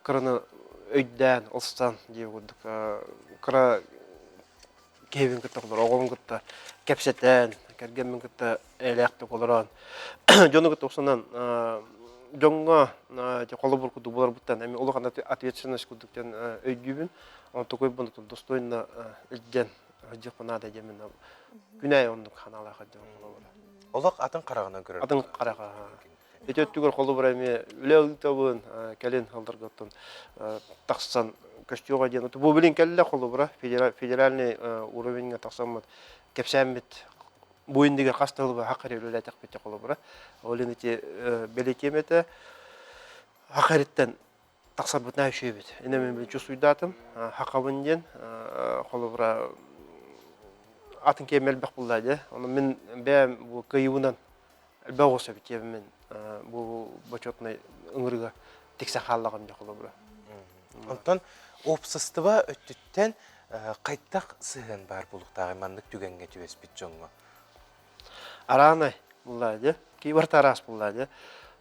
кыраны өйдөөн ылсан диэ курдук кыра киһибин кытта олорор, оҕобун кытта кэпсэтэн, кэргэммин кытта эйэлээхтик олорон, дьону кытта уксанан дьоҥҥо холобур курдук буоларбыттан эмиэ улахан ответственность курдук диэн өйдүүбүн. Онтукуй достойно илдьэн сылдьыахпын наада диэммин күн аайы оннук ханаалаах илдьэн холобура. Олох атын хараҕынан көрөр. Атын хараҕа. Ити өттүгэр холобура эмиэ үлэ ыытабын, кэлин сылларга тахсан көстүөҕэ диэн. Бу билин кэллэ холобура федеральный уровеньҥа тахсаммыт кэпсээммит бу иннигэр хас да сыл хах эрэ үлэлээтэхпит холобура. Ол иһин ити бэлиэтиэм этэ хах эриттэн тахсарбытына үчүгэйбит. Инэ мен билин чувствуйдаатым. Хахабын диэн холобура атын киэм элбэх булла дьэ. Ону мин бэйэм бу кыайыыбынан элбэх оҕус эбит диэбин бу бочуотунай ыҥырыга тиксэн хааллаҕым дьэ холобура. Онтон уопсастыба өттүттэн хайдах сыһыан баар буолуохтааҕый маннык түгэҥҥэ түбэспит дьоҥҥо? Араанай буллаа дьэ. Киибарта араас буллаа дьэ.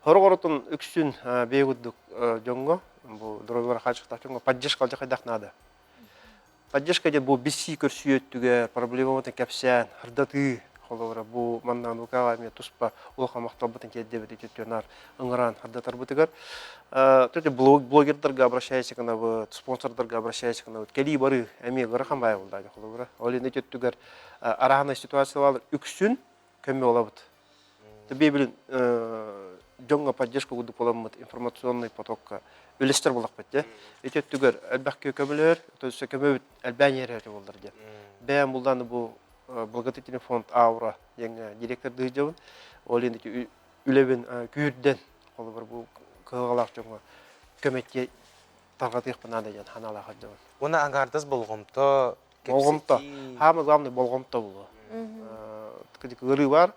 Хорох-оротун үксүн бэйэ курдук дьоҥҥо, бу доруобуйалара хааччахтаах дьоҥҥо поддержка алдьархайдаах наада. Поддержка диэн бу билсии көрсүү өттүгэр проблемабытын кэпсээн, ырдатыы холобура бу манна нукаҕа эмиэ туспа улахан махталбытын тиэрдэбит үтүөтүнар ыҥыраан ырдатарбытыгар. Төте блогердарга обращайся гынабыт, спонсордарга обращайся гынабыт. Кэлии барыы эмиэ ыарахан баай буолла холобура. Ол иһин өттүгэр араһынай ситуациялар үксүн көмө олабыт. Бибилин дьоҥҥо поддержка курдук буоламмыт информационный потокка үлэстэр буоллахпыт дьэ. Ити өттүгэр элбэх киһи көмөлөһөр, то есть көмөбүт элбээн иһэр этэ буоллар диэн. Бэйэм булдааны бу благотворительный фонд Аура диэҥҥэ директордыы сылдьабын. Ол иһин ити үлэбин күүрдэн, холобур бу кыһалҕалаах дьоҥҥо көмөттиэ тарҕатыахпын наада диэн санаалаах сылдьабын. Уонна аҥаардас болҕомто Болҕомто. Самое главное болҕомто буолуо. Ыарыы баар,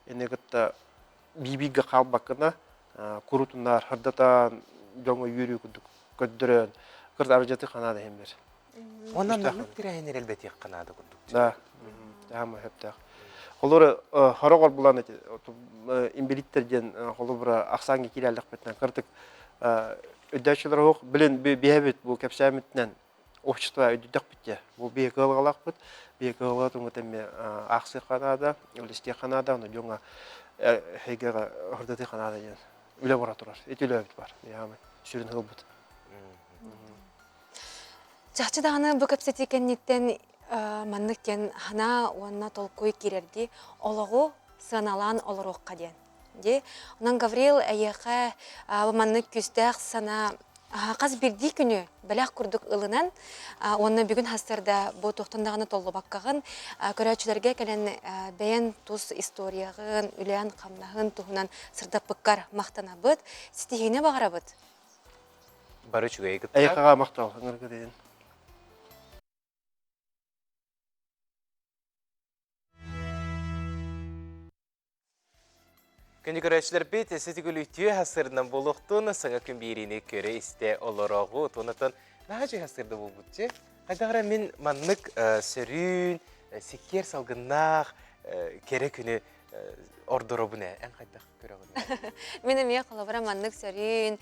ини кытта биибииргэ хаалбаккына, курутунаар, хардатаан, дьоҥҥо үөрүү курдук көрдөрөн, кырт арыдьаты ханаада иһин бэр. Онон маннык тирээһин эрэлбэтиэххэ наада курдук. Да, таама сөптөөх. Холобура, хороҕор булан инбэлииттэр диэн холобура ахсааҥҥа киирэллэхпитинэн кыртык өйдөөччүлэр оһох билин биһэбит бу кэпсээмитинэн общество өйдөтөхпүт дьэ. Бу биһи кыалгалаахпыт, биһи кыалга туҥут эмиэ аахсыахха наада, үлэстиэххэ наада, ону дьоҥҥо эйгэҕэ ырдатыахха наада диэн үлэ бара турар. Ити үлэбит бар. Яамай сүрүн ылбыт. Чахчы даҕаны бу кэпсэтии кэнниттэн маннык диэн санаа уонна толкуй киирэрдии олоҕу сыаналаан олоруохха диэн. Дии. Онон Гаврил эйиэхэ бу маннык күүстээх санаа хас биирдии күнү бэлэх курдук ылынан уонна бүгүн хастарда бу туохтан даҕаны толлубаккаҕын көрөөччүлэргэ кэлэн бэйэн тус историяҕын, үлээн-хамнаһын туһунан сырдаппыккар махтанабыт, ситиһиини баҕарабыт. Бары үчүгэйи кытта. Эйиэхэҕэ махтал, ыҥыргы диэн. Күндү көрөөччүлэрбит, ситигүлүтүө хасырынан буолуохтун, саҥа күн биэриини көрө-истэ олороҕут. Онотон наһаа үчүгэй хасырда буолбут дьэ. Хайдах эрэ мин маннык сөрүүн, сиккиэр салгыннаах кэрэ күнү ордоробун ээ. Эн хайдах көрөҕүн? Мин эмиэ холобура маннык сөрүүн,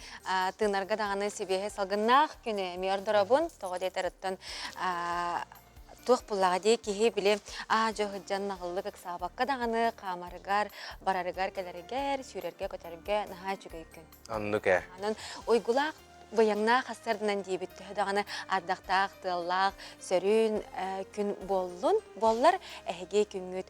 тыынарга даҕаны сибиэһэй салгыннаах күнү эмиэ ордоробун. Тоҕо диэтэр туох буллаҕа дии киһи били аа дьо сылдьан наҕыллык ыксаабакка даҕаны хаамарыгар, барарыгар, кэлэригэр, сүүрэргэ-көтөргө наһаа үчүгэй күн. Оннук ээ. Онон уйгулаах быйаҥнаах сарсыарданан диэбит төһө даҕаны ардахтаах, тыаллаах, сөрүүн күн буоллун, буоллар эһиги күҥҥүт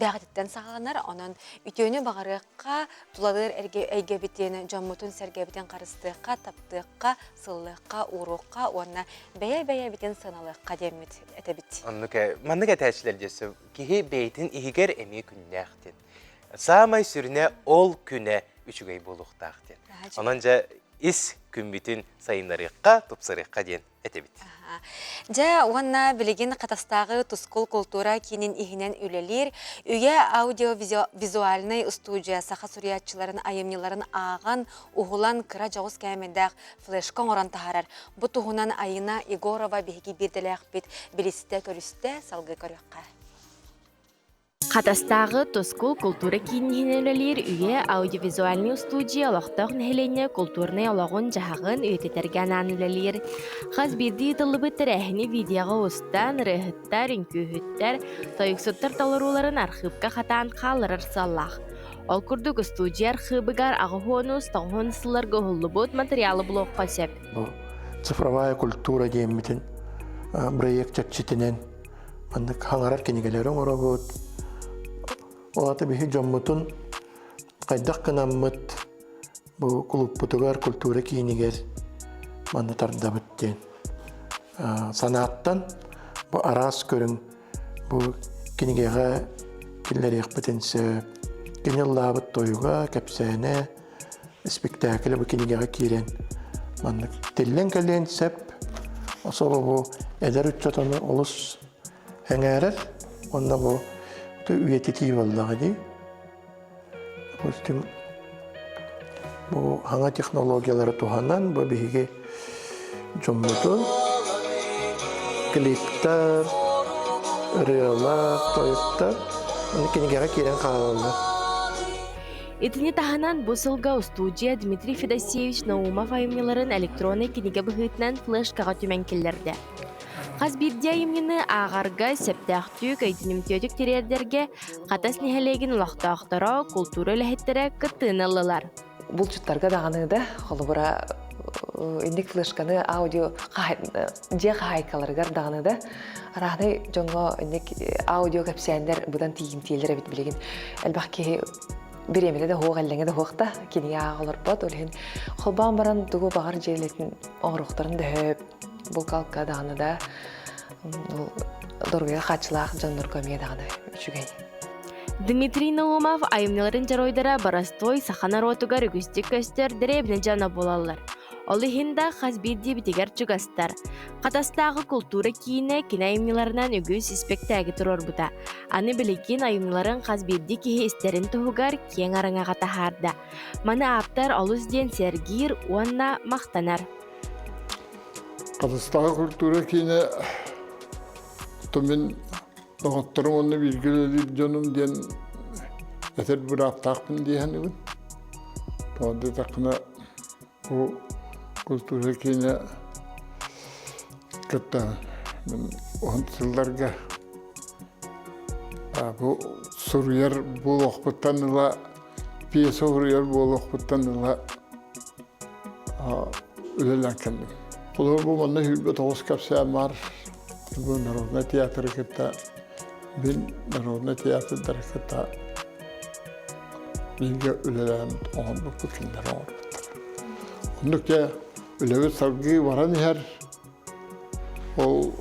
бэҕэтиттэн саҕаланар. Онон үтүөнү баҕарыахха, тулалыыр эйгэбитин, дьоммутун-сэргэбитин харыстыахха, таптыахха, сыллыахха, ууруохха уонна бэйэ-бэйэбитин сыаналыахха диэммит этэбит. Оннук маннык этээччилэр дьэ киһи бэйэтин иһигэр эмиэ күннээх диэн. Саамай сүрүнэ ол күнэ үчүгэй буолуохтаах диэн. Онон дьэ ис күммүтүн сайыннарыахха, тупсарыахха диэн этэбит. Дьэ уонна билигин Хатастааҕы Тускул култуура киинин иһинэн үлэлиир Үйэ аудиовизуальнай устуудьуйа саха суруйааччыларын айымньыларын ааҕан, уһулан кыра дьоҕус кээмэйдээх флешка оҥорон таһаарар. Бу туһунан Айына Егорова биһиги биирдэлээхпит билистэ-көрүстэ, салгыы көрүөххэ. Хатастааҕы Тускул култуура киинин иһинэн үлэлиир Үйэ аудиовизуальнай устуудьуйа олохтоох нэһилиэнньэ култуурунай олоҕун-дьаһаҕын үйэтитэргэ анаан үлэлиир. Хас биирдии ыытыллыбыт тэрээһини видеоҕа устан, ырыаһыттар, үҥкүүһүттэр, тойуксуттар толорууларын архыыпка хатаан хаалларар сыаллаах. Ол курдук устуудьуйа архыыбыгар аҕыһуонус тоҕуһун сылларга уһуллубут матырыйаалы булуохха сөп. Бу цифровая культура диэммитин проект чэрчитинэн маннык хаҥарар кинигэлэри оҥоробут. Ол аата биһи дьоммутун хайдах гынаммыт бу кулууппутугар, культура киинигэр манна тардабыт диэн санааттан бу араас көрүҥ бу кинигэҕэ киллэриэхпитин сөп. Кини ыллаабыт тойуга, кэпсээнэ, испиктээкилэ бу кинигэҕэ киирэн маннык тиллэн кэлиэн сөп. Особо бу эдэр ыччат ону олус эҥээрэр уонна бу үйэтитии буоллаҕа дии. Допустим, бу саҥа технологиялары туһанан бу биһиги дьоммутун клиптар, ырыалар, тойуктар аны кинигэҕэ киирэн хаалаллар. Итини таһынан бу сылга устуудьуйа Дмитрий Федосеевич Наумов айымньыларын электроннай кинигэ быһыытынан флешкаҕа түмэн киллэрдэ. Хас биирдии айымньыны ааҕарга, сөптөөхтүк, өйдөнүмтүөтүк тириэрдэргэ Хатас нэһилиэгин олохтоохторо, култуура үлэһиттэрэ кыттыыны ыллылар. Булчуттарга даҕаны да, холобура, инник флешканы аудио дьиэ хаһаайкаларыгар даҕаны да арааһынай дьоҥҥо инник аудио кэпсээннэр быдан тиийимтиэлэр эбит билигин элбэх киһи бириэмэтэ да суох эллэҥэ да суох да кинигэ ааҕа олорбот ол иһин холбоон баран тугу баҕар дьиэлэтин оҥоруохтарын да сөп булкалка даҕаны да доруобуйа хааччылаах дьоннорго эмиэ даҕаны үчүгэй. Дмитрий Наумов айымньыларын дьоруойдара боростуой саха норуотугар үгүстүк көстөр дэриэбинэ дьоно буолаллар. Ол иһин да хас биирдиибитигэр чугастар. Хатастааҕы култуура киинэ кини айымньыларынан үгүс испэктээги туруорбута. Аны билигин айымньыларын хас биирдии киһи истэрин туһугар киэҥ араҥаҕа таһаарда. Маны ааптар олус диэн сэргиир уонна махтанар. Хатастааҕы культура киинэ мин доҕотторум уонна бииргэ үлэлиир дьонум диэн этэр бырааптаахпын дии саныыбын. Тоҕо диэтэххинэ бу культура киинэ кытта мин уһун сылларга бу суруйар буолуохпуттан ыла пьеса суруйар буолуохпуттан ыла үлэлээн кэллим. Холобур, бу манна 29 кэпсээн баар. Бу народнай театры кытта мин народнай театрдары кытта бииргэ үлэлээн оҥорбуппут кинилэр оҥорбуттар. Оннук дьэ үлэбит салгыы баран иһэр. Ол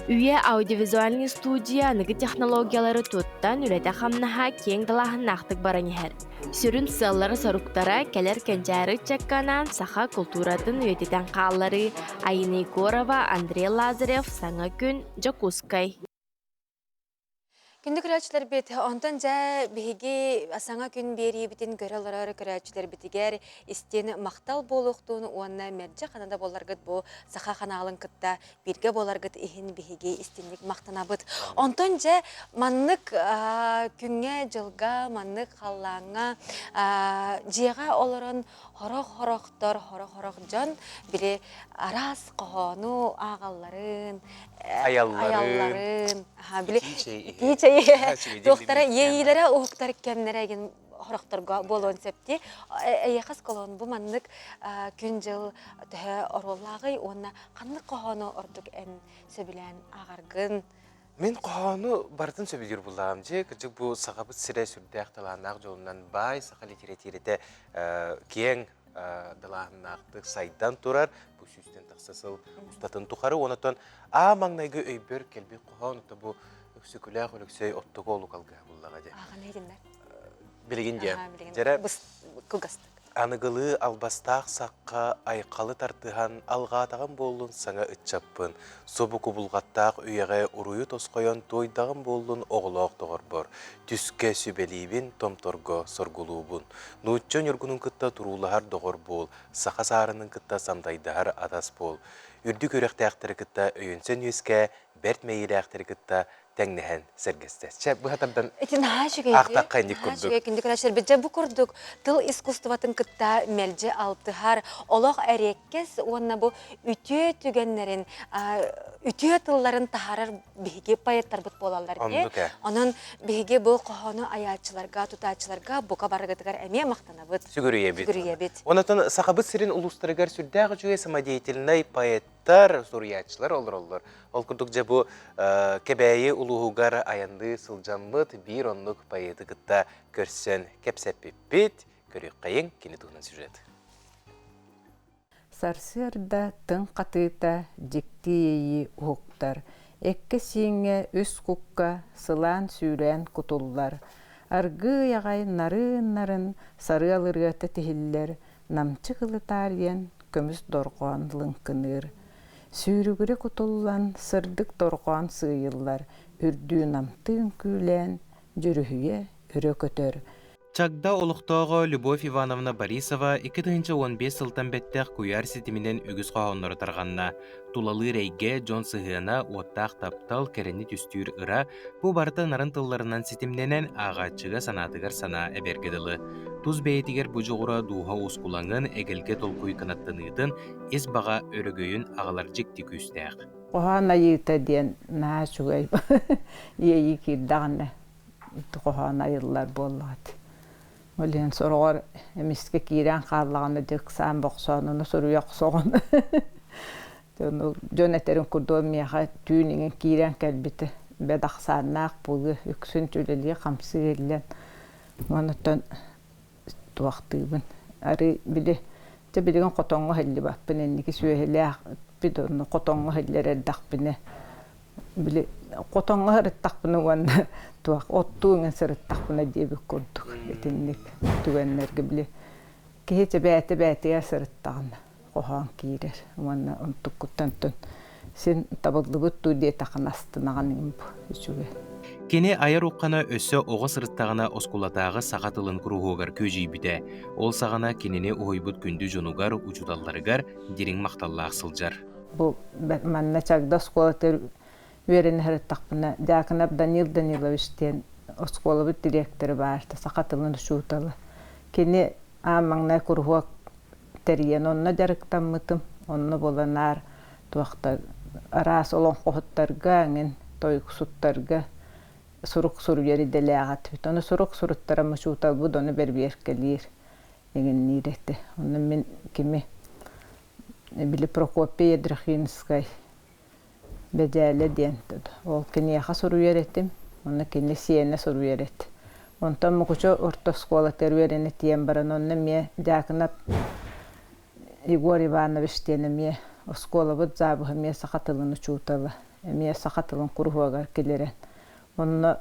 Үйэ аудиовизуальнай студия аныгы технологиялары туттан үлэтэ-хамнаһа киэҥ далааһыннаахтык баран иһэр. Сүрүн сыаллара-соруктара кэлэр кэнчээри ыччакка анаан саха култууратын үйэтитэн хаалларыы Айына Егорова, Андрей Лазарев, Саҥа күн, Дьокуускай. Күндү көрөөччүлэрбит, онтон дьэ биһиги саҥа күн биэриибитин көрө олорор көрөөччүлэрбитигэр истин махтал буолуохтун уонна мэлдьи хана да буолларгыт бу саха ханаалын кытта бииргэ буоларгыт иһин биһиги истинник махтанабыт. Онтон дьэ маннык күҥҥэ, дьылга, маннык халлааҥҥа дьиэҕэ олорон хорох-хорохтор, хорох-хорох дьон били араас хоһоону ааҕалларын, айалларын, били итии чэй туохтара иэйиилэрэ уһуктар кэмнэрэ эгин хорохторго буолуон сөп дии. Эйиэхэ колон бу маннык күн-дьыл төһө оруоллааҕый уонна ханнык хоһоону ордук эн сөбүлээн ааҕаргын? Мин хоһоону барытын сөбүлүүр буллаҕым. Дьэ, кырдьык бу сахабыт сирэ сүрдээх талааннаах дьолунан баай, саха литэрэтиирэтэ киэҥ далааһыннаахтык сайдан турар. Бу сүүстэн тахса сыл устатын тухары. Онотон аа маҥнайгы өйбөр кэлбит хоһоон ото бу Өксөкүлээх Өлөксөй оттуга олук алгыһа буллаҕа дьэ. Билигин диэн. Дьэрэ кылгастык. Аныгылыы албастаах сахха айхалы тардыһан алҕаатаҕым буоллун саҥа ыччаппын, субу кубулҕаттаах үйэҕэ уруйу тосхойон туойдаҕым буоллун оҕолоох доҕорбор, түскэ сүбэлиибин, томторго соргулуубун. Нуучча ньургунун кытта туруулаһар доҕор буол, саха саарынын кытта сандайдаһар атас буол. Үрдүк үөрэхтээхтэри кытта өйөнсөн үөскээ, бэрт мэйиилээхтэри кытта тэҥнэһэн сэргэстэ. Чэ, быһа тардан Ити наһаа үчүгэй аахтахха инник наһаа курдук. үчүгэй күндү көрөөччүлэрбит. Дьэ, бу курдук тыл искусствотын кытта мэлдьи алтыһар, олох эриэккэс уонна бу үтүө түгэннэрин, үтүө тылларын таһаарар биһиги поэттарбыт буолаллар дии. Оннук ээ. Онон биһиги бу хоһоону айааччыларга, тутааччыларга бука барыгытыгар эмиэ махтанабыт. Сүгүрүйэбит. Сүгүрүйэбит. Онотон Сахабыт сирин улуустарыгар сүрдээх үчүгэй самодеятельнай поэт тар, суруйааччылар олороллор. Ол курдук дьэ бу Кэбээйи улууһугар айанныы сылдьаммыт биир оннук поэты кытта көрсөн кэпсэппиппит. Көрүөххэйиҥ кини туһунан сюжет. Сарсыарда тыҥ хатыыта дьикти иэйии уһуктар. Эккэ-сииҥҥэ үс кукка сылаан сүүрээн кутуллар. Аргыый аҕай нарын-нарын сарыал ырыата тиһиллэр, намчы кылытаарыйан көмүс дорҕоон лыҥкыныыр. Сүүрүгүрэ кутуллан сырдык дорҕоон сыыйыллар, үрдүү намтыы үҥкүүлээн дьүрүһүйэ өрө көтөр. Чагда олохтооҕо Любовь Ивановна Борисова 2015 сылтан бэттэх куйаар ситиминэн үгүс хоһооннору тарҕанна. Тулалыыр эйгэ, дьон сыһыана, уоттаах таптал, кэрэни түстүүр ыра Бу барыта нарын тылларынан ситимнэнэн, ааҕааччыга санаатыгар санаа эбэргэ дылы. Тус бэйэтигэр бу дьоҕура дууһа уускулаҥын, эгэлгэ толкуй кынаттаныытын, ис баҕа өрөгөйүн аҕалар дьикти күүстээх. Хоһоон айыыта диэн наһаа үчүгэй иэйии киирдэҕинэ хоһоон айыллар буоллаҕа Ол иһин сороҕор эмискэ киирэн хааллаҕына дьэ ыксаан бохсоон ону суруйа охсоҕун. Дьон этэрин курдук миэхэ түүн иҥин киирэн кэлбитэ бэт ахсааннаах буолуо үксүн үлэлии-хамсыы иһиллэн онтон туохтуубун арыы били дьэ билигин хотоҥҥо иһиллибэппин инники сүөһүлээхпит онно хотоҥҥо иһиллэр эрдэхпинэ били хотоҥҥо сырыттахпына уонна туох оттуу иҥин сырыттахпына диэбит курдук итинник түгэннэргэ били киһи бэйэтэ бэйэтигэр сырыттаҕына хоһоон киирэр уонна онтуккуттан син табыллыбыт дуу диэтэххинэ астынаҕын бу үчүгэй. Кини айар уххана өссө оҕо сырыттаҕына оскуолатааҕы саха тылын куруһуогар күөдьүйбүтэ. Ол саҕана кинини уһуйбут күндү дьонугар, учууталларыгар дириҥ махталлаах сылдьар. Бу манна Чагда оскуолатыгар үөрэнэ сырыттахпына Дьаакынап Данил Данилович диэн оскуолабыт дириэктэрэ баар саха тылын учуутала. Кини аан маҥнай куруһуок тэрийэн онно дьарыктаммытым. Онно буолан аар туохта араас олоҥхоһуттарга, эҥин тойуксуттарга сурук суруйар идэлээх этибит. Ону сурук суруттаран учууталбыт ону бэрбиэркэлиир, эҥинниир этэ. Онно мин кими били Прокопий Ядрихинскай Бэдьээлэ диэн ол киниэхэ суруйар этим, онно кини сиэнэ суруйар этэ. Онтон Мукучу орто оскуолатыгар үөрэнэ тиийэн баран онно эмиэ Дьаакынап Егор Иванович диэн эмиэ оскуолабыт заабыһа эмиэ саха тылын учуутала, эмиэ саха тылын куруһуогар киллэрэн онно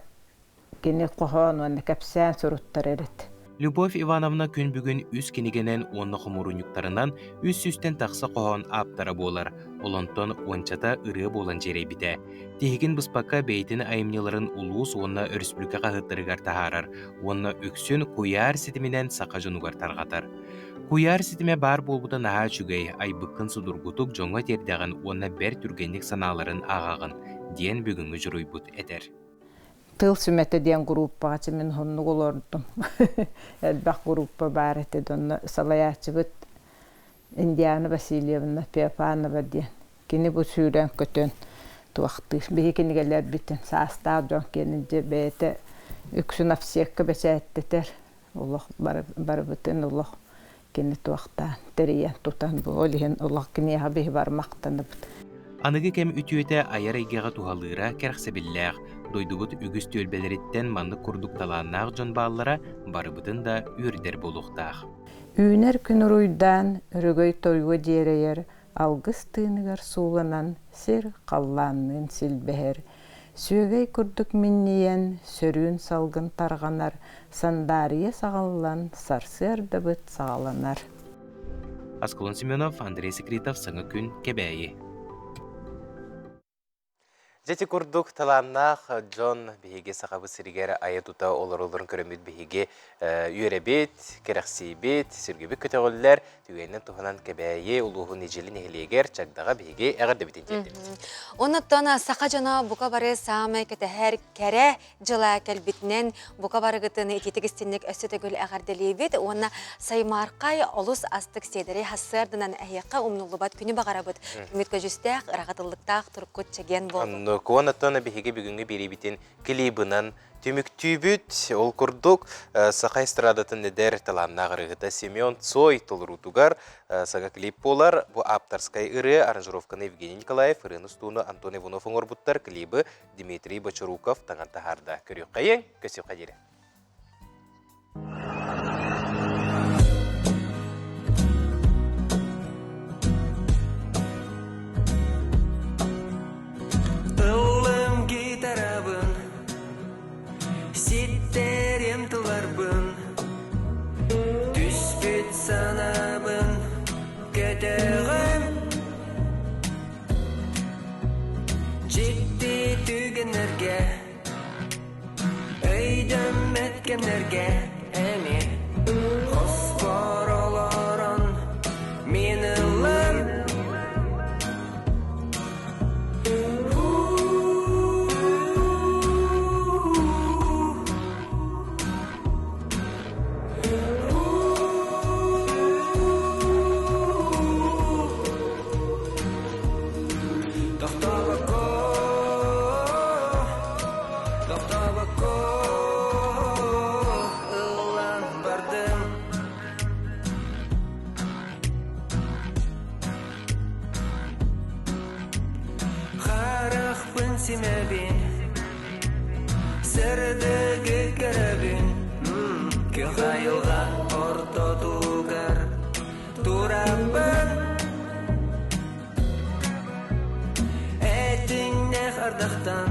кини хоһоон уонна кэпсээн суруттарар эт. Любовь Ивановна күн бүгүн үс кинигэнэн уонна хомуурунньуктарынан үс сүүстэн тахса хоһоон ааптара буолар, олонтон уончата ырыа буолан дьиэрэйбитэ. Тиһигин быспакка бэйэтин айымньыларын улуус уонна өрөспүүбүлүкэ хаһыаттарыгар таһаарар уонна үксүн куйаар ситиминэн саха дьонугар тарҕатар. Куйаар ситимэ баар буолбута наһаа үчүгэй, айбыккын судургутук дьоҥҥо тиэрдэҕин уонна бэрт түргэнник санааларын ааҕаҕын, диэн бүгүҥҥү дьоруойбут этэр. Тыл сүмэтэ диэн группаҕа чэ мин уһуннук олордум. Элбэх группа баар этэ онно салайааччыбыт Индиана Васильевна Феофанова диэн. Кини бу сүүрэн-көтөн туохтыыр. Биһи кинигэлэрбитин саастаах дьон киэнин дьэ бэйэтэ үксүн овсекка бэчээттэтэр. Олох барыбытын олох кини туохтаан тэрийэн тутан бу ол иһин олох киниэхэ биһи бармахтанабыт. Аныгы кэм үтүөтэ айар эйгэҕэ туһалыыра кэрэхсэбиллээх. Дойдубут үгүс түөлбэлэриттэн маннык курдук талааннаах дьон бааллара барыбытын да үөрдэр буолуохтаах. Үүнэр күн уруйдаан, өрөгөй тойуга дьиэрэйэр, алгыс тыыныгар сууланан сир халлаанныын силбэһэр, сүөгэй курдук минньийэн, сөрүүн салгын тарҕанар, сандаарыйа саҕыллан, сарсыардабыт саҕаланар. Аскалон Семенов, Андрей Секретов, Саҥа күн, Кэбээйи. Дьэ ити курдук талааннаах дьон биһиги Сахабыт сиригэр айа-тута олороллорун көрөммүт биһиги үөрэбит, кэрэхсиибит, сүргэбит көтөҕүллэр. Түгэнинэн туһанан Кэбээйи улууһун Ньидьили нэһилиэгэр Чагдаҕа биһиги эҕэрдэбитин тиэрдэбит. Онуттан саха дьоно бука бары саамай кэтэһэр кэрэ дьыла кэлбитинэн бука барыгытын итиитик истинник өссө төгүл эҕэрдэлиибит уонна саймааркай олус астык сиэдэрэй хассыардынан эһиэхэ умнуллубат күнү баҕарабыт. Күҥҥүт көдьүүстээх, ыраҕатыллыктаах туруккут чэгиэн буоллун. Оннук. Онуттан биһиги бүгүҥҥү биэриибитин клибынан Түмүктүүбүт. Ол курдук, саха эстрадатын эдэр талааннаах ырыаһыта Семен Цой толоруутугар саҥа клип буолар. Бу ааптарскай ырыа аранжировканы Евгений Николаев, ырыаны устууну Антон Иванов оҥорбуттар. Клибы Дмитрий Бочоруков таҥан таһаарда. Көрүөххэйиҥ, көсүөххэ диэри. Ыллым гитарабын, ситтерим тылларбын, түспүт санаабын көтөҕөм. Дьикти түгэннэргэ, өйдөммөт кэмнэргэ эмиэ хоспор олорон мин ыллым. Тохтобокко, тохтобокко ыллан бардым. Харахпын симэбин, сырдыгы көрөбүн, күөх айылҕа ортотугар турабын. Этиҥнээх ардахтан.